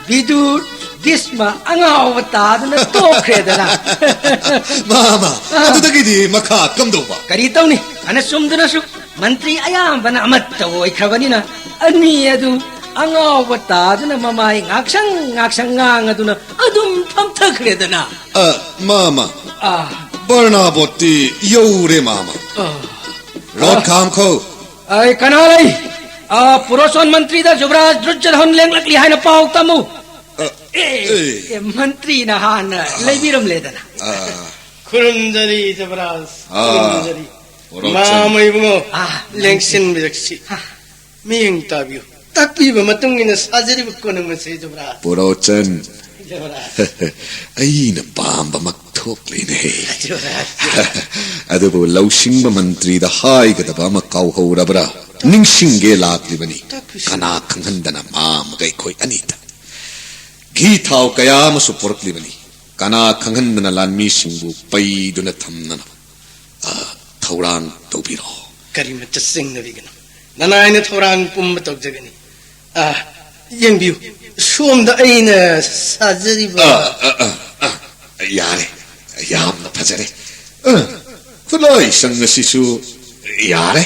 ꯕꯤꯗꯨꯔ ꯚꯤꯁꯃ ꯑꯉꯥꯎꯕ ꯇꯥꯗꯨꯅ ꯇꯣꯛꯈ꯭ꯔꯦꯗꯅ꯫ ꯃꯥꯃ, ꯑꯥ꯫ ꯑꯗꯨꯗꯒꯤꯗꯤ ꯃꯈꯥ ꯀꯝꯗꯧꯕ? ꯀꯔꯤ ꯇꯧꯅꯤ? ꯐꯅ ꯆꯨꯝꯗꯨꯅꯁꯨ ꯃꯟꯇ꯭ꯔꯤ ꯑꯌꯥꯝꯕꯅ ꯑꯃꯠꯇ ꯑꯣꯏꯈ꯭ꯔꯕꯅꯤꯅ ꯑꯅꯤ ꯑꯗꯨ ꯑꯉꯥꯎꯕ ꯇꯥꯗꯨꯅ ꯃꯃꯥꯏ ꯉꯥꯛꯁꯪ ꯉꯥꯛꯁꯪ ꯉꯥꯡꯉꯗꯨꯅ ꯑꯗꯨꯝ ꯐꯝꯊꯈ꯭ꯔꯦꯗꯅ꯫ ꯑ, ꯃꯥꯃ, ꯑꯥ꯫ ꯕꯔꯅꯥꯕꯣꯠꯇꯤ ꯌꯧꯔꯦ, ꯃꯥꯃ꯫ ꯑꯥ꯫ ꯔꯣꯠ ꯈꯥꯝꯈꯣ꯫ ꯑꯩ ꯀꯅꯥ ꯂꯩ? ꯑꯥ, ꯄꯨꯔꯣꯆꯟ ꯃꯟꯇ꯭ꯔꯤꯗ ꯖꯨꯕꯔꯥꯖ ꯗ꯭ꯔꯨꯠꯖꯗꯍꯟ ꯂꯦꯡꯂꯛꯂꯤ ꯍꯥꯏꯅ ꯄꯥꯎ ꯇꯝꯃꯨ꯫ ꯑ, ꯑꯦ, ꯑꯦ꯫ ꯑꯦ, ꯃꯟꯇ꯭ꯔꯤꯅ ꯍꯥꯟꯅ ꯂꯩꯕꯤꯔꯝꯂꯦꯗꯅ꯫ ꯑꯥ꯫ ꯈꯨꯔꯨꯝꯖꯔꯤ ꯖꯨꯕꯔꯥꯖ, ꯑꯥ꯫ ꯈꯨꯔꯨꯝꯖꯔꯤ꯫ ꯄꯨꯔꯣꯆꯟ꯫ ꯃꯥꯃ ꯏꯕꯨꯡꯉꯣ, ꯑꯥ, ꯂꯦꯡꯁꯤꯟꯕꯤꯔꯛꯁꯤ꯫ ꯑꯥ꯫ ꯃꯤꯠꯌꯦꯡ ꯇꯥꯕꯤꯌꯨ꯫ ꯇꯥꯛꯄꯤꯕ ꯃꯇꯨꯡ ꯏꯟꯅ ꯁꯥꯖꯔꯤꯕ ꯀꯣꯅꯨꯡ ꯑꯁꯤ, ꯖꯨꯕꯔꯥꯖ꯫ ꯄꯨꯔꯣꯆꯟ꯫ ꯖꯨꯕꯔꯥꯖ꯫ ꯑꯩꯅ ꯄꯥꯝꯕꯃꯛ ꯊꯣꯛꯂꯤꯅꯦ꯫ ꯖꯨꯕꯔꯥꯖ꯫ ꯑꯗꯨꯕꯨ ꯂꯧꯁꯤꯡꯕ ꯃꯟꯇ꯭ꯔꯤꯗ ꯍꯥꯏꯒꯗꯕ ꯑꯃ ꯀꯥꯎꯍꯧꯔꯕ꯭ꯔꯥ? ꯅꯤꯡꯁꯤꯡꯒꯦ ꯂꯥꯛꯂꯤꯕꯅꯤ꯫ ꯇꯥꯛꯄꯤꯁꯤ꯫ ꯀꯅꯥ ꯈꯪꯍꯟꯗꯅ ꯃꯥꯃꯒ ꯑꯩꯈꯣꯏ ꯑꯅꯤꯗ ꯘꯤ ꯊꯥꯎ ꯀꯌꯥ ꯑꯃꯁꯨ ꯄꯨꯔꯛꯂꯤꯕꯅꯤ꯫ ꯀꯅꯥ ꯈꯪꯍꯟꯗꯅ ꯂꯥꯟꯃꯤꯁꯤꯡꯕꯨ ꯄꯩꯗꯨꯅ ꯊꯝꯅꯅꯕ, ꯑ, ꯊꯧꯔꯥꯡ ꯇꯧꯕꯤꯔꯣ꯫ ꯀꯔꯤꯃꯠꯇ ꯆꯤꯡꯅꯕꯤꯒꯅꯨ꯫ ꯅꯅꯥꯏꯅ ꯊꯧꯔꯥꯡ ꯄꯨꯝꯕ ꯇꯧꯖꯒꯅꯤ꯫ ꯑ, ꯌꯦꯡꯕꯤꯌꯨ, ꯁꯣꯝꯗ ꯑꯩꯅ ꯁꯥꯖꯔꯤꯕ ꯑ, ꯑ, ꯑ, ꯑ, ꯌꯥꯔꯦ, ꯌꯥꯝꯅ ꯐꯖꯔꯦ꯫ ꯑ, ꯈꯨꯠꯂꯥꯏꯁꯪ ꯑꯁꯤꯁꯨ ꯌꯥꯔꯦ꯫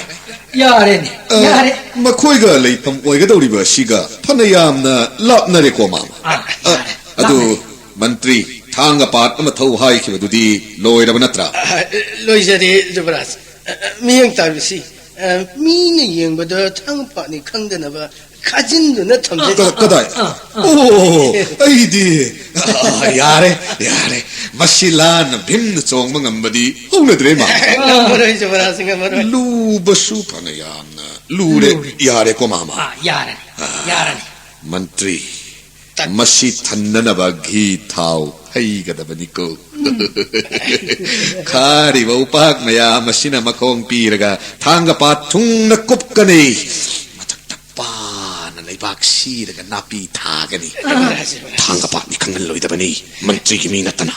ꯌꯥꯔꯦꯅꯦ, ꯑ, ꯌꯥꯔꯦ꯫ ꯃꯈꯣꯏꯒ ꯂꯩꯐꯝ ꯑꯣꯏꯒꯗꯧꯔꯤꯕ ꯑꯁꯤꯒ ꯐꯅ ꯌꯥꯝꯅ ꯂꯥꯞꯅꯔꯦꯀꯣ, ꯃꯥꯃ꯫ ꯑ, ꯑ, ꯌꯥꯔꯦ, ꯑꯗꯨ, ꯂꯥꯞꯅꯔꯦ꯫ ꯃꯟꯇ꯭ꯔꯤ, ꯊꯥꯡꯒ ꯄꯥꯠ ꯑꯃ ꯊꯧ ꯍꯥꯏꯈꯤꯕꯗꯨꯗꯤ ꯂꯣꯏꯔꯕ ꯅꯠꯇ꯭ꯔꯥ? ꯑ, ꯂꯣꯏꯖꯔꯦ, ꯖꯨꯕꯔꯥꯖ꯫ ꯑ, ꯑ, ꯃꯤꯠꯌꯦꯡ ꯇꯥꯕꯤꯁꯤ꯫ ꯑ, ꯃꯤꯅ ꯌꯦꯡꯕꯗ ꯊꯥꯡꯒ ꯄꯥꯠꯅꯤ ꯈꯪꯗꯅꯕ ꯈꯥꯖꯤꯟꯗꯨꯅ ꯊꯝꯖꯔꯤ꯫ ꯀ-, ꯀꯗꯥꯏ? ꯑꯥ, ꯑꯥ꯫ ꯑꯣ, ꯑꯩꯗꯤ, ꯑꯥ, ꯌꯥꯔꯦ, ꯌꯥꯔꯦ꯫ ꯃꯁꯤ ꯂꯥꯟꯅ ꯚꯤꯝꯅ ꯆꯣꯡꯕ ꯉꯝꯕꯗꯤ ꯍꯧꯅꯗ꯭ꯔꯦ, ꯃꯥ꯫ ꯉꯝꯃꯔꯣꯏ, ꯖꯨꯕꯔꯥꯖ, ꯉꯝꯃꯔꯣꯏ꯫ ꯂꯨꯕꯁꯨ ꯐꯅ ꯌꯥꯝꯅ ꯂꯨꯔꯦ꯫ ꯂꯨꯔꯦ꯫ ꯌꯥꯔꯦꯀꯣ, ꯃꯥꯃ? ꯑꯥ, ꯌꯥꯔꯅꯤ, ꯑꯥ, ꯌꯥꯔꯅꯤ꯫ ꯃꯟꯇ꯭ꯔꯤ, ꯇꯠ- ꯃꯁꯤ ꯊꯟꯅꯅꯕ ꯘꯤ ꯊꯥꯎ ꯍꯩꯒꯗꯕꯅꯤꯀꯣ꯫ ꯎꯝ꯫ ꯈꯥꯔꯤꯕ ꯎꯄꯥꯛ ꯃꯌꯥꯝ ꯑꯁꯤꯅ ꯃꯈꯣꯡ ꯄꯤꯔꯒ ꯊꯥꯡꯒ ꯄꯥꯠ ꯊꯨꯡꯅ ꯀꯨꯞꯀꯅꯤ꯫ ꯃꯊꯛꯇ ꯄꯥꯅ ꯂꯩꯕꯥꯛ ꯁꯤꯔꯒ ꯅꯥꯄꯤ ꯊꯥꯒꯅꯤ꯫ ꯑꯥ꯫ ꯊꯥꯡꯒ ꯄꯥꯠꯅꯤ ꯈꯪꯍꯜꯂꯣꯏꯗꯕꯅꯤ, ꯃꯟꯇ꯭ꯔꯤꯒꯤ ꯃꯤ ꯅꯠꯇꯅ꯫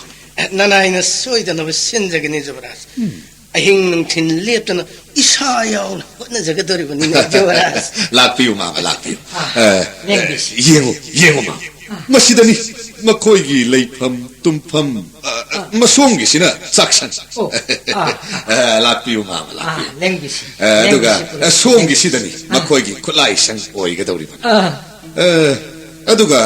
ꯅꯅꯥꯏꯅ ꯁꯣꯏꯗꯅꯕ ꯁꯤꯟꯖꯒꯅꯤ, ꯖꯨꯕꯔꯥꯖ꯫ ꯎꯝ꯫ ꯑꯍꯤꯡ ꯅꯨꯡꯊꯤꯜ ꯂꯦꯞꯇꯅ ꯏꯁꯥ ꯌꯥꯎꯅ ꯍꯣꯠꯅꯖꯒꯗꯧꯔꯤꯕꯅꯤꯅꯦ, ꯖꯨꯕꯔꯥꯖ꯫ ꯂꯥꯛꯄꯤꯌꯨ, ꯃꯥꯃ, ꯂꯥꯛꯄꯤꯌꯨ꯫ ꯑꯥ, ꯑ, ꯌꯦꯡꯕꯤꯁꯤ꯫ ꯌꯦꯡꯉꯨ, ꯌꯦꯡꯉꯨ, ꯃꯥꯃ꯫ ꯑꯥ꯫ ꯃꯁꯤꯗꯅꯤ ꯃꯈꯣꯏꯒꯤ ꯂꯩꯐꯝ ꯇꯨꯝꯐꯝ꯫ ꯑ, ꯑ, ꯑꯥ꯫ ꯃꯁꯣꯝꯒꯤꯁꯤꯅ ꯆꯥꯛꯁꯪ꯫ ꯑꯣ, ꯑꯥ, ꯑꯥ꯫ ꯑ, ꯂꯥꯛꯄꯤꯌꯨ, ꯃꯥꯃ, ꯑꯥ, ꯂꯥꯛꯄꯤꯌꯨ꯫ ꯂꯦꯡꯕꯤꯁꯤ, ꯑ, ꯑꯗꯨꯒ, ꯂꯦꯡꯕꯤꯁꯤ, ꯑ, ꯁꯣꯝꯒꯤꯁꯤꯗꯅꯤ, ꯑꯥ꯫ ꯃꯈꯣꯏꯒꯤ ꯈꯨꯠꯂꯥꯏꯁꯪ ꯑꯣꯏꯒꯗꯧꯔꯤꯕ꯫ ꯑꯥ꯫ ꯑ, ꯑꯗꯨꯒ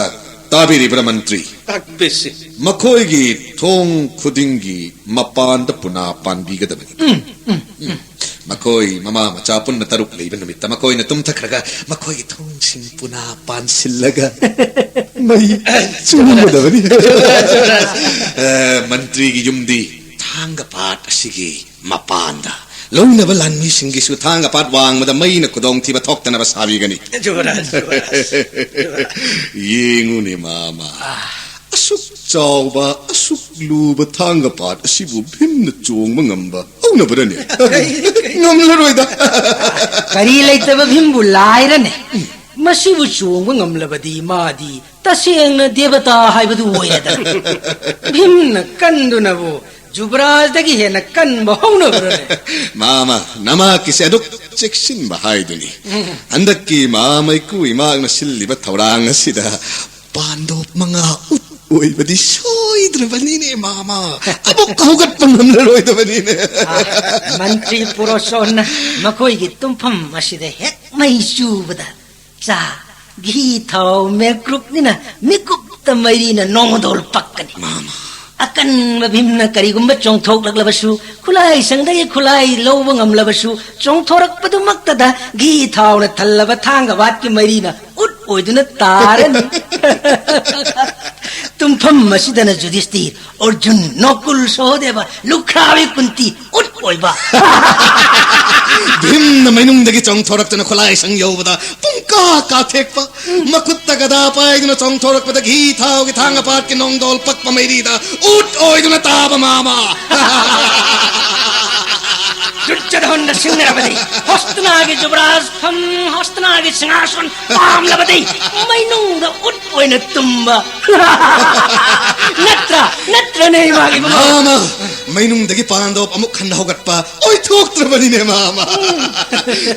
ꯇꯥꯕꯤꯔꯤꯕ꯭ꯔꯥ, ꯃꯟꯇ꯭ꯔꯤ? ꯇꯥꯛꯄꯤꯁꯤ꯫ ꯃꯈꯣꯏꯒꯤ ꯊꯣꯡ ꯈꯨꯗꯤꯡꯒꯤ ꯃꯄꯥꯟꯗ ꯄꯨꯅꯥ ꯄꯥꯟꯕꯤꯒꯗꯕꯅꯤ꯫ ꯎꯝ, ꯎꯝ, ꯎꯝ꯫ ꯃꯈꯣꯏ ꯃꯃꯥ ꯃꯆꯥ ꯄꯨꯟꯅ ꯇꯔꯨꯛ ꯂꯩꯕ ꯅꯨꯃꯤꯠꯇ ꯃꯈꯣꯏꯅ ꯇꯨꯝꯊꯈ꯭ꯔꯒ ꯃꯈꯣꯏꯒꯤ ꯊꯣꯡꯁꯤꯡ ꯄꯨꯅꯥ ꯄꯥꯟꯁꯤꯜꯂꯒ ꯃꯩ ꯆꯨꯝꯒꯗꯕꯅꯤ꯫ ꯑ, ꯃꯟꯇ꯭ꯔꯤꯒꯤ ꯌꯨꯝꯗꯤ ꯊꯥꯡꯒ ꯄꯥꯠ ꯑꯁꯤꯒꯤ ꯃꯄꯥꯟꯗ꯫ ꯂꯧꯅꯕ ꯂꯥꯟꯃꯤꯁꯤꯡꯒꯤꯁꯨ ꯊꯥꯡꯒ ꯄꯥꯠ ꯋꯥꯡꯃꯗ ꯃꯩꯅ ꯈꯨꯗꯣꯡꯊꯤꯕ ꯊꯣꯛꯇꯅꯕ ꯁꯥꯕꯤꯒꯅꯤ꯫ ꯌꯨꯕꯔꯥꯖ, ꯌꯨꯕꯔꯥꯖ, ꯌꯨꯕꯔꯥꯖ꯫ ꯌꯦꯡꯉꯨꯅꯦ, ꯃꯥꯃ꯫ ꯑꯥ꯫ ꯑꯁꯨꯛ ꯆꯥꯎꯕ, ꯑꯁꯨꯛ ꯂꯨꯕ ꯊꯥꯡꯒ ꯄꯥꯠ ꯑꯁꯤꯕꯨ ꯚꯤꯝꯅ ꯆꯣꯡꯕ ꯉꯝꯕ ꯍꯧꯅꯕ꯭ꯔꯅꯦ? ꯀꯩ, ꯀꯩ? ꯉꯝꯂꯔꯣꯏꯗ꯫ ꯀꯔꯤ ꯂꯩꯇꯕ ꯚꯤꯝꯕꯨ ꯂꯥꯏꯔꯅꯦ? ꯃꯁꯤꯕꯨ ꯆꯣꯡꯕ ꯉꯝꯂꯕꯗꯤ ꯃꯥꯗꯤ ꯇꯁꯦꯡꯅ ꯗꯦꯕꯇꯥ ꯍꯥꯏꯕꯗꯨ ꯑꯣꯏꯔꯦꯗꯅ꯫ ꯚꯤꯝꯅ ꯀꯟꯗꯨꯅꯕꯨ ꯖꯨꯕꯔꯥꯖꯗꯒꯤ ꯍꯦꯟꯅ ꯀꯟꯕ ꯍꯧꯅꯕ꯭ꯔꯅꯦ? ꯃꯥꯃ, ꯅꯃꯥꯛꯀꯤꯁꯦ ꯑꯗꯨꯛ ꯆꯦꯛꯁꯤꯟꯕ ꯍꯥꯏꯗꯨꯅꯤ꯫ ꯎꯝ꯫ ꯍꯟꯗꯛꯀꯤ ꯃꯥꯃ ꯏꯀꯨ ꯏꯃꯥꯛꯅ ꯁꯤꯜꯂꯤꯕ ꯊꯧꯔꯥꯡ ꯑꯁꯤꯗ ꯄꯥꯟꯗꯣꯞ ꯃꯉꯥ ꯎꯠ ꯑꯣꯏꯕꯗꯤ ꯁꯣꯏꯗ꯭ꯔꯕꯅꯤꯅꯦ, ꯃꯥꯃ꯫ ꯑꯃꯨꯛ ꯍꯧꯒꯠꯄ ꯉꯝꯂꯔꯣꯏꯗꯕꯅꯤꯅꯦ꯫ ꯑꯥ, ꯃꯟꯇ꯭ꯔꯤ ꯄꯨꯔꯣꯁꯣꯟꯅ ꯃꯈꯣꯏꯒꯤ ꯇꯨꯝꯐꯝ ꯑꯁꯤꯗ ꯍꯦꯛ ꯃꯩ ꯆꯨꯕꯗ ꯆꯥ, ꯘꯤ, ꯊꯥꯎ, ꯃꯦꯀ꯭ꯔꯨꯞꯅꯤꯅ ꯃꯤꯀꯨꯞꯇ ꯃꯩꯔꯤꯅ ꯅꯣꯡꯃꯗꯣꯜ ꯄꯛꯀꯅꯤ꯫ ꯃꯥꯃ꯫ ꯑꯀꯟꯕ ꯚꯤꯝꯅ ꯀꯔꯤꯒꯨꯝꯕ ꯆꯣꯡꯊꯣꯛꯂꯛꯂꯕꯁꯨ, ꯈꯨꯠꯂꯥꯏꯁꯪꯗꯒꯤ ꯈꯨꯠꯂꯥꯏ ꯂꯧꯕ ꯉꯝꯂꯕꯁꯨ, ꯆꯣꯡꯊꯣꯔꯛꯄꯗꯨꯃꯛꯇꯗ ꯘꯤ ꯊꯥꯎꯅ ꯊꯜꯂꯕ ꯊꯥꯡꯒ ꯋꯥꯠꯀꯤ ꯃꯩꯔꯤꯅ ꯎꯠ ꯑꯣꯏꯗꯨꯅ ꯇꯥꯔꯅꯤ꯫ ꯇꯨꯝꯐꯝ ꯑꯁꯤꯗꯅ ꯌꯨꯙꯤꯁꯇꯤꯔ, ꯑꯔꯖꯨꯟ, ꯅꯣꯀꯨꯜ, ꯁꯍꯣꯗꯦꯕ, ꯂꯨꯈ꯭ꯔꯥꯕꯤ ꯀꯨꯟꯇꯤ ꯎꯠ ꯑꯣꯏꯕ꯫ ꯚꯤꯝꯅ ꯃꯩꯅꯨꯡꯗꯒꯤ ꯆꯣꯡꯊꯣꯔꯛꯇꯨꯅ ꯈꯨꯠꯂꯥꯏꯁꯪ ꯌꯧꯕꯗ ꯄꯨꯡꯀꯥ ꯀꯥꯊꯦꯛꯄ, ꯃꯈꯨꯠꯇ ꯒꯗꯥ ꯄꯥꯏꯗꯨꯅ ꯆꯣꯡꯊꯣꯔꯛꯄꯗ ꯘꯤ ꯊꯥꯎꯒꯤ ꯊꯥꯡꯒ ꯄꯥꯠꯀꯤ ꯅꯣꯡꯗꯣꯜ ꯄꯛꯄ ꯃꯩꯔꯤꯗ ꯎꯠ ꯑꯣꯏꯗꯨꯅ ꯇꯥꯕ ꯃꯥꯃ꯫ ꯆꯨꯠ, ꯆꯨꯠ, ꯙꯣꯟꯗ ꯁꯤꯡꯅꯔꯕꯗꯤ, ꯍꯣꯁꯇꯤꯅꯥꯒꯤ ꯖꯨꯕꯔꯥꯖ ꯐꯝ, ꯍꯣꯁꯇꯤꯅꯥꯒꯤ ꯁꯤꯡꯍꯥꯁꯣꯟ ꯄꯥꯝꯂꯕꯗꯤ, ꯃꯩꯅꯨꯡꯗ ꯎꯠ ꯑꯣꯏꯅ ꯇꯨꯝꯕ꯫ ꯅꯠꯇ꯭ꯔꯥ? ꯅꯠꯇ꯭ꯔꯅꯦ, ꯏꯃꯥꯒꯤ ꯃꯃꯥ? ꯃꯥꯃ, ꯃꯩꯅꯨꯡꯗꯒꯤ ꯄꯥꯟꯗꯣꯞ ꯑꯃꯨꯛ ꯍꯟꯅ ꯍꯧꯒꯠꯄ ꯑꯣꯏꯊꯣꯛꯇ꯭ꯔꯕꯅꯤꯅꯦ, ꯃꯥꯃ꯫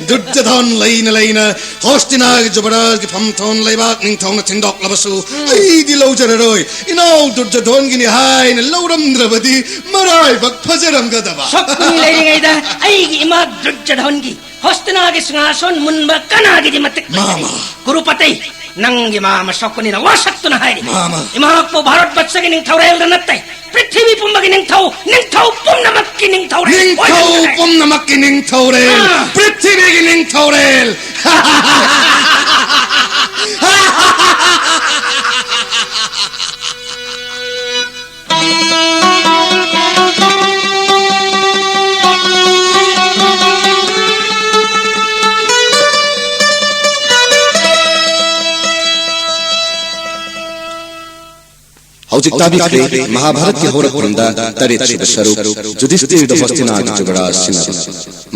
ꯗꯨꯔꯖꯙꯣꯟ ꯂꯩꯅ ꯂꯩꯅ ꯍꯣꯁꯇꯤꯅꯥꯒꯤ ꯖꯨꯕꯔꯥꯖꯒꯤ ꯐꯝꯊꯣꯟ ꯂꯩꯕꯥꯛ ꯅꯤꯡꯊꯧꯅ ꯊꯤꯟꯗꯣꯛꯂꯕꯁꯨ, ꯑꯩꯗꯤ ꯂꯧꯖꯔꯔꯣꯏ꯫ ꯏꯅꯥꯎ ꯗꯨꯔꯖꯙꯣꯟꯒꯤꯅꯤ ꯍꯥꯏꯅ ꯂꯧꯔꯝꯗ꯭ꯔꯕꯗꯤ ꯃꯔꯥꯏꯕꯛ ꯐꯖꯔꯝꯒꯗꯕ꯫ ꯁꯣꯛꯀꯨꯅꯤ ꯂꯩꯔꯤꯉꯩꯗ ꯑꯩꯒꯤ ꯏꯃꯥ ꯗꯨꯔꯖꯙꯣꯟꯒꯤ ꯍꯣꯁꯇꯤꯅꯥꯒꯤ ꯁꯤꯡꯍꯥꯁꯣꯟ ꯃꯨꯟꯕ ꯀꯅꯥꯒꯤꯗꯤ ꯃꯇꯤꯛ ꯂꯩꯇꯦ꯫ ꯃꯥꯃ꯫ ꯀꯨꯔꯨꯄꯇꯩ, ꯅꯪꯒꯤ ꯃꯥꯃ ꯁꯣꯛꯀꯨꯅꯤꯅ ꯋꯥꯁꯛꯇꯨꯅ ꯍꯥꯏꯔꯤ꯫ ꯃꯥꯃ꯫ ꯏꯃꯥꯄꯨ ꯚꯥꯔꯠ ꯕꯠꯁꯒꯤ ꯅꯤꯡꯊꯧꯔꯦꯜꯗ ꯅꯠꯇꯦ, ꯄ꯭ꯔꯤꯊꯤꯕꯤ ꯄꯨꯝꯕꯒꯤ ꯅꯤꯡꯊꯧ, ꯅꯤꯡꯊꯧ ꯄꯨꯝꯅꯃꯛꯀꯤ ꯅꯤꯡꯊꯧꯔꯦꯜ ꯅꯤꯡꯊꯧ ꯑꯣꯏꯍꯟꯒꯅꯤ꯫ ꯄꯨꯝꯅꯃꯛꯀꯤ ꯅꯤꯡꯊꯧꯔꯦꯜ, ꯑꯥ꯫ ꯄ꯭ꯔꯤꯊꯤꯕꯤꯒꯤ ꯅꯤꯡꯊꯧꯔꯦꯜ꯫ ꯍꯧꯖꯤꯛ ꯇꯥꯕꯤꯈ꯭ꯔꯦ ꯃꯍꯥꯚꯥꯔꯠꯀꯤ ꯍꯧꯔꯛꯐꯝꯗ ꯇꯔꯦꯠꯁꯨꯕ ꯁꯔꯨꯛ, ꯌꯨꯙꯤꯁꯇꯤꯔꯗ ꯍꯣꯁꯇꯤꯅꯥꯒꯤ ꯖꯨꯕꯔꯥꯖ ꯁꯤꯟꯅꯕ꯫